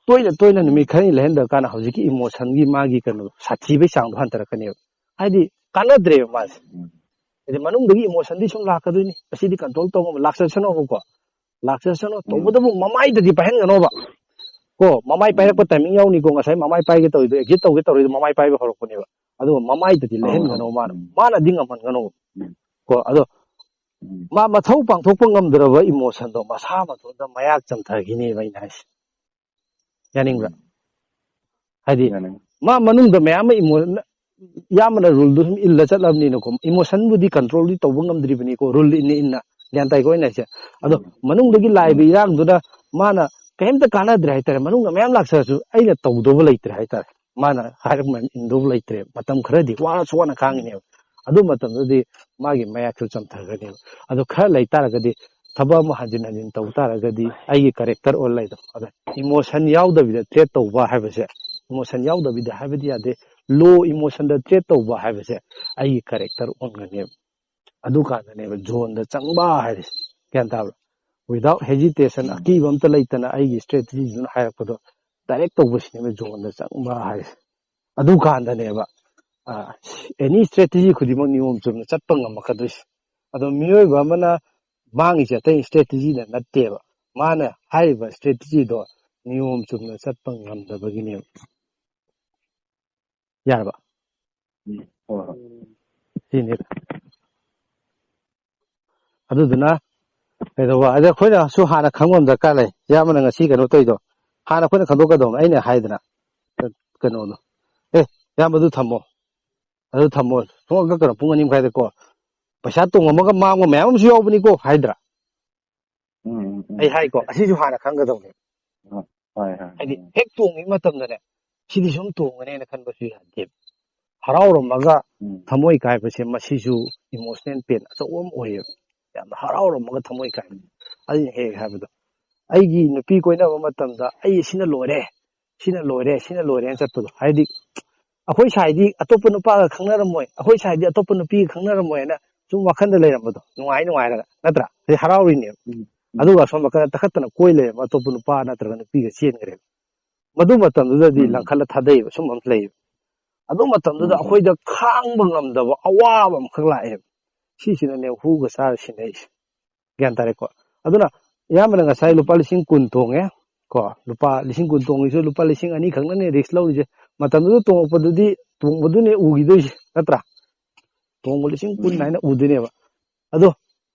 ꯇꯣꯏꯅ ꯇꯣꯏꯅ ꯎꯝ꯫ ꯅꯨꯃꯤꯠ ꯈꯔꯅꯤ ꯂꯩꯍꯟꯗ꯭ꯔꯀꯥꯟꯗ ꯍꯧꯖꯤꯛꯀꯤ ꯏꯃꯣꯁꯟꯒꯤ ꯃꯥꯒꯤ ꯀꯩꯅꯣ ꯁꯥꯊꯤꯕꯩ ꯆꯥꯡꯗꯣ ꯍꯟꯊꯔꯛꯀꯅꯦꯕ꯫ ꯍꯥꯏꯗꯤ ꯇꯥꯟꯅꯗ꯭ꯔꯦꯕ ꯃꯥꯁꯦ꯫ ꯎꯝ꯫ ꯍꯥꯏꯗꯤ ꯃꯅꯨꯡꯗꯒꯤ emotionꯗꯤ ꯁꯨꯝ ꯂꯥꯛꯀꯗꯣꯏꯅꯤ, ꯑꯁꯤꯗꯤ control ꯇꯧꯕ ꯉꯝꯃꯣꯏ, ꯂꯥꯛꯆꯁꯅꯣꯕꯀꯣ, ꯂꯥꯛꯆꯁꯅꯣ, ꯎꯝ꯫ ꯇꯧꯕꯇꯕꯨ ꯃꯃꯥꯏꯗꯗꯤ ꯄꯥꯏꯍꯟꯒꯅꯣꯕ꯫ ꯀꯣ, ꯃꯃꯥꯏ ꯎꯝ꯫ ꯄꯥꯏꯔꯛꯄ timing ꯌꯥꯎꯅꯤꯀꯣ, ꯉꯁꯥꯏ ꯃꯃꯥꯏ ꯄꯥꯏꯒꯦ ꯇꯧꯔꯤꯗꯣ, exit ꯇꯧꯒꯦ ꯇꯧꯔꯤꯗꯣ ꯃꯃꯥꯏ ꯄꯥꯏꯕ ꯍꯧꯔꯛꯄꯅꯦꯕ꯫ ꯑꯗꯨꯒ ꯃꯃꯥꯏꯗꯗꯤ ꯑꯧ, ꯂꯩꯍꯟꯒꯅꯣ, ꯑꯧ꯫ ꯃꯥꯅ, ꯎꯝ꯫ ꯃꯥꯅꯗꯤ ꯉꯝꯍꯟꯒꯅꯣ꯫ ꯎꯝ꯫ ꯀꯣ, ꯑꯗꯣ ꯎꯝ꯫ ꯃꯥ ꯃꯊꯧ ꯄꯥꯡꯊꯣꯛꯄ ꯉꯝꯗ꯭ꯔꯕ emotionꯗꯣ ꯃꯁꯥ ꯃꯇꯣꯝꯇ ꯃꯌꯥꯛ ꯆꯝꯊꯈꯤꯅꯦꯕ ꯑꯩꯅ ꯍꯥꯏꯁꯦ꯫ ꯌꯥꯅꯤꯡꯕ꯭ꯔꯥ? ꯎꯝ꯫ ꯍꯥꯏꯗꯤ ꯌꯥꯅꯤꯡ-, ꯃꯥ ꯃꯅꯨꯡꯗ ꯃꯌꯥꯝ ꯑꯃ ꯏꯃꯣ-, ꯏꯌꯥꯝꯕꯅ ruleꯗꯨ ꯁꯨꯝ ꯏꯜꯂ ꯆꯠꯂꯕꯅꯤꯅꯀꯣ, emotionꯕꯨꯗꯤ controlꯗꯤ ꯇꯧꯕ ꯉꯝꯗ꯭ꯔꯤꯕꯅꯤꯀꯣ, rule ꯏꯟꯅ ꯏꯟꯅ, ꯒ꯭ꯌꯥꯟ ꯇꯥꯏꯀꯣ ꯑꯩꯅ ꯍꯥꯏꯁꯦ? ꯑꯗꯣ ꯎꯝ꯫ ꯃꯅꯨꯡꯗꯒꯤ ꯂꯥꯛꯏꯕ ꯎꯝ꯫ ꯏꯔꯥꯡꯗꯨꯅ ꯃꯥꯅ ꯀꯩꯝꯇ ꯀꯥꯟꯅꯗ꯭ꯔꯦ ꯍꯥꯏꯇꯥꯔꯦ, ꯃꯅꯨꯡꯗ ꯃꯌꯥꯝ ꯂꯥꯛꯆꯔꯁꯨ ꯑꯩꯅ ꯇꯧꯗꯧꯕ ꯂꯩꯇ꯭ꯔꯦ ꯍꯥꯏꯇꯥꯔꯦ, ꯃꯥꯅ ꯍꯥꯏꯔꯛꯄ ꯃꯌꯥꯝ ꯏꯟꯗꯧꯕ ꯂꯩꯇ꯭ꯔꯦ, ꯃꯇꯝ ꯈꯔꯗꯤ ꯋꯥꯔꯁꯨ ꯋꯥꯅ ꯈꯥꯡꯉꯤꯅꯦꯕ꯫ ꯑꯗꯨ ꯃꯇꯝꯗꯨꯗꯤ ꯃꯥꯒꯤ ꯃꯌꯥꯛꯁꯨ ꯆꯝꯊꯈ꯭ꯔꯅꯦꯕ꯫ ꯑꯗꯣ ꯈꯔ ꯂꯩ ꯇꯥꯔꯒꯗꯤ ꯊꯕꯛ ꯑꯃ ꯍꯟꯖꯤꯟ ꯍꯟꯖꯤꯟ ꯇꯧ ꯇꯥꯔꯒꯗꯤ ꯑꯩꯒꯤ character ꯑꯣꯜ ꯂꯩꯗꯣ꯫ ꯑꯗ emotion ꯌꯥꯎꯗꯕꯤꯗ treat ꯇꯧꯕ ꯍꯥꯏꯕꯁꯦ, emotion ꯌꯥꯎꯗꯕꯤꯗ ꯍꯥꯏꯕꯗꯤ ꯌꯥꯗꯦ, low emotionꯗ treat ꯇꯧꯕ ꯍꯥꯏꯕꯁꯦ ꯑꯩꯒꯤ character ꯑꯣꯟꯒꯅꯦꯕ꯫ ꯑꯗꯨꯀꯥꯟꯗꯅꯦꯕ zoneꯗ ꯆꯪꯕ ꯍꯥꯏꯔꯤꯁꯦ꯫ ꯒ꯭ꯌꯥꯟ ꯇꯥꯕ꯭ꯔꯥ? Without hesitation, ꯎꯝ꯫ ꯑꯀꯤꯕ ꯑꯝꯇ ꯂꯩꯇꯅ ꯑꯩꯒꯤ strategyꯗꯨꯅ ꯍꯥꯏꯔꯛꯄꯗꯣ direct ꯇꯧꯕꯁꯤꯅꯦꯕ zoneꯗ ꯆꯪꯕ ꯍꯥꯏꯔꯤꯁꯦ꯫ ꯑꯗꯨꯀꯥꯟꯗꯅꯦꯕ, ꯑ, any strategy ꯈꯨꯗꯤꯡꯃꯛ ꯅꯤꯌꯣꯝ ꯆꯨꯝꯅ ꯆꯠꯄ ꯉꯝꯃꯛꯀꯗꯣꯏꯁꯦ꯫ ꯑꯗꯣ ꯃꯤꯑꯣꯏꯕ ꯑꯃꯅ ꯃꯥꯡꯉꯤꯁꯦ ꯑꯇꯩ strategyꯅ ꯅꯠꯇꯦꯕ, ꯃꯥꯅ ꯍꯥꯏꯔꯤꯕ strategyꯗꯣ ꯅꯤꯌꯣꯝ ꯆꯨꯝꯅ ꯆꯠꯄ ꯉꯝꯗꯕꯒꯤꯅꯦꯕ꯫ ꯌꯥꯔꯕ? ꯎꯝ, ꯍꯣꯏ, ꯍꯣꯏ꯫ ꯁꯤꯅꯤ꯫ ꯑꯗꯨꯗꯨꯅ ꯀꯩꯗꯧꯕ? ꯑꯗ ꯑꯩꯈꯣꯏꯅꯁꯨ ꯍꯥꯟꯅ ꯈꯪꯕ ꯑꯃ ꯗꯔꯀꯥꯔ ꯂꯩ꯫ ꯏꯌꯥꯝꯕꯅ ꯉꯁꯤ ꯀꯩꯅꯣ ꯇꯧꯔꯤꯗꯣ, ꯍꯥꯟꯅ ꯑꯩꯈꯣꯏꯅ ꯈꯪꯗꯣꯛꯀꯗꯧꯅꯦ꯫ ꯑꯩꯅ ꯍꯥꯏꯗꯅ, ꯀꯩꯅꯣꯗꯣ, "ꯑꯦ, ꯏꯌꯥꯝꯕ, ꯑꯗꯨ ꯊꯝꯃꯣ, ꯑꯗꯨ ꯊꯝꯃꯣ, ꯁꯨꯝ ꯀꯛꯀꯅꯨ, ꯄꯨꯡ ꯑꯅꯤ ꯃꯈꯥꯏꯗꯀꯣ, ꯄꯩꯁꯥ ꯇꯣꯡꯉꯝꯃꯒ ꯃꯥꯡꯕ ꯃꯌꯥꯝ ꯑꯃꯁꯨ ꯌꯥꯎꯕꯅꯤꯀꯣ" ꯍꯥꯏꯗ꯭ꯔꯥ? ꯎꯝ, ꯎꯝ, ꯎꯝ꯫ ꯑꯩ ꯍꯥꯏꯀꯣ, ꯑꯁꯤꯁꯨ ꯍꯥꯟꯅ ꯈꯪꯒꯗꯧꯅꯦ꯫ ꯎꯝ, ꯍꯣꯏ, ꯍꯣꯏ, ꯍꯥꯏꯗꯤ, ꯍꯣꯏ꯫ ꯍꯦꯛ ꯇꯣꯡꯉꯤꯉꯩ ꯃꯇꯝꯗꯅꯦ, ꯁꯤꯗꯤ ꯁꯨꯝ ꯇꯣꯡꯉꯅꯦꯅ ꯈꯟꯕꯁꯨ ꯌꯥꯗꯦ꯫ ꯍꯔꯥꯎꯔꯝꯃꯒ ꯎꯝ꯫ ꯊꯃꯣꯏ ꯀꯥꯏꯕꯁꯦ, ꯃꯁꯤꯁꯨ emotional pain ꯑꯆꯧꯕ ꯑꯃ ꯑꯣꯏꯌꯦꯕ꯫ ꯌꯥꯝꯅ ꯍꯔꯥꯎꯔꯝꯃꯒ ꯊꯃꯣꯏ ꯀꯥꯏꯕ꯫ ꯑꯩꯅ ꯍꯦꯛ ꯍꯥꯏꯕꯗꯣ, ꯑꯩꯒꯤ ꯅꯨꯄꯤ ꯀꯣꯏꯅꯕ ꯃꯇꯝꯗ "ꯑꯩ ꯁꯤꯅ ꯂꯣꯏꯔꯦ, ꯁꯤꯅ ꯂꯣꯏꯔꯦ, ꯁꯤꯅ ꯂꯣꯏꯔꯦꯅ" ꯆꯠꯄꯗꯣ, ꯍꯥꯏꯗꯤ, ꯑꯩꯈꯣꯏ ꯁꯥꯏꯗꯤ ꯑꯇꯣꯞꯄ ꯅꯨꯄꯥꯒ ꯈꯪꯅꯔꯝꯃꯣꯏ, ꯑꯩꯈꯣꯏ ꯁꯥꯏꯗꯤ ꯑꯇꯣꯞꯄ ꯅꯨꯄꯤꯒ ꯈꯪꯅꯔꯝꯃꯣꯏꯅ ꯁꯨꯝ ꯋꯥꯈꯟꯗ ꯂꯩꯔꯝꯕꯗꯣ, ꯅꯨꯡꯉꯥꯏ ꯅꯨꯡꯉꯥꯏꯔꯒ, ꯅꯠꯇ꯭ꯔꯥ? ꯑꯗꯩ ꯍꯔꯥꯎꯔꯤꯅꯦꯕ꯫ ꯎꯝ, ꯎꯝ꯫ ꯑꯗꯨꯒ ꯑꯁꯣꯝ ꯅꯥꯀꯟꯗ ꯇꯛꯈꯠꯇꯅ ꯀꯣꯏ ꯂꯩꯔꯝꯕ ꯑꯇꯣꯞꯄ ꯅꯨꯄꯥ ꯅꯠꯇ꯭ꯔꯒ ꯅꯨꯄꯤꯒ ꯆꯦꯟꯈ꯭ꯔꯦꯕ꯫ ꯃꯗꯨ ꯃꯇꯝꯗꯨꯗꯗꯤ ꯎꯝ꯫ ꯂꯪꯈꯠꯂ ꯊꯥꯗꯩꯑꯕ, ꯁꯨꯝꯕ ꯑꯃ ꯂꯩꯌꯦꯕ꯫ ꯑꯗꯨ ꯃꯇꯝꯗꯨꯗ ꯎꯝ꯫ ꯑꯩꯈꯣꯏꯗ ꯈꯥꯡꯕ ꯉꯝꯗꯕ ꯑꯋꯥꯕ ꯑꯃꯈꯛ ꯂꯥꯛꯑꯦꯕ꯫ ꯁꯤꯁꯤꯅꯅꯦ ꯍꯨꯒ ꯆꯥꯔ ꯁꯤꯅꯩꯁꯦ꯫ ꯒ꯭ꯌꯥꯟ ꯇꯥꯔꯦꯀꯣ? ꯑꯗꯨꯅ ꯑꯌꯥꯝꯕꯅ ꯉꯁꯥꯏ ꯂꯨꯄꯥ ꯂꯤꯁꯤꯡ ꯀꯨꯟ ꯇꯣꯡꯉꯦ ꯀꯣ, ꯂꯨꯄꯥ ꯂꯤꯁꯤꯡ ꯀꯨꯟ ꯇꯣꯡꯉꯤꯁꯨ ꯂꯨꯄꯥ ꯂꯤꯁꯤꯡ ꯑꯅꯤ ꯈꯛꯅꯅꯦ ꯔꯤꯛꯁ ꯂꯧꯔꯤꯁꯦ꯫ ꯃꯇꯝꯗꯨꯗ ꯇꯣꯡꯉꯛꯄꯗꯨꯗꯤ, ꯇꯣꯡꯕꯗꯨꯅꯦ ꯎꯈꯤꯗꯣꯏꯁꯦ, ꯅꯠꯇ꯭ꯔꯥ? ꯇꯣꯡꯕ ꯂꯤꯁꯤꯡ ꯀꯨꯟ ꯍꯥꯏꯅ ꯎꯗꯣꯏꯅꯦꯕ꯫ ꯑꯗꯣ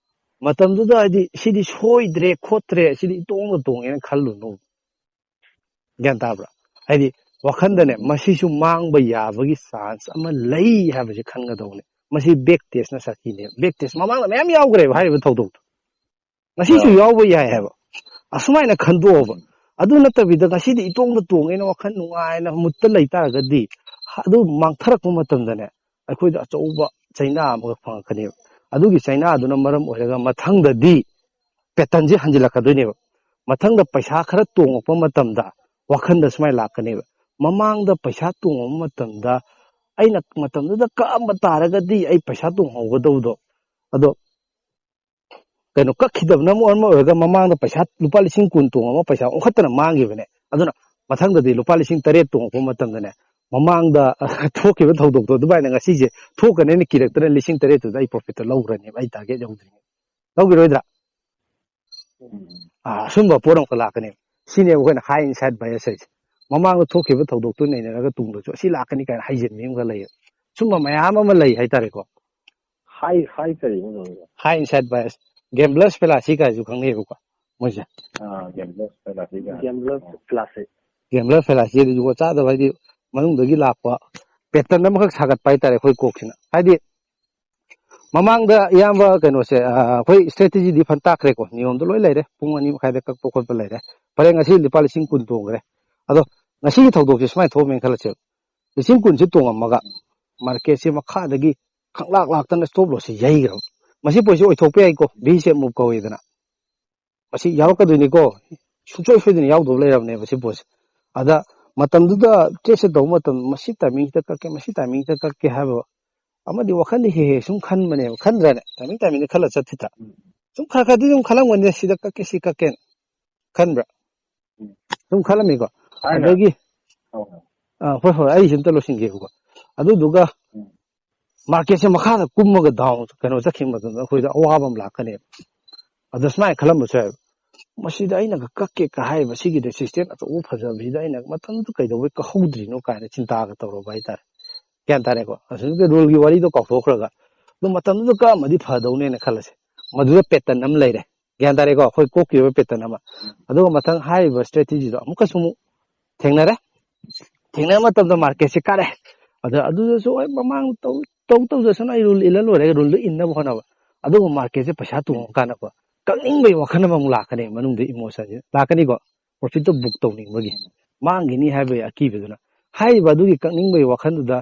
ꯃꯇꯝꯗꯨꯗ ꯍꯥꯏꯗꯤ ꯁꯤꯗꯤ ꯁꯣꯏꯗ꯭ꯔꯦ ꯈꯣꯠꯇ꯭ꯔꯦ, ꯁꯤꯗꯤ ꯏꯇꯣꯡꯗ ꯇꯣꯡꯉꯦꯅ ꯈꯜꯂꯨꯅꯨ꯫ ꯒ꯭ꯌꯥꯟ ꯇꯥꯕ꯭ꯔꯥ? ꯍꯥꯏꯗꯤ ꯋꯥꯈꯟꯗꯅꯦ, ꯃꯁꯤꯁꯨ ꯃꯥꯡꯕ ꯌꯥꯕꯒꯤ ꯆꯥꯟꯁ ꯑꯃ ꯂꯩ ꯍꯥꯏꯕꯁꯦ ꯈꯟꯒꯗꯧꯕꯅꯦ꯫ ꯃꯁꯤ ꯕꯦꯛ ꯇꯦꯁꯅ ꯁꯥꯈꯤꯅꯦꯕ꯫ ꯕꯦꯛ ꯇꯦꯁ ꯃꯃꯥꯡꯗ ꯃꯌꯥꯝ ꯌꯥꯎꯈ꯭ꯔꯦꯕ ꯍꯥꯏꯔꯤꯕ ꯊꯧꯗꯣꯛꯇꯣ꯫ ꯉꯁꯤꯁꯨ ꯑꯥ꯫ ꯌꯥꯎꯕ ꯌꯥꯏ ꯍꯥꯏꯕ꯫ ꯑꯁꯨꯃꯥꯏꯅ ꯈꯟꯗꯣꯛꯑꯣꯕ꯫ ꯑꯗꯨ ꯅꯠꯇꯕꯤꯗ ꯉꯁꯤꯗꯤ ꯏꯇꯣꯡꯗ ꯇꯣꯡꯉꯦꯅ ꯋꯥꯈꯜ ꯅꯨꯡꯉꯥꯏꯅ ꯃꯨꯠꯇ ꯂꯩꯇꯥꯔꯒꯗꯤ, ꯑꯗꯨ ꯃꯥꯡꯊꯔꯛꯄ ꯃꯇꯝꯗꯅꯦ, ꯑꯩꯈꯣꯏꯗ ꯑꯆꯧꯕ ꯆꯩꯅꯥ ꯑꯃꯈꯛ ꯐꯪꯉꯛꯀꯅꯦꯕ꯫ ꯑꯗꯨꯒꯤ ꯆꯩꯅꯥꯗꯨꯅ ꯃꯔꯝ ꯑꯣꯏꯔꯒ ꯃꯊꯪꯗꯗꯤ ꯄꯦꯇꯔꯟꯁꯦ ꯍꯟꯖꯤꯜꯂꯛꯀꯗꯣꯏꯅꯦꯕ꯫ ꯃꯊꯪꯗ ꯄꯩꯁꯥ ꯈꯔ ꯇꯣꯡꯉꯛꯄ ꯃꯇꯝꯗ ꯋꯥꯈꯟꯗ ꯁꯨꯃꯥꯏꯅ ꯂꯥꯛꯀꯅꯦꯕ, ꯃꯃꯥꯡꯗ ꯄꯩꯁꯥ ꯇꯣꯡꯉꯛꯄ ꯃꯇꯝꯗ ꯑꯩꯅ ꯃꯇꯝꯗꯨꯗ ꯀꯛꯑꯝꯕ ꯇꯥꯔꯒꯗꯤ ꯑꯩ ꯄꯩꯁꯥ ꯇꯣꯡꯍꯧꯒꯗꯧꯕꯗꯣ, ꯑꯗꯣ ꯀꯩꯅꯣ, ꯀꯛꯈꯤꯗꯕꯅ ꯃꯔꯝ ꯑꯣꯏꯔꯒ ꯃꯃꯥꯡꯗ ꯄꯩꯁꯥ ꯂꯨꯄꯥ ꯂꯤꯁꯤꯡ ꯀꯨꯟ ꯇꯣꯡꯉꯝꯃ ꯄꯩꯁꯥ ꯑꯣꯟꯈꯠꯇꯅ ꯃꯥꯡꯈꯤꯕꯅꯦ꯫ ꯑꯗꯨꯅ ꯃꯊꯪꯗꯗꯤ ꯂꯨꯄꯥ ꯂꯤꯁꯤꯡ ꯇꯔꯦꯠ ꯇꯣꯡꯉꯛꯄ ꯃꯇꯝꯗꯅꯦ, ꯃꯃꯥꯡꯗ ꯊꯣꯛꯈꯤꯕ ꯊꯧꯗꯣꯛꯇꯣ ꯑꯗꯨꯃꯥꯏꯅ ꯉꯁꯤꯁꯦ ꯊꯣꯛꯀꯅꯦꯅ ꯀꯤꯔꯛꯇꯅ ꯂꯤꯁꯤꯡ ꯇꯔꯦꯠꯇꯨꯗ ꯑꯩ ꯄ꯭ꯔꯣꯐꯤꯠꯇꯣ ꯂꯧꯈ꯭ꯔꯅꯦꯕ, ꯑꯩ ꯇꯥꯔꯒꯦꯠ ꯌꯧꯗ꯭ꯔꯤꯉꯩ꯫ ꯂꯧꯈꯤꯔꯣꯏꯗ꯭ꯔꯥ? ꯑꯥ, ꯑꯁꯨꯝꯕ ꯄꯣꯠ ꯑꯃꯈꯛ ꯂꯥꯛꯀꯅꯦꯕ꯫ ꯁꯤꯅꯦꯕ ꯑꯩꯈꯣꯏꯅ ꯍꯥꯏ ꯏꯟꯁꯥꯏꯠ ꯕꯥꯏꯑꯁ ꯍꯥꯏꯁꯦ꯫ ꯃꯃꯥꯡꯗ ꯊꯣꯛꯈꯤꯕ ꯊꯧꯗꯣꯛꯇꯨ ꯅꯩꯅꯔꯒ ꯇꯨꯡꯗꯁꯨ ꯑꯁꯤ ꯂꯥꯛꯀꯅꯤ ꯀꯥꯏꯅ ꯍꯥꯏꯖꯤꯟꯕꯤ ꯑꯃꯒ ꯂꯩꯌꯦꯕ꯫ ꯁꯨꯝꯕ ꯃꯌꯥꯝ ꯑꯃ ꯂꯩ ꯍꯥꯏꯇꯥꯔꯦꯀꯣ꯫ ꯍꯥꯏ ꯍꯥꯏ ꯀꯔꯤꯅꯣ ꯇꯧꯔꯤꯗꯣ? ꯍꯥꯏ ꯏꯟꯁꯥꯏꯠ ꯕꯥꯏꯑꯁ, ꯒꯦꯝꯕ꯭ꯂꯔꯁ ꯐꯦꯂꯥꯁꯤ ꯀꯥꯏꯁꯨ ꯈꯪꯅꯩꯌꯦꯕꯀꯣ ꯃꯣꯏꯁꯦ꯫ ꯑꯥ, ꯒꯦꯝꯕ꯭ꯂꯔꯁ ꯐꯦꯂꯥꯁꯤ ꯀꯥꯏꯅ꯫ ꯒꯦꯝꯕ꯭ꯂꯔ ꯐꯦꯂꯥꯁꯤ꯫ ꯒꯦꯝꯕ꯭ꯂꯔ ꯐꯦꯂꯥꯁꯤ ꯍꯥꯏꯗꯤ ꯖꯨꯒꯣꯠ ꯆꯥꯗꯕ, ꯍꯥꯏꯗꯤ ꯃꯅꯨꯡꯗꯒꯤ ꯂꯥꯛꯄ ꯄꯦꯇꯔꯟ ꯑꯃꯈꯛ ꯁꯥꯒꯠꯄ ꯍꯥꯏꯇꯥꯔꯦ ꯑꯩꯈꯣꯏ ꯀꯣꯛꯁꯤꯅ꯫ ꯍꯥꯏꯗꯤ ꯃꯃꯥꯡꯗ ꯏꯌꯥꯝꯕ ꯀꯩꯅꯣꯁꯦ, ꯑ, ꯑꯩꯈꯣꯏ ꯏꯁꯇ꯭ꯔꯦꯇꯦꯖꯤꯗꯤ ꯐꯟ ꯇꯥꯛꯈ꯭ꯔꯦꯀꯣ, ꯅꯤꯌꯣꯝꯗꯣ ꯂꯣꯏ ꯂꯩꯔꯦ, ꯄꯨꯡ ꯑꯅꯤ ꯃꯈꯥꯏꯗ ꯀꯛꯄ ꯈꯣꯠꯄ ꯂꯩꯔꯦ꯫ ꯐꯔꯦ, ꯉꯁꯤ ꯂꯨꯄꯥ ꯂꯤꯁꯤꯡ ꯀꯨꯟ ꯇꯣꯡꯈ꯭ꯔꯦ꯫ ꯑꯗꯣ ꯉꯁꯤꯒꯤ ꯊꯧꯗꯣꯛꯁꯦ ꯁꯨꯃꯥꯏꯅ ꯊꯣꯛꯑꯝꯃꯦꯅ ꯈꯜꯂꯁꯦꯕ, ꯂꯤꯁꯤꯡ ꯀꯨꯟꯁꯦ ꯇꯣꯡꯉꯝꯃꯒ ꯃꯥꯔꯀꯦꯠꯁꯦ ꯃꯈꯥꯗꯒꯤ ꯈꯪꯂꯥꯛ ꯂꯥꯛꯇꯅ ꯁ꯭ꯇꯣꯞ ꯂꯣꯁꯁꯦ ꯌꯩꯈ꯭ꯔꯕ꯫ ꯃꯁꯤ ꯄꯣꯠꯁꯤ ꯑꯣꯏꯊꯣꯛꯄ ꯌꯥꯏꯀꯣ, ꯚꯤ ꯁꯦꯞ ꯃꯨꯞ ꯀꯧꯋꯦꯗꯅ꯫ ꯃꯁꯤ ꯌꯥꯎꯔꯛꯀꯗꯣꯏꯅꯤꯀꯣ, ꯁꯨꯡꯁꯣꯏ ꯁꯣꯏꯗꯅ ꯌꯥꯎꯗꯧ ꯂꯩꯔꯕꯅꯦꯕ ꯁꯤ ꯄꯣꯠꯁꯦ꯫ ꯑꯗ ꯃꯇꯝꯗꯨꯗ ꯇ꯭ꯔꯦꯠꯁꯦ ꯇꯧꯕ ꯃꯇꯝ, ꯃꯁꯤ ꯇꯥꯏꯃꯤꯡꯁꯤꯗ ꯀꯛꯀꯦ, ꯃꯁꯤ ꯇꯥꯏꯃꯤꯡꯁꯤꯗ ꯀꯛꯀꯦ ꯍꯥꯏꯕ ꯑꯃꯗꯤ ꯋꯥꯈꯜꯗ ꯍꯦꯛ ꯍꯦꯛ ꯁꯨꯝ ꯈꯟꯕꯅꯦꯕ, ꯈꯟꯗ꯭ꯔꯅꯦ? ꯇꯥꯏꯃꯤꯡ ꯇꯥꯏꯃꯤꯡꯗ ꯈꯜꯂ ꯆꯠꯈꯤꯗ꯭ꯔꯥ? ꯁꯨꯝ ꯈꯔ ꯈꯔꯗꯤ ꯑꯗꯨꯝ ꯈꯜꯂꯝꯒꯅꯤ, ꯁꯤꯗ ꯀꯛꯀꯦ, ꯁꯤ ꯀꯛꯀꯦꯅ ꯈꯟꯕ꯭ꯔꯥ? ꯁꯨꯝ ꯈꯜꯂꯝꯃꯤꯀꯣ꯫ ꯍꯥꯏꯅ꯫ ꯑꯗꯒꯤ ꯑꯧ꯫ ꯑꯥ, ꯍꯣꯏ ꯍꯣꯏ, ꯑꯩꯁꯤ ꯑꯝꯇ ꯂꯣꯏꯁꯤꯟꯒꯦꯕꯀꯣ꯫ ꯑꯗꯨꯗꯨꯒ ꯃꯥꯔꯀꯦꯠꯁꯦ ꯃꯈꯥꯗ ꯀꯨꯝꯃꯒ ꯗꯥꯎꯟ ꯀꯩꯅꯣ ꯆꯠꯈꯤꯕ ꯃꯇꯝꯗ ꯑꯩꯈꯣꯏꯗ ꯑꯋꯥꯕ ꯑꯃ ꯂꯥꯛꯀꯅꯦꯕ꯫ ꯑꯗ ꯁꯨꯃꯥꯏꯅ ꯈꯜꯂꯝꯕꯁꯨ ꯌꯥꯏꯕ, ꯃꯁꯤꯗ ꯑꯩꯅꯒ ꯀꯛꯀꯦ ꯀ ꯍꯥꯏꯔꯤꯕ ꯁꯤꯒꯤ ꯔꯦꯁꯤꯁꯇꯦꯟ ꯑꯆꯧꯕ ꯐꯖꯕꯁꯤꯗ ꯑꯩꯅ ꯃꯇꯝꯗꯨꯗ ꯀꯩꯗꯧꯕꯩ ꯀꯛꯍꯧꯗ꯭ꯔꯤꯅꯣ ꯀꯥꯏꯅ ꯆꯤꯟꯇꯥꯒ ꯇꯧꯔꯕ ꯍꯥꯏꯇꯥꯔꯦ꯫ ꯒ꯭ꯌꯥꯟ ꯇꯥꯔꯦꯀꯣ? ꯑꯁꯤꯒꯤ ꯔꯨꯜꯒꯤ ꯋꯥꯔꯤꯗꯣ ꯀꯥꯎꯊꯣꯛꯈ꯭ꯔꯒ ꯑꯗꯨ ꯃꯇꯝꯗꯨꯗ ꯀꯛꯑꯝꯃꯗꯤ ꯐꯗꯧꯅꯦꯅ ꯈꯜꯂꯁꯦ꯫ ꯃꯗꯨꯗ ꯄꯦꯇꯔꯟ ꯑꯃ ꯂꯩꯔꯦ꯫ ꯒ꯭ꯌꯥꯟ ꯇꯥꯔꯦꯀꯣ? ꯑꯩꯈꯣꯏ ꯀꯣꯛꯀꯤ ꯑꯣꯏꯕ ꯄꯦꯇꯔꯟ ꯑꯃ꯫ ꯑꯗꯨꯒ ꯃꯊꯪ ꯍꯥꯏꯔꯤꯕ ꯁ꯭ꯇ꯭ꯔꯦꯇꯦꯖꯤꯗꯣ ꯑꯃꯨꯛꯀꯁꯨ ꯑꯃꯨꯛ ꯊꯦꯡꯅꯔꯦ꯫ ꯊꯦꯡꯅꯕ ꯃꯇꯝꯗ ꯃꯥꯔꯀꯦꯠꯁꯦ ꯀꯥꯔꯦ꯫ ꯑꯗ ꯑꯗꯨꯗꯁꯨ ꯍꯣꯏ ꯃꯃꯥꯡ ꯇꯧ ꯇꯧ ꯇꯧꯖꯁꯅꯨ, ꯑꯩ ꯔꯨꯜ ꯏꯜꯂ ꯂꯣꯏꯔꯦ, ꯔꯨꯜꯗꯣ ꯏꯟꯅꯕ ꯍꯣꯠꯅꯕ꯫ ꯑꯗꯨꯒ ꯃꯥꯔꯀꯦꯠꯁꯦ ꯄꯩꯁꯥ ꯇꯣꯡꯉꯀꯥꯟꯗꯀꯣ ꯀꯛꯅꯤꯡꯕꯒꯤ ꯋꯥꯈꯜ ꯑꯃꯃꯨꯛ ꯂꯥꯛꯀꯅꯤ, ꯃꯅꯨꯡꯗ ꯏꯃꯣꯁꯟꯁꯦ ꯂꯥꯛꯀꯅꯤꯀꯣ꯫ ꯄ꯭ꯔꯣꯐꯤꯠꯇꯣ ꯕꯨꯛ ꯇꯧꯅꯤꯡꯕꯒꯤ, ꯃꯥꯡꯈꯤꯅꯤ ꯍꯥꯏꯕꯒꯤ ꯑꯀꯤꯕꯗꯨꯅ꯫ ꯍꯥꯏꯔꯤꯕ ꯑꯗꯨꯒꯤ ꯀꯛꯅꯤꯡꯕꯒꯤ ꯋꯥꯈꯜꯗꯨꯗ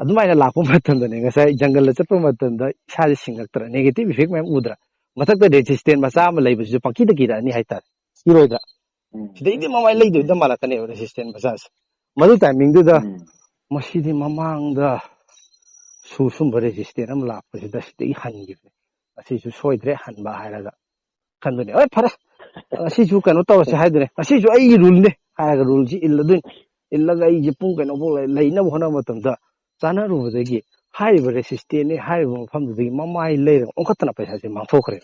ꯑꯗꯨꯃꯥꯏꯅ ꯂꯥꯛꯄ ꯃꯇꯝꯗꯅꯦ, ꯉꯁꯥꯏ ꯖꯪꯒꯜꯗ ꯆꯠꯄ ꯃꯇꯝꯗ ꯏꯁꯥꯁꯦ ꯁꯤꯡꯉꯛꯇ꯭ꯔꯥ? ꯅꯦꯒꯦꯇꯤꯚ ꯏꯐꯦꯛ ꯃꯌꯥꯝ ꯎꯗ꯭ꯔꯥ? ꯃꯊꯛꯇ ꯔꯦꯁꯤꯁꯇꯦꯟ ꯃꯆꯥ ꯑꯃ ꯂꯩꯕꯁꯤꯁꯨ ꯄꯪꯀꯤꯗ ꯀꯤꯔꯛꯑꯅꯤ ꯍꯥꯏꯇꯥꯔꯦ꯫ ꯀꯤꯔꯣꯏꯗ꯭ꯔꯥ? ꯁꯤꯗꯩꯗꯤ ꯃꯃꯥꯏ ꯂꯩꯗꯣꯏꯗ ꯃꯥꯜꯂꯛꯀꯅꯦꯕ ꯔꯦꯁꯤꯁꯇꯦꯟ ꯃꯆꯥꯁꯦ꯫ ꯃꯗꯨ ꯇꯥꯏꯃꯤꯡꯗꯨꯗ ꯃꯁꯤꯗꯤ ꯃꯃꯥꯡꯗ ꯁꯨ ꯁꯨꯝꯕ ꯔꯦꯁꯤꯁꯇꯦꯟ ꯑꯃ ꯂꯥꯛꯄꯁꯤꯗ ꯁꯤꯗꯒꯤ ꯍꯟꯈꯤꯕꯅꯦ, ꯑꯁꯤꯁꯨ ꯁꯣꯏꯗ꯭ꯔꯦ ꯍꯟꯕ ꯍꯥꯏꯔꯒ ꯈꯟꯗꯣꯏꯅꯦ꯫ ꯍꯣꯏ, ꯐꯔꯦ, ꯉꯁꯤꯁꯨ ꯀꯩꯅꯣ ꯇꯧꯔꯁꯦ ꯍꯥꯏꯗꯨꯅꯦ, ꯉꯁꯤꯁꯨ ꯑꯩꯒꯤ ꯔꯨꯜꯅꯦ ꯍꯥꯏꯔꯒ ꯔꯨꯜꯁꯤ ꯏꯜꯂꯗꯣꯏꯅꯤ꯫ ꯏꯜꯂꯒ ꯑꯩꯁꯦ ꯄꯨꯡ ꯀꯩꯅꯣꯐꯥꯎ ꯂꯩ- ꯂꯩꯅꯕ ꯍꯣꯠꯅꯕ ꯃꯇꯝꯗ ꯆꯥꯅꯔꯨꯕꯗꯒꯤ ꯍꯥꯏꯔꯤꯕ ꯔꯦꯁꯤꯁꯇꯦꯟꯅꯤ ꯍꯥꯏꯔꯤꯕ ꯃꯐꯝꯗꯨꯗꯒꯤ ꯃꯃꯥꯏ ꯂꯩꯔꯒ ꯑꯣꯟꯈꯠꯇꯅ ꯄꯩꯁꯥꯁꯦ ꯃꯥꯡꯊꯣꯛꯈ꯭ꯔꯦ꯫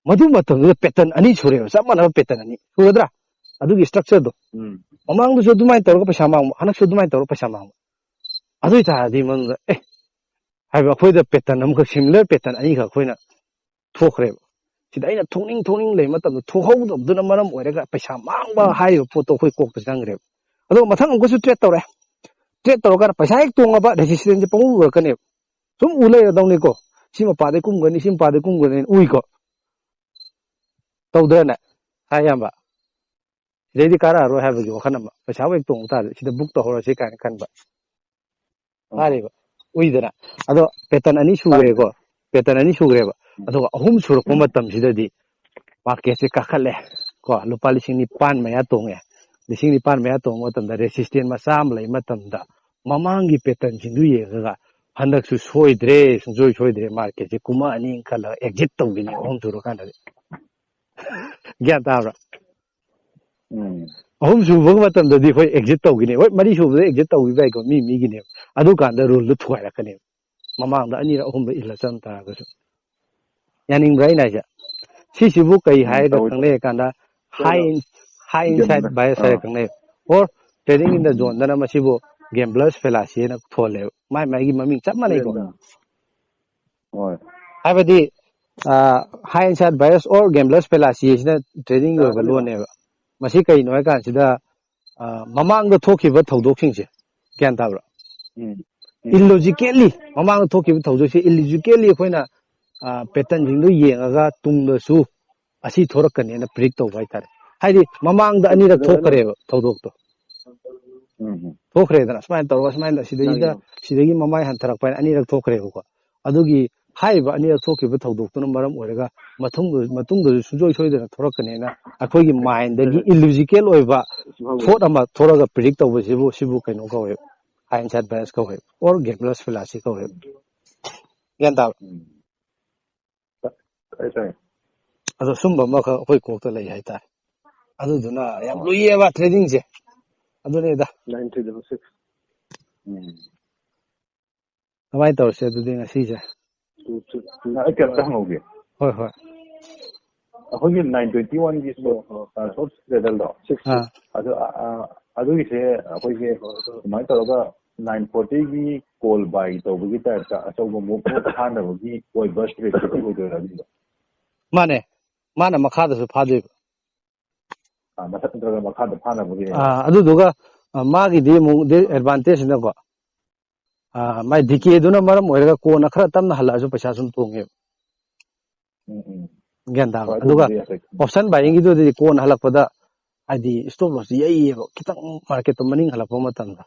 ꯃꯗꯨ ꯃꯇꯝꯗꯨꯗ ꯄꯦꯇꯔꯟ ꯑꯅꯤ ꯁꯨꯔꯦꯕ, ꯆꯞ ꯃꯥꯟꯅꯕ ꯄꯦꯇꯔꯟ ꯑꯅꯤ ꯁꯨꯒꯗ꯭ꯔꯥ? ꯑꯗꯨꯒꯤ ꯁ꯭ꯇ꯭ꯔꯛꯆꯔꯗꯣ, ꯃꯃꯥꯡꯗꯁꯨ ꯑꯗꯨꯃꯥꯏꯅ ꯇꯧꯔꯒ ꯄꯩꯁꯥ ꯃꯥꯡꯕ, ꯍꯟꯗꯛꯁꯨ ꯑꯗꯨꯃꯥꯏꯅ ꯇꯧꯔꯒ ꯄꯩꯁꯥ ꯃꯥꯡꯕ꯫ ꯑꯗꯨ ꯑꯣꯏꯇꯥꯔꯗꯤ ꯃꯗꯨꯗ ꯑꯦ ꯍꯥꯏꯕ ꯑꯩꯈꯣꯏꯗ ꯄꯦꯇꯔꯟ ꯑꯃꯈꯛ, ꯁꯤꯃꯤꯂꯔ ꯄꯦꯇꯔꯟ ꯑꯅꯤꯈꯛ ꯑꯩꯈꯣꯏꯅ ꯊꯣꯛꯈ꯭ꯔꯦꯕ꯫ ꯁꯤꯗ ꯑꯩꯅ ꯊꯣꯛꯅꯤꯡ ꯊꯣꯛꯅꯤꯡ ꯂꯩꯕ ꯃꯇꯝꯗ ꯊꯣꯛꯍꯧꯗꯕꯗꯨꯅ ꯃꯔꯝ ꯑꯣꯏꯔꯒ ꯄꯩꯁꯥ ꯃꯥꯡꯕ ꯍꯥꯏꯔꯤꯕ ꯄꯣꯠꯇꯣ ꯑꯩꯈꯣꯏ ꯀꯣꯛꯇ ꯆꯪꯈ꯭ꯔꯦꯕ꯫ ꯑꯗꯨꯒ ꯃꯊꯪ ꯑꯃꯨꯛꯀꯁꯨ ꯇ꯭ꯔꯦꯠ ꯇꯧꯔꯦ꯫ ꯇ꯭ꯔꯦꯠ ꯇꯧꯔꯀꯥꯟꯗ ꯄꯩꯁꯥ ꯍꯦꯛ ꯇꯣꯡꯉꯕ ꯔꯦꯁꯤꯁꯇꯦꯟꯁꯁꯦ ꯄꯪꯎ ꯎꯔꯛꯀꯅꯦꯕ꯫ ꯁꯨꯝ ꯎ ꯂꯩꯔꯗꯧꯅꯤꯀꯣ꯫ ꯁꯤ ꯃꯄꯥꯗꯩ ꯀꯨꯝꯒꯅꯤ, ꯁꯤ ꯃꯄꯥꯗꯩ ꯀꯨꯝꯒꯅꯤꯅ ꯎꯏꯀꯣ꯫ ꯇꯧꯗ꯭ꯔꯅꯦ? ꯍꯥꯏ ꯏꯌꯥꯝꯕ꯫ ꯁꯤꯗꯩꯗꯤ ꯀꯥꯔꯛꯑꯔꯣꯏ ꯍꯥꯏꯕꯒꯤ ꯋꯥꯈꯜ ꯑꯃ, ꯄꯩꯁꯥꯕꯨ ꯍꯦꯛ ꯇꯣꯡꯕ ꯇꯥꯔꯗꯤ ꯁꯤꯗ ꯕꯨꯛ ꯇꯧꯍꯧꯔꯁꯤ ꯀꯥꯏꯅ ꯈꯟꯕ꯫ ꯇꯥꯔꯤꯕ? ꯎꯏꯗꯅ꯫ ꯑꯗꯣ ꯄꯦꯇꯔꯟ ꯑꯅꯤ ꯁꯨꯈ꯭ꯔꯦꯀꯣ꯫ ꯄꯦꯇꯔꯟ ꯑꯅꯤ ꯁꯨꯈ꯭ꯔꯦꯕ꯫ ꯑꯗꯨꯒ ꯑꯍꯨꯝ ꯁꯨꯔꯛꯄ ꯃꯇꯝꯁꯤꯗꯗꯤ ꯃꯥꯔꯀꯦꯠꯁꯦ ꯀꯥꯈꯠꯂꯦ꯫ ꯀꯣ, ꯂꯨꯄꯥ ꯂꯤꯁꯤꯡ ꯅꯤꯄꯥꯟ ꯃꯌꯥ ꯇꯣꯡꯉꯦ꯫ ꯂꯤꯁꯤꯡ ꯅꯤꯄꯥꯟ ꯃꯌꯥ ꯇꯣꯡꯕ ꯃꯇꯝꯗ ꯔꯦꯁꯤꯁꯇꯦꯟ ꯃꯆꯥ ꯑꯃ ꯂꯩ ꯃꯇꯝꯗ ꯃꯃꯥꯡꯒꯤ ꯄꯦꯇꯔꯟꯁꯤꯡꯗꯨ ꯌꯦꯡꯉꯒ ꯍꯟꯗꯛꯁꯨ ꯁꯣꯏꯗ꯭ꯔꯦ, ꯁꯨꯡꯁꯣꯏ ꯁꯣꯏꯗ꯭ꯔꯦ, ꯃꯥꯔꯀꯦꯠꯁꯦ ꯀꯨꯝꯃꯛꯑꯅꯤ ꯈꯜꯂꯒ ꯑꯦꯛꯖꯤꯠ ꯇꯧꯈꯤꯅꯤ ꯑꯍꯨꯝ ꯁꯨꯔꯀꯥꯟꯗꯗꯤ꯫ ꯒ꯭ꯌꯥꯟ ꯇꯥꯕ꯭ꯔꯥ? ꯎꯝ꯫ ꯑꯍꯨꯝ ꯁꯨꯕ ꯃꯇꯝꯗꯗꯤ ꯑꯩꯈꯣꯏ ꯑꯦꯛꯖꯤꯠ ꯇꯧꯈꯤꯅꯤ, ꯍꯣꯏ, ꯃꯔꯤ ꯁꯨꯕꯗ ꯑꯦꯛꯖꯤꯠ ꯇꯧꯈꯤꯕ ꯌꯥꯏꯀꯣ, ꯃꯤ ꯃꯤꯒꯤꯅꯦꯕ꯫ ꯑꯗꯨꯀꯥꯟꯗ ꯔꯨꯜꯗꯣ ꯊꯨꯒꯥꯏꯔꯛꯀꯅꯦꯕ, ꯃꯃꯥꯡꯗ ꯑꯅꯤꯔꯛ ꯑꯍꯨꯝꯂꯛ ꯏꯜꯂ ꯆꯪ ꯇꯥꯔꯒꯁꯨ꯫ ꯌꯥꯅꯤꯡꯕ꯭ꯔꯥ ꯑꯩꯅ ꯍꯥꯏꯁꯦ? ꯁꯤꯁꯤꯕꯨ ꯀꯩ ꯎꯝ, ꯍꯥꯏꯔꯒ ꯇꯧꯋꯤ, ꯈꯪꯅꯩ ꯍꯥꯏ ꯀꯥꯟꯗ, ꯍꯥꯏ ꯇꯧꯋꯤ꯫ ꯏꯟ-, ꯍꯥꯏ ꯏꯟꯁꯥꯏꯠ ꯒꯦꯝꯗ꯫ ꯕꯥꯏꯁ ꯍꯥꯏꯔ ꯑꯥ꯫ ꯈꯪꯅꯩ, ꯑꯣꯔ ꯇ꯭ꯔꯦꯗꯤꯡ ꯏꯟ ꯗ ꯎꯝ꯫ ꯖꯣꯟꯗꯅ ꯃꯁꯤꯕꯨ ꯒꯦꯝꯕ꯭ꯂꯔꯁ ꯐꯦꯂꯥꯁꯤ ꯍꯥꯏꯅ ꯊꯣꯜꯂꯦꯕ꯫ ꯃꯥꯏ ꯃꯥꯏꯒꯤ ꯃꯃꯤꯡ ꯆꯞ ꯃꯥꯟꯅꯩꯀꯣ꯫ ꯍꯣꯏ꯫ ꯍꯥꯏꯕꯗꯤ, ꯍꯥꯏ ꯏꯟꯁꯥꯏꯠ ꯕꯥꯏꯁ ꯑꯣꯔ ꯒꯦꯝꯕ꯭ꯂꯔꯁ ꯐꯦꯂꯥꯁꯤ ꯍꯥꯏꯁꯤꯅ ꯇ꯭ꯔꯦꯗꯤꯡꯒꯤ ꯑꯣꯏꯕ ꯂꯣꯟꯅꯦꯕ꯫ ꯃꯁꯤ ꯀꯩꯅꯣ ꯍꯥꯏ ꯀꯥꯟꯁꯤꯗ, ꯑ, ꯃꯃꯥꯡꯗ ꯊꯣꯛꯈꯤꯕ ꯊꯧꯗꯣꯛꯁꯤꯡꯁꯦ, ꯒ꯭ꯌꯥꯟ ꯇꯥꯕ꯭ꯔꯥ? ꯎꯝ꯫ ꯎꯝ꯫ ꯏꯜꯂꯣꯖꯤꯀꯦꯜꯂꯤ, ꯃꯃꯥꯡꯗ ꯊꯣꯛꯈꯤꯕ ꯊꯧꯗꯣꯛꯁꯦ ꯏꯜꯂꯣꯖꯤꯀꯦꯜꯂꯤ ꯑꯩꯈꯣꯏꯅ, ꯑ, ꯄꯦꯇꯔꯟꯁꯤꯡꯗꯣ ꯌꯦꯡꯉꯒ ꯇꯨꯡꯗꯁꯨ ꯑꯁꯤ ꯊꯣꯔꯛꯀꯅꯦꯅ ꯄ꯭ꯔꯤꯗꯤꯛ ꯇꯧꯕ ꯍꯥꯏꯇꯥꯔꯦ꯫ ꯍꯥꯏꯗꯤ ꯃꯃꯥꯡꯗ ꯑꯅꯤꯔꯛ ꯊꯣꯛꯈ꯭ꯔꯦꯕ ꯊꯧꯗꯣꯛꯇꯣ꯫ ꯎꯝ, ꯎꯝ꯫ ꯊꯣꯛꯈ꯭ꯔꯦꯗꯅ, ꯁꯨꯃꯥꯏꯅ ꯇꯧꯔꯒ ꯁꯨꯃꯥꯏꯅ ꯁꯤꯗꯩꯗ, ꯌꯥꯅꯤ, ꯌꯥꯅꯤ꯫ ꯁꯤꯗꯒꯤ ꯃꯃꯥꯏ ꯍꯟꯊꯔꯛꯄ ꯍꯥꯏꯅ ꯑꯅꯤꯔꯛ ꯊꯣꯛꯈ꯭ꯔꯦꯕꯀꯣ꯫ ꯑꯗꯨꯒꯤ ꯍꯥꯏꯔꯤꯕ ꯑꯅꯤꯔꯛ ꯊꯣꯛꯈꯤꯕ ꯊꯧꯗꯣꯛꯇꯨꯅ ꯃꯔꯝ ꯑꯣꯏꯔꯒ ꯃꯊꯪ-, ꯃꯇꯨꯡꯗꯁꯨ ꯁꯨꯡꯁꯣꯏ ꯁꯣꯏꯗꯅ ꯊꯣꯛꯂꯛꯀꯅꯦꯅ ꯑꯩꯈꯣꯏꯒꯤ ꯃꯥꯏꯟꯗꯒꯤ ꯏꯂꯣꯖꯤꯀꯦꯜ ꯑꯣꯏꯕ ꯊꯣꯠ ꯑꯃ ꯊꯣꯛꯂꯒ ꯄ꯭ꯔꯤꯗꯤꯛ ꯇꯧꯕꯁꯤꯕꯨ, ꯁꯤꯕꯨ ꯀꯩꯅꯣ ꯀꯧꯋꯦꯕ, ꯍꯥꯏ ꯏꯟꯁꯥꯏꯠ ꯕꯥꯏꯁ ꯀꯧꯋꯦꯕ, ꯑꯣꯔ ꯒꯦꯝꯕ꯭ꯂꯔꯁ ꯐꯦꯂꯥꯁꯤ ꯀꯧꯋꯦꯕ꯫ ꯒ꯭ꯌꯥꯟ ꯇꯥꯕ꯭ꯔꯥ? ꯎꯝ꯫ ꯇꯥꯏ, ꯇꯥꯏ꯫ ꯑꯗꯣ ꯁꯨꯝꯕ ꯑꯃꯈꯛ ꯑꯩꯈꯣꯏ ꯀꯣꯛꯇ ꯂꯩ ꯍꯥꯏꯇꯥꯔꯦ꯫ ꯑꯗꯨꯗꯨꯅ ꯌꯥꯝ ꯂꯨꯏꯌꯦꯕ ꯇ꯭ꯔꯦꯗꯤꯡꯁꯦ꯫ ꯑꯗꯨꯅꯤꯗ꯫ Nine three double six꯫ ꯎꯝ꯫ ꯀꯃꯥꯏꯅ ꯇꯧꯔꯁꯦ ꯑꯗꯨꯗꯤ ꯉꯁꯤꯁꯦ? ꯇꯨ, ꯇꯨ, ꯇꯨ, ꯑꯩ ꯀꯩꯝꯇ ꯍꯪꯍꯧꯒꯦ꯫ ꯍꯣꯏ, ꯍꯣꯏ꯫ ꯑꯩꯈꯣꯏꯒꯤ nine twenty one ꯒꯤ ꯁꯣ-, ꯑ, ꯁꯣꯔꯠ ꯇ꯭ꯔꯦꯗꯔꯗꯣ, ꯑꯥ꯫ ꯑꯗꯨ, ꯑ, ꯑ, ꯑꯗꯨꯒꯤꯁꯦ ꯑꯩꯈꯣꯏꯒꯤ ꯑꯗꯨꯃꯥꯏꯅ ꯇꯧꯔꯒ nine forty ꯒꯤ ꯀꯣꯜ ꯕꯥꯏ ꯇꯧꯕꯒꯤ ꯇꯥꯏꯞꯇ ꯑꯆꯧꯕ ꯃꯨꯚ ꯐꯥꯅꯕꯒꯤ ꯑꯣꯏꯕ ꯁ꯭ꯇ꯭ꯔꯦꯇꯦꯖꯤ ꯑꯣꯏꯗꯣꯏꯔꯥ ꯑꯗꯨꯗꯣ? ꯃꯥꯅꯦ꯫ ꯃꯥꯅ ꯃꯈꯥꯗꯁꯨ ꯐꯥꯗꯣꯏꯕ꯫ ꯑꯥ, ꯃꯊꯛ ꯅꯠꯇ꯭ꯔꯒ ꯃꯈꯥꯗ ꯐꯥꯅꯕꯒꯤ꯫ ꯑꯥ, ꯑꯗꯨꯗꯨꯒ, ꯑ, ꯃꯥꯒꯤꯗꯤ ꯑꯃꯨꯛ ꯑꯥ꯫ ꯑꯦꯗꯚꯥꯟꯇꯦꯖꯁꯤꯅꯀꯣ, ꯑ, ꯃꯥꯏ ꯗꯤꯀꯦꯗꯨꯅ ꯃꯔꯝ ꯑꯣꯏꯔꯒ ꯀꯣꯟꯅ ꯈꯔ ꯇꯞꯅ ꯍꯜꯂꯛꯑꯁꯨ ꯄꯩꯁꯥ ꯁꯨꯝ ꯇꯣꯡꯉꯦꯕ꯫ ꯎꯝ, ꯎꯝ꯫ ꯒ꯭ꯌꯥꯟ ꯇꯥꯕ꯭ꯔꯥ? ꯍꯣꯏ, ꯑꯗꯨꯒ ꯑꯗꯨꯕꯨꯗꯤ ꯍꯥꯏꯐꯦꯠ꯫ ꯑꯣꯞꯁꯟ ꯕꯥꯏꯌꯤꯡꯒꯤꯗꯨꯗꯤ ꯀꯣꯟꯅ ꯍꯜꯂꯛꯄꯗ ꯍꯥꯏꯗꯤ ꯁ꯭ꯇꯣꯞ ꯂꯣꯁꯇꯨ ꯌꯩꯌꯦꯕ, ꯈꯤꯇꯪ ꯃꯥꯔꯀꯦꯠꯇꯣ ꯃꯅꯤꯡ ꯍꯜꯂꯛꯄ ꯃꯇꯝꯗ,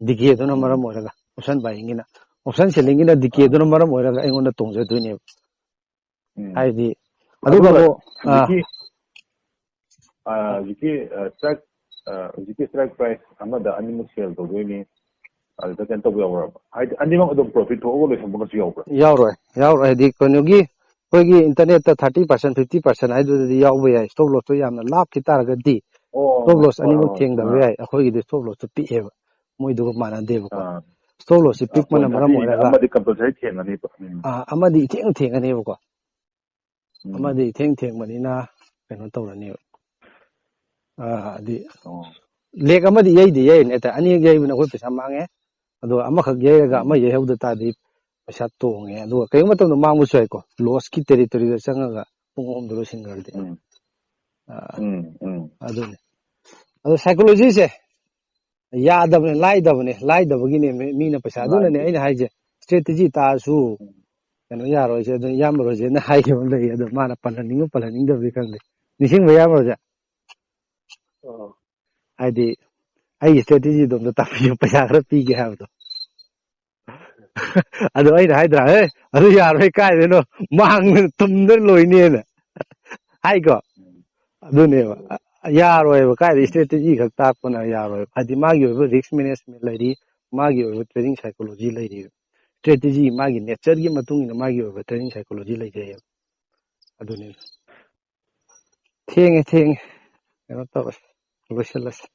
ꯗꯤꯀꯦꯗꯨꯅ ꯎꯝ꯫ ꯃꯔꯝ ꯑꯣꯏꯔꯒ, ꯑꯣꯞꯁꯟ ꯕꯥꯏꯌꯤꯡꯒꯤꯅ, ꯑꯣꯞꯁꯟ ꯁꯦꯂꯤꯡꯒꯤꯅ ꯑꯥ꯫ ꯗꯤꯀꯦꯗꯨꯅ ꯃꯔꯝ ꯑꯣꯏꯔꯒ ꯑꯩꯉꯣꯟꯗ ꯇꯣꯡꯖꯗꯣꯏꯅꯦꯕ꯫ ꯎꯝ꯫ ꯍꯥꯏꯗꯤ, ꯑꯗꯨꯒ ꯑꯗꯨꯒ ꯑꯃꯨꯛ, ꯑꯥ꯫ ꯍꯧꯖꯤꯛꯀꯤ, ꯑꯥ, ꯍꯧꯖꯤꯛꯀꯤ, ꯑꯥ, ꯁ꯭ꯇ꯭ꯔꯥꯏꯛ, ꯑꯥ, ꯍꯧꯖꯤꯛꯀꯤ ꯁ꯭ꯇ꯭ꯔꯥꯏꯛ ꯄ꯭ꯔꯥꯏꯁ ꯑꯃꯗ ꯑꯅꯤꯃꯛ ꯁꯦꯜ ꯇꯧꯗꯣꯏꯅꯤ꯫ ꯑꯗꯨꯗ ꯀꯩꯅꯣ ꯇꯧꯕ ꯌꯥꯎꯕ꯭ꯔꯕ? ꯍꯥꯏꯗꯤ ꯑꯅꯤꯃꯛ ꯑꯗꯨꯝ ꯄ꯭ꯔꯣꯐꯤꯠ ꯊꯣꯛꯑꯒ ꯂꯣꯏꯁꯟꯕꯒꯁꯨ ꯌꯥꯎꯕ꯭ꯔꯥ? ꯌꯥꯎꯔꯣꯏ, ꯌꯥꯎꯔꯣꯏ꯫ ꯍꯥꯏꯗꯤ ꯀꯩꯅꯣꯒꯤ, ꯑꯩꯈꯣꯏꯒꯤ ꯏꯟꯇꯔꯅꯦꯠꯇ thirty percent, fifty percent ꯍꯥꯏꯗꯨꯗꯗꯤ ꯌꯥꯎꯕ ꯌꯥꯏ꯫ ꯁ꯭ꯇꯣꯞ ꯂꯣꯁꯇꯣ ꯌꯥꯝꯅ ꯂꯥꯞꯈꯤ ꯇꯥꯔꯒꯗꯤ, ꯑꯣ, ꯁ꯭ꯇꯣꯞ ꯂꯣꯁ ꯍꯣꯏ, ꯑꯅꯤꯃꯛ ꯍꯣꯏ, ꯊꯦꯡꯗꯕ ꯑꯥ, ꯌꯥꯏ, ꯑꯩꯈꯣꯏꯒꯤꯗꯤ ꯁ꯭ꯇꯣꯞ ꯂꯣꯁꯇꯨ ꯄꯤꯛꯑꯦꯕ, ꯃꯣꯏꯗꯨꯒ ꯃꯥꯟꯅꯗꯦꯕꯀꯣ꯫ ꯑꯥ, ꯁ꯭ꯇꯣꯞ ꯂꯣꯁꯁꯤ ꯑꯥ, ꯄꯤꯛꯄꯅ point ꯃꯔꯝ thirty ꯑꯣꯏꯔꯒ ꯑꯃꯗꯤ compulsory ꯊꯦꯡꯒꯅꯤꯕ꯫ ꯎꯝ, ꯑꯥ, ꯑꯃꯗꯤ ꯏꯊꯦꯡ ꯊꯦꯡꯒꯅꯦꯕꯀꯣ꯫ ꯎꯝ, ꯑꯃꯗꯤ ꯏꯊꯦꯡ ꯊꯦꯡꯕꯅꯤꯅ ꯀꯩꯅꯣ ꯇꯧꯔꯅꯦꯕ꯫ ꯑꯥ, ꯍꯥꯏꯗꯤ ꯑꯣ, ꯂꯦꯛ ꯑꯃꯗꯤ ꯌꯩꯗꯤ ꯌꯩꯅꯦ, ꯑꯇꯩ ꯑꯅꯤ ꯌꯩꯕꯅ ꯑꯩꯈꯣꯏ ꯄꯩꯁꯥ ꯃꯥꯡꯉꯦ, ꯑꯗꯨꯒ ꯑꯃꯈꯛ ꯌꯩꯔꯒ ꯑꯃ ꯎꯝ, ꯌꯩꯍꯧꯗ ꯇꯥꯔꯗꯤ ꯄꯩꯁꯥ ꯇꯣꯡꯉꯦ, ꯑꯗꯨꯒ ꯀꯔꯤꯒꯨꯝꯕ ꯃꯇꯝꯗ ꯃꯥꯡꯕꯁꯨ ꯌꯥꯏꯀꯣ, ꯂꯣꯁꯀꯤ ꯇꯦꯔꯤꯇꯣꯔꯤꯗ ꯆꯪꯉꯒ ꯄꯨꯡ ꯑꯍꯨꯝꯗ ꯂꯣꯏꯁꯤꯟꯈ꯭ꯔꯗꯤ꯫ ꯎꯝ, ꯑꯥ, ꯎꯝ, ꯎꯝ, ꯑꯗꯨꯅꯤ꯫ ꯑꯗꯣ ꯁꯥꯏꯀꯣꯂꯣꯖꯤꯁꯦ ꯌꯥꯗꯕꯅꯦ, ꯂꯥꯏꯗꯕꯅꯦ, ꯂꯥꯏꯗꯕꯒꯤꯅꯦ ꯃꯤ-, ꯃꯤꯅ ꯄꯩꯁꯥ, ꯑꯗꯨꯅꯅꯦ ꯂꯥꯏꯗꯦ꯫ ꯑꯩꯅ ꯍꯥꯏꯁꯦ, ꯁ꯭ꯇ꯭ꯔꯦꯇꯦꯖꯤ ꯇꯥꯔꯁꯨ ꯎꯝ, ꯀꯩꯅꯣ ꯌꯥꯔꯣꯏꯁꯦ꯫ ꯑꯗꯨ ꯏꯌꯥꯝꯕ ꯔꯣꯖꯦꯅ ꯍꯥꯏꯈꯤꯕ ꯑꯃ ꯂꯩꯌꯦ, ꯑꯗꯣ ꯃꯥꯅ ꯄꯜꯍꯟꯅꯤꯡꯕ ꯄꯜꯍꯟꯅꯤꯡꯗꯕꯗꯤ ꯈꯪꯗꯦ, ꯅꯤꯡꯁꯤꯡꯕ, ꯏꯌꯥꯝꯕ ꯔꯣꯖꯦ? ꯑꯣ, ꯍꯥꯏꯗꯤ ꯑꯩꯒꯤ ꯁ꯭ꯇ꯭ꯔꯦꯇꯦꯖꯤꯗꯣ ꯑꯝꯇ ꯇꯥꯛꯄꯤꯌꯨ, ꯄꯩꯁꯥ ꯈꯔ ꯄꯤꯒꯦ ꯍꯥꯏꯕꯗꯣ꯫ ꯑꯗꯨ ꯑꯩꯅ ꯍꯥꯏꯗ꯭ꯔꯥ, "ꯑꯦ, ꯑꯗꯨ ꯌꯥꯔꯣꯏ, ꯀꯥꯏꯗꯩꯅꯣ, ꯃꯥꯡꯗꯅ ꯇꯨꯝꯗꯅ ꯂꯣꯏꯅꯦꯅ" ꯍꯥꯏꯀꯣ꯫ ꯎꯝ, ꯑꯗꯨꯅꯦꯕ꯫ ꯎꯝ, ꯑ, ꯌꯥꯔꯣꯏꯕ, ꯀꯥꯏꯗꯩ ꯎꯝ, ꯁ꯭ꯇ꯭ꯔꯦꯇꯦꯖꯤ ꯈꯛ ꯇꯥꯛꯄꯅ ꯌꯥꯔꯣꯏꯕ꯫ ꯍꯥꯏꯗꯤ ꯃꯥꯒꯤ ꯑꯣꯏꯕ ꯔꯤꯁ꯭ꯛ ꯃꯦꯅꯦꯖꯃꯦꯟ ꯂꯩꯔꯤ, ꯃꯥꯒꯤ ꯑꯣꯏꯕ ꯇ꯭ꯔꯦꯗꯤꯡ ꯁꯥꯏꯀꯣꯂꯣꯖꯤ ꯂꯩꯔꯤ꯫ ꯁ꯭ꯇ꯭ꯔꯦꯇꯦꯖꯤ, ꯃꯥꯒꯤ ꯅꯦꯆꯔꯒꯤ ꯃꯇꯨꯡ ꯏꯟꯅ ꯃꯥꯒꯤ ꯑꯣꯏꯕ ꯇ꯭ꯔꯦꯗꯤꯡ ꯁꯥꯏꯀꯣꯂꯣꯖꯤ ꯂꯩꯖꯩꯌꯦꯕ꯫ ꯑꯗꯨꯅꯤ꯫ ꯊꯦꯡꯉꯦ, ꯊꯦꯡꯉꯦ꯫ ꯀꯩꯅꯣ ꯇꯧꯔꯁꯤ, ꯂꯣꯏꯁꯤꯜꯂꯁꯤ꯫